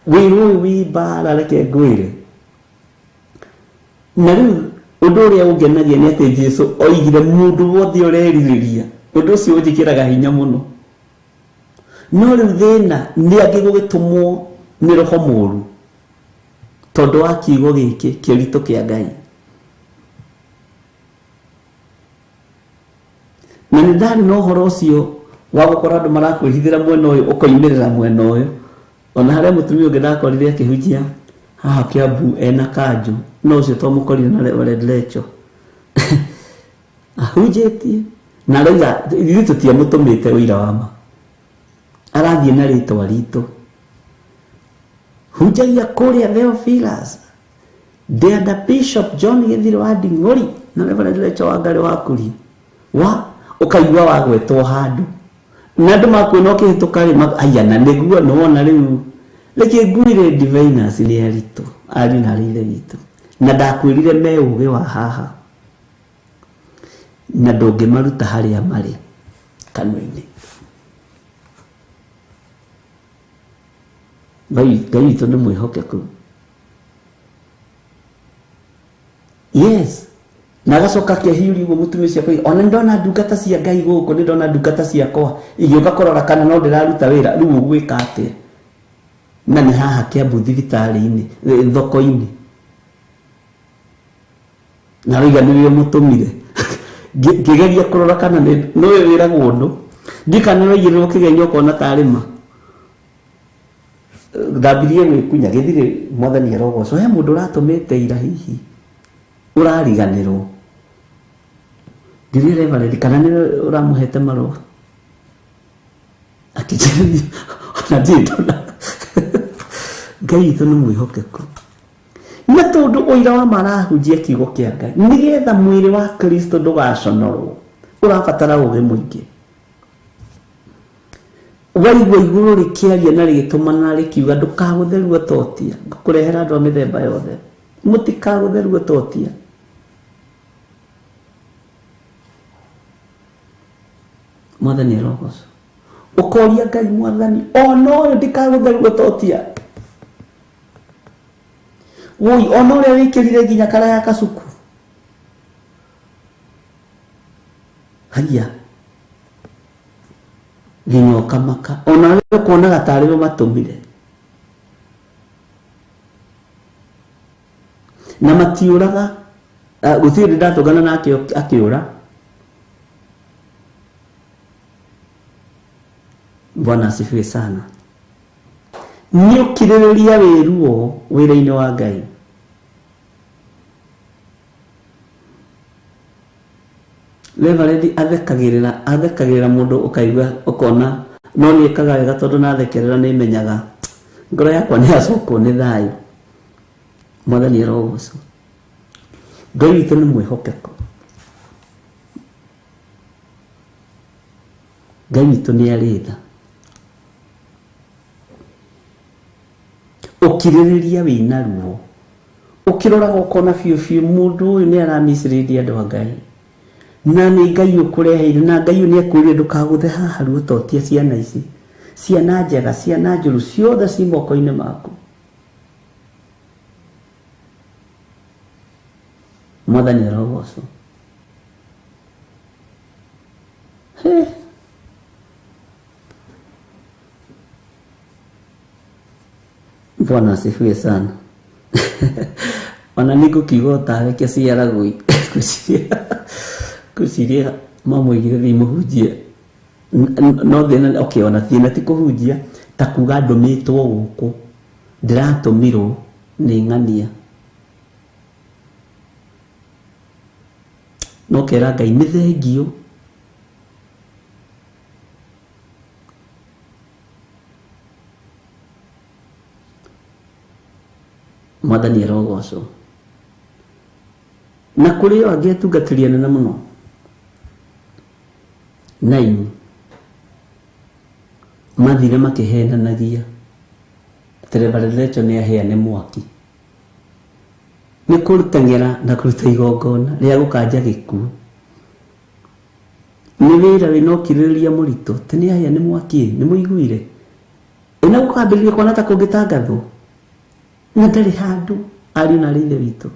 Wĩra ũyũ wĩ mbara reke ngwĩre. Na rĩu ũndũ ũrĩa ũngenagia nĩ atĩ Jesũ oigire mũndũ wothe ũrerirĩria, ũndũ ũcio ũnjĩkĩraga hinya mũno. No rĩu thĩna nĩ angĩ gũgĩtũmwo nĩ roho mũũru tondũ wa kiugo gĩkĩ kĩritũ kĩa Ngai. Na nĩ ndarĩ na ũhoro ũcio wa gũkorwo andũ marakwĩhithĩra mwena ũyũ ũkoimĩrĩra mwena ũyũ. Ona harĩa mũtumia ũngĩ ndakorire akĩhunjia haha Kiambu ena kanjũ, no ũcio twamũkorire na Reverend Lecho ahunjĩtie na arauga ithuĩ tũtiamũtũmĩte ũira wa ma, arathiĩ na rĩtwa ritũ. Hunjagia kũrĩa Theophilus ndĩ Bishop John Gĩthirĩ wa Nding'ũri na Reverend Lecho wa Ngarĩ wa Kuria wa ũkaigua wagwetwo handũ na andũ makuona ũkĩhĩtũka rĩ, aya na nĩguo nĩwona rĩu reke nguire diviners nĩ aritũ ariũ na arĩ ithe witũ, na ndakwĩrire me ũgĩ wa haha na ndũngĩmaruta harĩa marĩ kanua-inĩ. Ngai witũ nĩ mwĩhokeku. Yes, na Na agacoka akĩhiũria ũguo mũtumia ũcio akoiga ona nĩndona ndungata cia Ngai gũkũ, nĩndona ndungata ciakwa igĩũka kũrora kana no ndĩraruta wĩra, rĩu ũgwĩka atĩa? Na nĩ haha Kiambu thibitarĩ-inĩ, thoko-inĩ. Na roiga nĩwe ũmũtũmire. Ngĩgeria kũrora kana nĩwe wĩragwo ũndũ. Ndikana nĩwaigĩrĩrwo kĩgenyo ũkona tarĩ ma. Ndambirie gwĩkunya gĩthirĩ mwathani arogocwo. He mũndũ ũratũmĩte ira hihi ũrariganĩrwo. Ndiũĩ Reverend kana nĩwe ũramũhete marũa. Akĩnjĩra ona ndirĩ ndona. Ngai witũ nĩ mwĩhokeku. Na tondũ ũira wa ma arahunjia kiugo kĩa Ngai nĩgetha mwĩrĩ wa Kristo ndũgaconorwo, ũrabatara ũũgĩ mũingĩ. Waigua igũrũ rĩkĩaria na rĩgĩtũmana rĩkiuga ndũkagũthe ruo totia, ngũkũrehera andũ a mĩthemba yothe, mũtikagũthe ruo totia. Mwathani arogocwo. Ũkoria Ngai, mwathani ona ũyũ ndikagũthe ruo totia. Woi, ona ũrĩa wĩkĩrire nginya kara ya kasuku. Haiya. Nginya ũkamaka. Ona ũrĩa ũkuonaga tarĩ we matũmire. Na matiũraga. Gũtirĩ hĩndĩ ndatũngana nake akĩũra. Bwana asifiwe sana. Nĩ ũkirĩrĩria wĩ ruo wĩra-inĩ wa Ngai. Reverend athekagĩrĩra mũndũ ũkaigua ũkona no nĩ ĩkaga wega tondũ nathekerera nĩ menyaga ngoro yakwa nĩ yacokwo nĩ thayũ. Mwathani arogocwo. Ngai witũ nĩ mwĩhokeku. Ngai witũ nĩ arĩ tha. Ũkirĩrĩria wĩna ruo. Ũkĩroraga ũkona biũ biũ mũndũ ũyũ nĩ aramicirĩria andũ a Ngai. Na nĩ Ngai ũkũreheire, na Ngai ũyũ nĩ ekwĩrire ndũkagũthe haha ruo totia ciana ici. Ciana njega, ciana njũru, ciothe ci moko-inĩ maku. Mwathani arogocwo. He. Bwana asifiwe sana. Ona nĩngũkiuga otawe kĩciaragwo ngwĩciria mamũigire thiĩ mũhunjie. No thĩna, okay, ona thĩna ti kũhunjia, ta kuga ndũmĩtwo gũkũ, ndĩratũmirwo nĩ ng'ania. No kera Ngai nĩ thengio. Mwathani arogocwo. Na kũrĩ o angĩ atungatĩri anene mũno. 9 mathire makĩhenanagia atĩ Reverend Rachel nĩ ahĩa nĩ mwaki. Nĩ kũruteng'era na kũruta igongona rĩa gũkanja gĩkuũ. Nĩ wĩra wĩna ũkirĩrĩria mũritũ, atĩ nĩ ahĩa nĩ mwaki, nĩ mũiguire. Ĩna gũkambĩrĩria kuona ta kũngĩtangathwo. Na ndarĩ handũ ariũ na arĩ ithe witũ.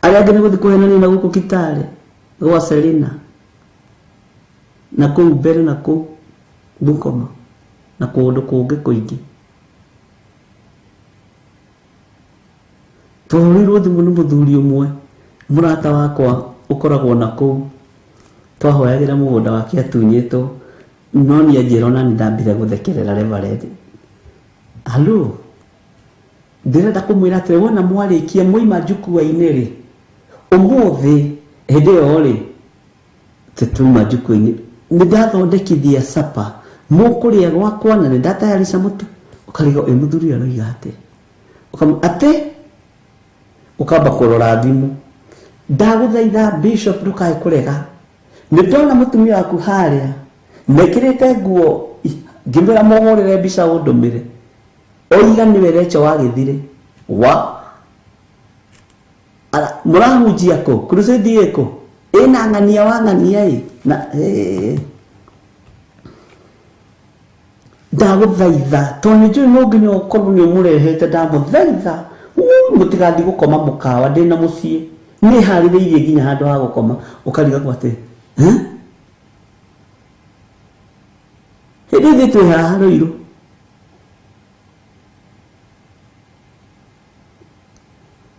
Arĩa angĩ nĩ gũthiĩ kũhenania na gũkũ Kitale, gwa Selina, na kũu mbere na kũu Bungoma, na kũndũ kũngĩ kũingĩ. Twahũrĩirwo thimũ nĩ mũthuri ũmwe, mũrata wakwa ũkoragwo na kũu. Twahoyagĩra mũgũnda wake atunyĩtwo, no niĩ anjĩra ona nĩ ndambire gũthekerera Reverend. Hello? Ndĩrenda kũmwĩra atĩrĩ, wona mwarĩkia mwaima njukua-inĩ rĩ, ũmũthĩ hĩndĩ ĩyo rĩ, tũtuma njukua-inĩ, nĩ ndathondekithia sapa, mũkũrĩa gwakwa na nĩ ndatayarisha mũtu. Ũkarigwo ĩ mũthuri ũyũ aroiga atĩa? Atĩ? Ũkamba kũrora thimũ. Ndagũthaitha Bishop ndũkae kũrega. Nĩ ndona mũtumia waku harĩa, mekĩrĩte nguo, ngĩmwĩra mũhũrĩre mbica ũndũmĩre. Oiga nĩwe Rachel wa gĩthirĩ. Wa? Ara, mũrahunjia kũ? Crusade ĩ kũ? Ĩna ng'ania wa ng'ania ĩ. Na, ĩ. Ndagũthaitha, tondũ nĩ njũĩ no nginya ũkorwo nĩ ũmũrehete, ndamũthaitha. Mũtigathiĩ gũkoma mũkawa, ndĩna mũciĩ. Nĩ harĩrĩirie nginya handũ ha gũkoma ũkarigagwo atĩ hĩndĩ ithuĩ twĩ haha Rũirũ.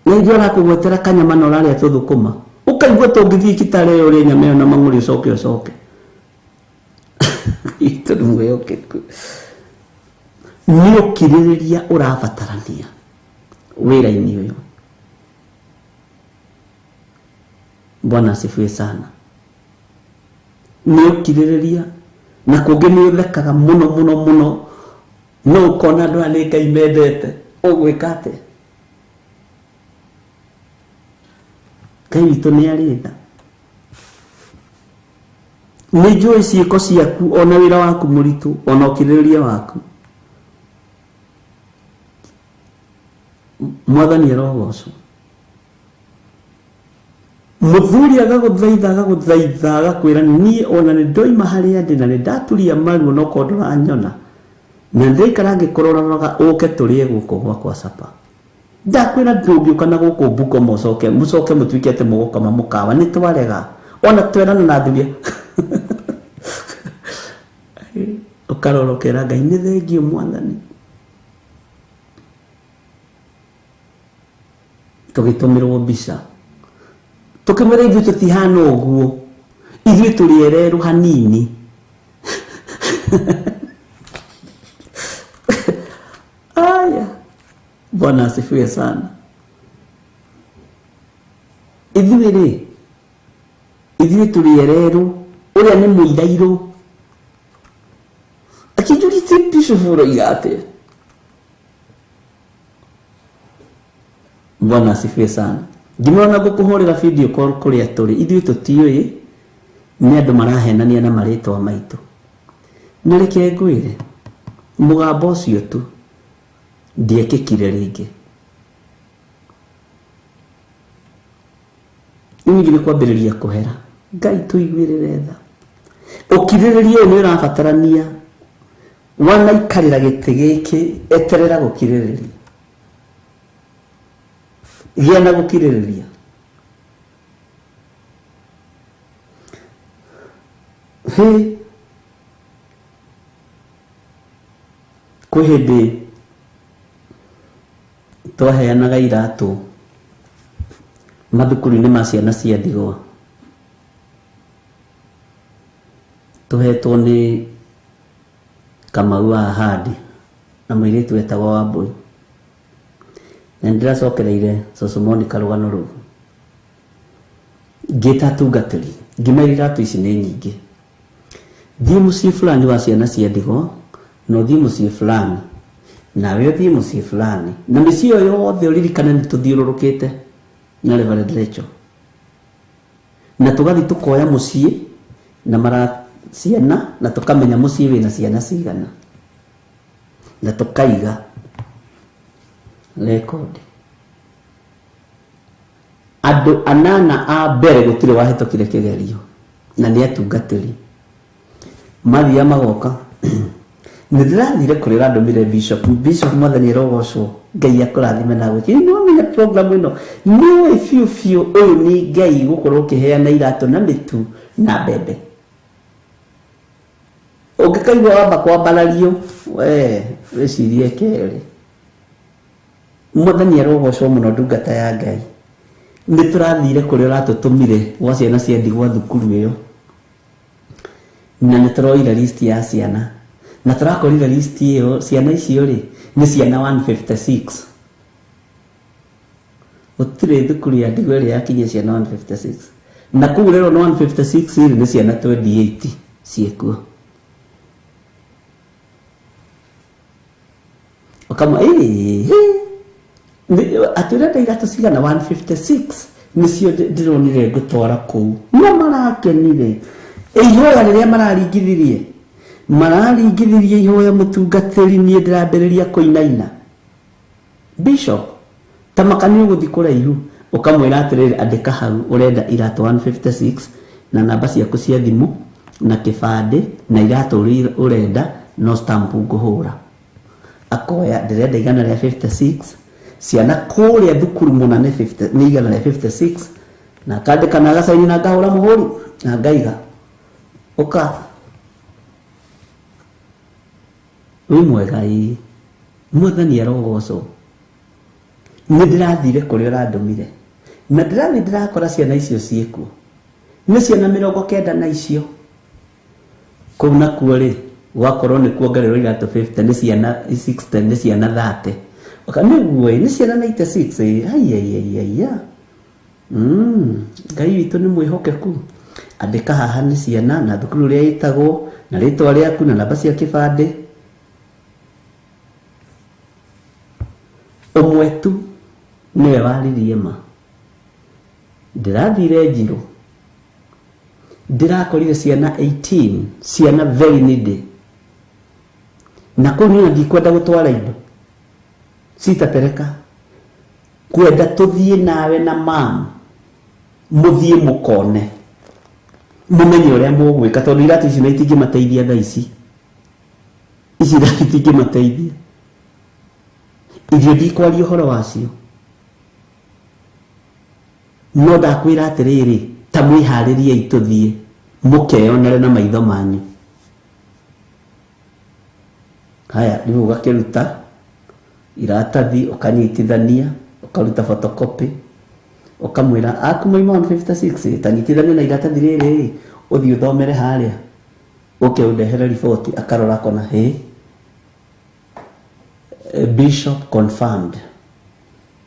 Na ithuĩ ũrakũgwetera kanyama na ũrarĩa tũthũkũma ũkaigua ta ũngĩthiĩ Kitale ũrĩe nyama ĩyo na mang'ũrĩ ũcoke ũcoke. Tondũ mwĩhokeku nĩ ũkirĩrĩria ũrabatarania wĩra-inĩ ũyũ. Bwana asifiwe sana. Nĩ ũkirĩrĩria na kũngĩ nĩ ũthekaga mũno mũno mũno no ũkona andũ aya nĩ Ngai mendete ũgwĩka atĩa? Ngai witũ nĩ arĩ tha. Nĩ njũĩ ciĩko ciaku ona wĩra waku mũritũ ona ũkirĩrĩria waku. Mwathani arogocwo. Mũthuri agagũthaitha agagũthaitha agakwĩra niĩ ona nĩ ndoima harĩa ndĩ na nĩ ndaturia maru onokorwo ndũranyona na ndĩraikara ngĩkũroraga ũke tũrĩe gũkũ gwakwa capa. Ndakwĩra ndũngĩũka na gũkũ Bungoma ũcoke mũcoke mũtuĩke atĩ mũgũkoma mũkawa nĩ twarega ona twerana na athuri. Ũkarora ũkera Ngai nĩ thengiũ Mwathani. Tũgĩtũmĩrwo mbica tũkĩmwĩra ithuĩ tũtihana ũguo ithuĩ tũrĩ ererũ hanini. Aya, Bwana asifiwe sana. Ithuĩ rĩ ithuĩ tũrĩ ererũ ũrĩa nĩ mũirairũ akĩnjũria bishop ũroiga atĩa? Bwana asifiwe sana. Ngĩmwĩra ngũkũhũrĩra video call kũrĩa tũrĩ ithuĩ tũtiũĩ nĩ andũ marahenania na marĩtwa maitũ. Na reke ngwĩre mũgambo ũcio tu ndiekĩkire rĩngĩ. Rĩu nĩ kwambĩrĩria kũhera. Ngai tũiguĩrĩre tha. Ũkirĩrĩria ũyũ nĩ ũrabatarania wanaikarĩra gĩtĩ gĩkĩ eterera gũkirĩrĩria. Gĩa na gũkirĩrĩria. Hĩ kwĩ hĩndĩ twaheanaga iratũ mathukuru-inĩ ma ciana cia ndigwa tũhetwo nĩ Kamau wa Ahadi na mũirĩtu wetagwo Wambui. Na nĩndĩracokereire Cũcũ Monica rũgano rũu ngĩta atungatĩri ngĩmera iratũ ici nĩ nyingĩ thiĩ mũciĩ fulani wa ciana cia ndigwa na ũthiĩ mũciĩ fulani nawe ũthiĩ mũciĩ fulani na mĩciĩ ĩyo yothe ũririkane nĩ tũthiũrũrũkĩte na Reverend Rachel na tũgathiĩ tũkoya mũciĩ na mara ciana na tũkamenya mũciĩ wĩna ciana cigana na tũkaiga record. Andũ anana a mbere gũtirĩ wahĩtũkire kĩgerio na nĩ atungatĩri mathiaga magoka. Nĩ ndĩrathire kũrĩ ndũmĩre bishop bishop Mwathani arogocwo Ngai akũrathime na gwĩkĩra nĩ wamenya program ĩno nĩũĩ biũ biũ ũyũ nĩ Ngai gũkorwo ũkĩheana iratũ na mĩtu na mbembe. Ũngĩkaigua wamba kwambarario we wĩcirie kerĩ. Mwathani arogocwo mũno ndungata ya Ngai. Nĩ tũrathire kũrĩa ũratũtũmire gwa ciana cia ndigwa thukuru ĩyo na nĩ tũroire list ya ciana na tũrakorire list ĩyo ciana icio rĩ nĩ ciana 156. Gũtirĩ thukuru ya ndigwa ĩrĩa yakinyia ciana 156 na kũu rero 156 rĩ nĩ ciana 28 ciĩkuo. Ũkamwa atũrenda iratũ cigana 156 nĩcio ndĩronire ngũtwara kũu no marakenire ihoya rĩrĩa mararingithirie mararingithirie ihoya mũtungatĩri niĩ ndĩrambĩrĩria kũinaina. Bishop ta maka nĩ ũgũthiĩ kũraihu ũkamwĩra atĩrĩrĩ andĩka hau ũrenda iratũ 156 na namba ciaku cia thimũ na kĩbandĩ na iratũ ũrenda no stamp ngũhũra. Akoya ndĩrenda 156 ciana kũrĩa thukuru mũna nĩ 50 nĩ 156 Na akandĩka na agacaini na ngahũra mũhũri na ngaiga ũka wĩ mwega ĩĩ mwathani arogocwo nĩ ndĩrathire kũrĩa ũrandũmire na ndĩrathiĩ ndĩrakora ciana icio ciĩkuo nĩ ciana 90 na icio kũu nakuo rĩ gwakorwo nĩ kuongererwo iratũ 50 nĩ ciana 60 nĩ ciana 30 Oka nĩguo ĩ nĩ ciana 96 ĩ aiaiaiaia Ngai witũ nĩ mwĩhokeku andĩka haha nĩ ciana na thukuru ũrĩa ĩtagwo na rĩtwa rĩaku na namba cia kĩbandĩ ũmwe tu nĩwe waririe ma ndĩrathire njirũ ndĩrakorire ciana 18 ciana very needy na kũu niĩ ndikwenda gũtwara indo citatereka kwenda tũthiĩ nawe na mam mũthiĩ mũkone mũmenye ũrĩa mũgwĩka tondũ iratũ icio na itingĩmateithia thaa ici ici iratũ itingĩmateithia irio ndikwaria ũhoro wacio no ndakwĩra atĩrĩrĩ ta mwĩharĩriei tũthiĩ mũkeyonere na maitho manyu haya rĩu ũgakĩruta iratathi ũkanyitithania ũkaruta photocopy ũkamwĩra aku maima 156 tanyitithania na iratathi rĩrĩ ũthiĩ ũthomere harĩa ũke ũndehere riboti akarora akona hĩ bishop confirmed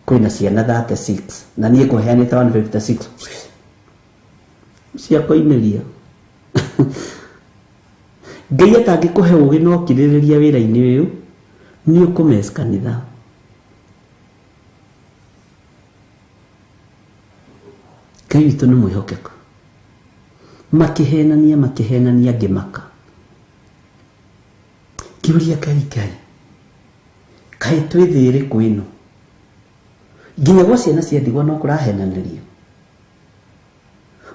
kwĩna ciana 36 na niĩ ngũheanĩte 156 cia kũimĩria Ngai atangĩkũhe ũgĩ na ũkirĩrĩria wĩra-inĩ ũyũ nĩ ũkũmess kanitha Ngai witũ nĩ mwĩhokeku makĩhenania makĩhenania ngĩmaka ngĩũria Ngai Ngai kaĩ twĩ thĩ ĩrĩkũ ĩno nginya gwa ciana cia ndigwa no kũrahenanĩrio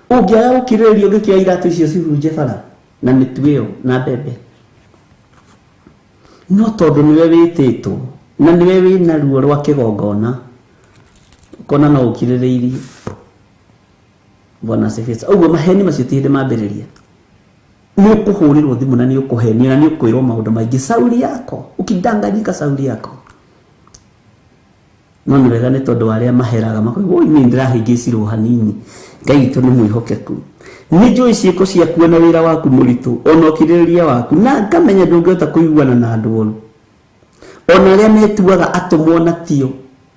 ũngĩaga gũkirĩrĩria ũngĩkĩoya iratũ icio cihunje bara na mĩtu ĩyo na mbembe no tondũ nĩwe wĩtĩtwo na nĩwe wĩna ruo rwa kĩgongona ũkona no ũkirĩrĩirie Bwana asifiwe. Ũguo maheni macio ti hĩndĩ mambĩrĩria nĩ ũkũhũrĩrwo thimũ na nĩ ũkũhenio na nĩ ũkwĩrwo maũndũ maingĩ sauri yako ukidanganyika sauri yako no nĩ wega nĩ tondũ wa arĩa maheraga makoiga oi niĩ ndĩrahĩngĩcirwo hanini Ngai witũ nĩ mwĩhokeku nĩ njũĩ ciĩko ciaku na wĩra waku mũritũ ona ũkirĩrĩria waku na ngamenya ndũngĩhota kũiguana na andũ oru ona arĩa metuaga atũmwo na tio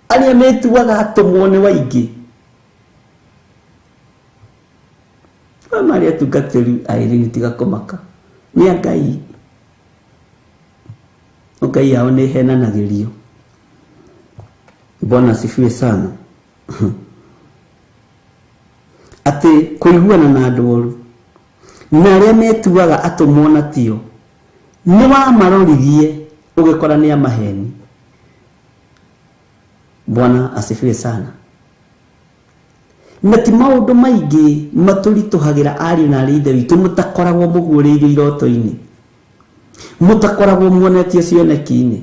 arĩa metuaga atũmwo nĩ waingĩ marĩa atungatĩri aĩrĩ tiga kũmaka nĩ a Ngai Ngai yao nĩ ĩhenanagĩrio Bwana asifiwe sana atĩ kũiguana na andũ oru na arĩa metuaga atũmwo na tio nĩ wamaroririe ũgĩkora nĩ a maheni Bwana asifiwe sana na ti maũndũ maingĩ matũritũhagĩra ariũ na arĩ ithe witũ mũtakoragwo mũguũrĩirio iroto-inĩ mũtakoragwo muonetio cioneki-inĩ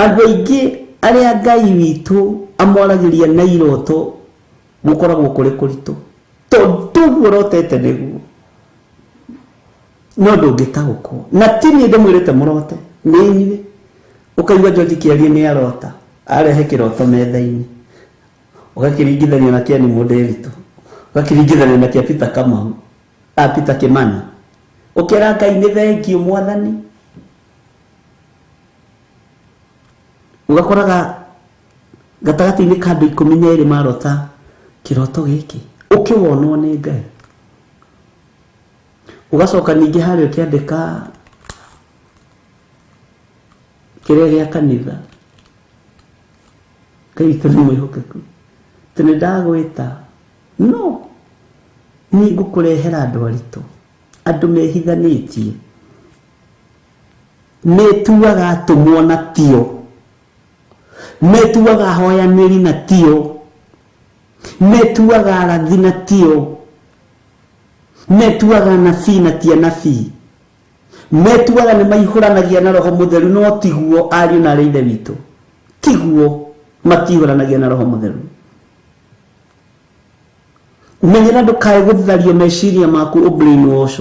andũ aingĩ arĩa Ngai witũ amwaragĩria na iroto gũkoragwo kũrĩ kũritũ tondũ ũguo ũrotete nĩguo no ndũngĩtaũkwo na ti niĩ ndĩmwĩrĩte mũrote nĩ inyuĩ ũkaigua George kĩarie nĩ arota arehe kĩroto metha-inĩ ũgakĩringithania na kĩa Mũndĩritũ ũgakĩringithania na kĩa Peter Kamau a Peter Kimani ũkera Ngai nĩ thengiũ mwathani ũgakoraga gatagatĩ-inĩ ka andũ 12 marota kĩroto gĩkĩ ũkĩwonwo nĩ Ngai ũgacoka ningĩ harĩa ũkĩandĩka kĩrĩa gĩa kanitha Ngai witũ nĩ mwĩhokeku atĩ nĩ ndagwĩta no nĩ ngũkũrehera andũ aritũ andũ mehithanĩtie metuaga atũmwo na tio metuaga ahoyanĩri na tio metuaga arathi na tio metuaga anabii na ti anabii metuaga nĩ maihũranagia na roho mũtheru no tiguo ariũ na arĩ ithe witũ tiguo matihũranagia na roho mũtheru Menyera ndukae guthario meciria maku ũbrainwash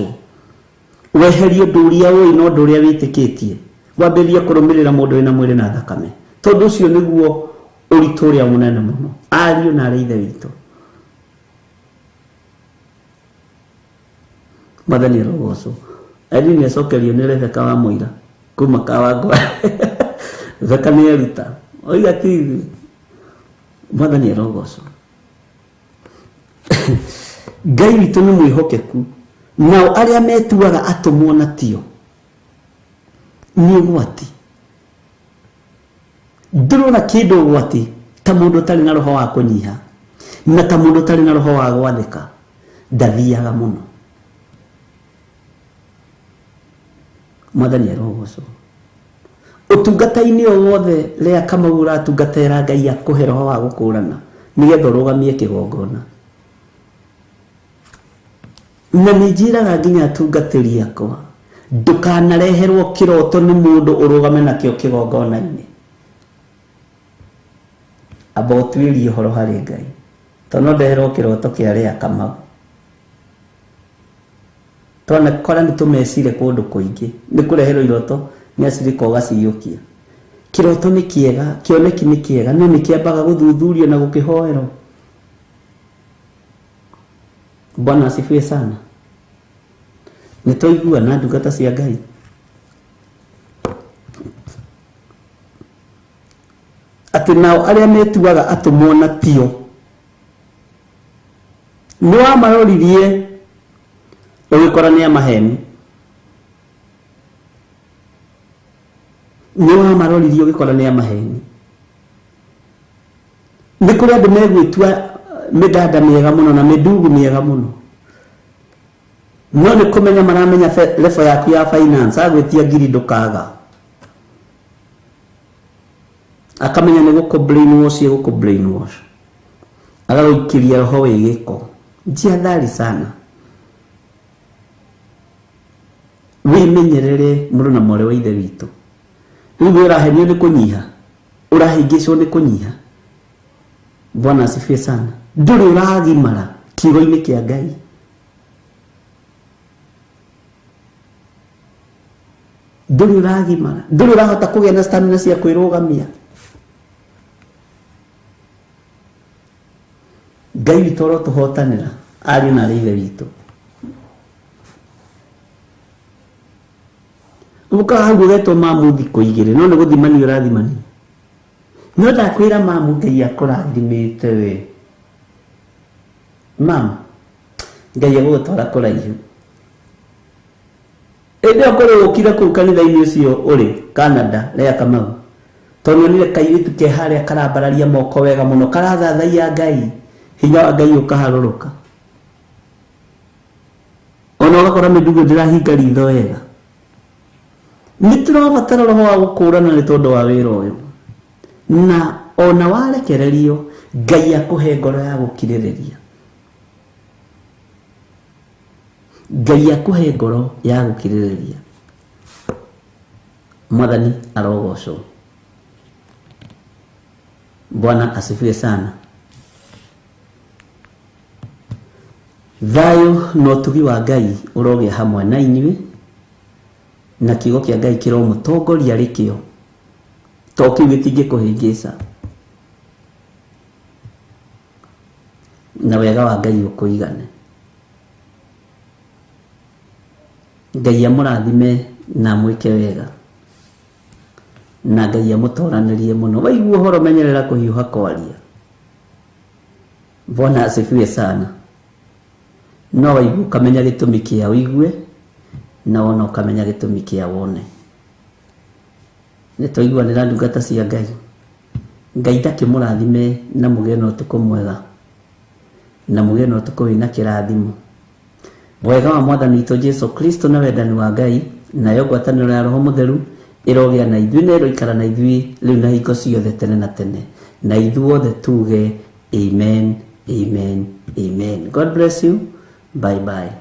weherie ũndũ ũrĩa ũĩ na ũndũ ũrĩa wĩtĩkĩtie wambĩrĩrie kũrũmĩrĩra mũndũ wĩna mwĩrĩ na thakame tondũ ũcio nĩguo ũritũ ũrĩa mũnene mũno ariũ na arĩa ithe witũ. Mwathani arogocwo. Irene nĩacokerio nĩ Rebeka wa Mũira kuma Kawangware. Rebeka nĩ eruta oiga ti ithuĩ. Mwathani arogocwo. Ngai witũ nĩ mwĩhokeku nao arĩa metuaga atũmwo na tio nĩ ũgwati. Ndũrona kĩndũ ũgwati ta mũndũ ũtarĩ na roho wa kũnyiha na ta mũndũ ũtarĩ na roho wa gwathĩka ndathiaga mũno. Mwathani arogocwo. Ũtungata-inĩ o wothe rĩa Kamau ũratungatĩra Ngai akũhe roho wa gũkũrana nĩgetha ũrũgamie kĩgongona. Na nĩ njĩraga nginya atungatĩri akwa ndũkanareherwo kĩroto nĩ mũndũ ũrũgame nakĩo kĩgongona-inĩ. Amba ũtuĩrie ũhoro harĩ Ngai tondũ no ndeherwo kĩroto kĩa Rĩa Kamau. Twanakora nĩ tũmecire kũndũ kũingĩ nĩ kũreherwo iroto nĩ acirika ũgaciyũkia. Kĩroto nĩ kĩega, kĩoneki nĩ kĩega, no nĩ kĩambaga gũthuthurio na gũkĩhoerwo. Bwana asifiwe sana. Nĩ twaigua na ndungata cia Ngai. Atĩ nao arĩa metuaga atũmwo na tio nĩ wamaroririe ũgĩkora nĩ a maheni. Nĩ wamaroririe ũgĩkora nĩ a maheni. Nĩ kũrĩ andũ megwĩtua mĩdanda mĩega mũno na mĩndugu mĩega mũno no nĩ kũmenya maramenya level yaku ya finance agwĩtia ngiri ndũkaga akamenya nĩ gũkũ brainwash gũkũ brainwash agagũikĩria roho wĩ gĩko. Jihadhari sana, wĩmenyerere mũrũ na mwarĩ wa ithe witũ. Rĩu we ũrahenio nĩ kũnyiha, ũrahĩngĩcwo nĩ kũnyiha. Bwana asifiwe sana. Ndũrĩ ũragimara kiugo-inĩ kĩa Ngai. Ndũrĩ ũragimara, ndũrĩ ũrahota kũgĩa na stamina cia kwĩrũgamia. Ngai witũ arotũhotanĩra ariũ na arĩ ithe witũ. Ũkaga hau ũgetwo mamu thikũ igĩrĩ no nĩ gũthimania ũrathimania. No ndakwĩra mamu Ngai akũrathimĩte we. Mamu Ngai agũgũtwara kũraihu. Ĩndĩ ĩyo korwo ũkire kũu kanitha-inĩ ũcio ũrĩ Canada Lea Kamau tondũ nĩonire kairĩtu ke harĩa karambararia moko wega mũno karathathaiya Ngai hinya wa Ngai ũkaharũrũka. Ona ũgakora mĩndugu ndĩrahinga ritho wega. Nĩ tũrabatara roho wa gũkũrana nĩ tondũ wa wĩra ũyũ. Na ona warekererio Ngai akũhe ngoro ya gũkirĩrĩria. Ngai akũhe ngoro ya gũkirĩrĩria. Mwathani arogocwo. Bwana asifiwe sana. Thayũ na ũtugi wa Ngai ũrogĩa hamwe na inyuĩ na kiugo kĩa Ngai kĩromũtongoria rĩkĩo to kĩu gĩtingĩkũhĩngĩca na wega wa Ngai ũkũigane. Ngai amũrathime na amwĩke wega na Ngai amũtoranĩrie mũno. Waigua ũhoro menyerera kũhiũha kwaria. Bwana asifiwe sana. No waigua ũkamenya gĩtũmi kĩa ũigue na wona ũkamenya gĩtũmi kĩa wone. Nĩ twaiguanĩra ndungata cia Ngai. Ngai ndakĩmũrathime na mũgĩe na ũtukũ mwega na mũgĩe na ũtukũ wĩna kĩrathimo. Wega wa Mwathani witũ Jesu Kristo na wendani wa Ngai nayo ngwatanĩro ya Roho Mũtheru ĩrogĩa na ithuĩ na ĩroikara na ithuĩ rĩu na hingo ciothe tene na tene. Na ithuothe tuge amen, amen, amen. God bless you. Bye bye.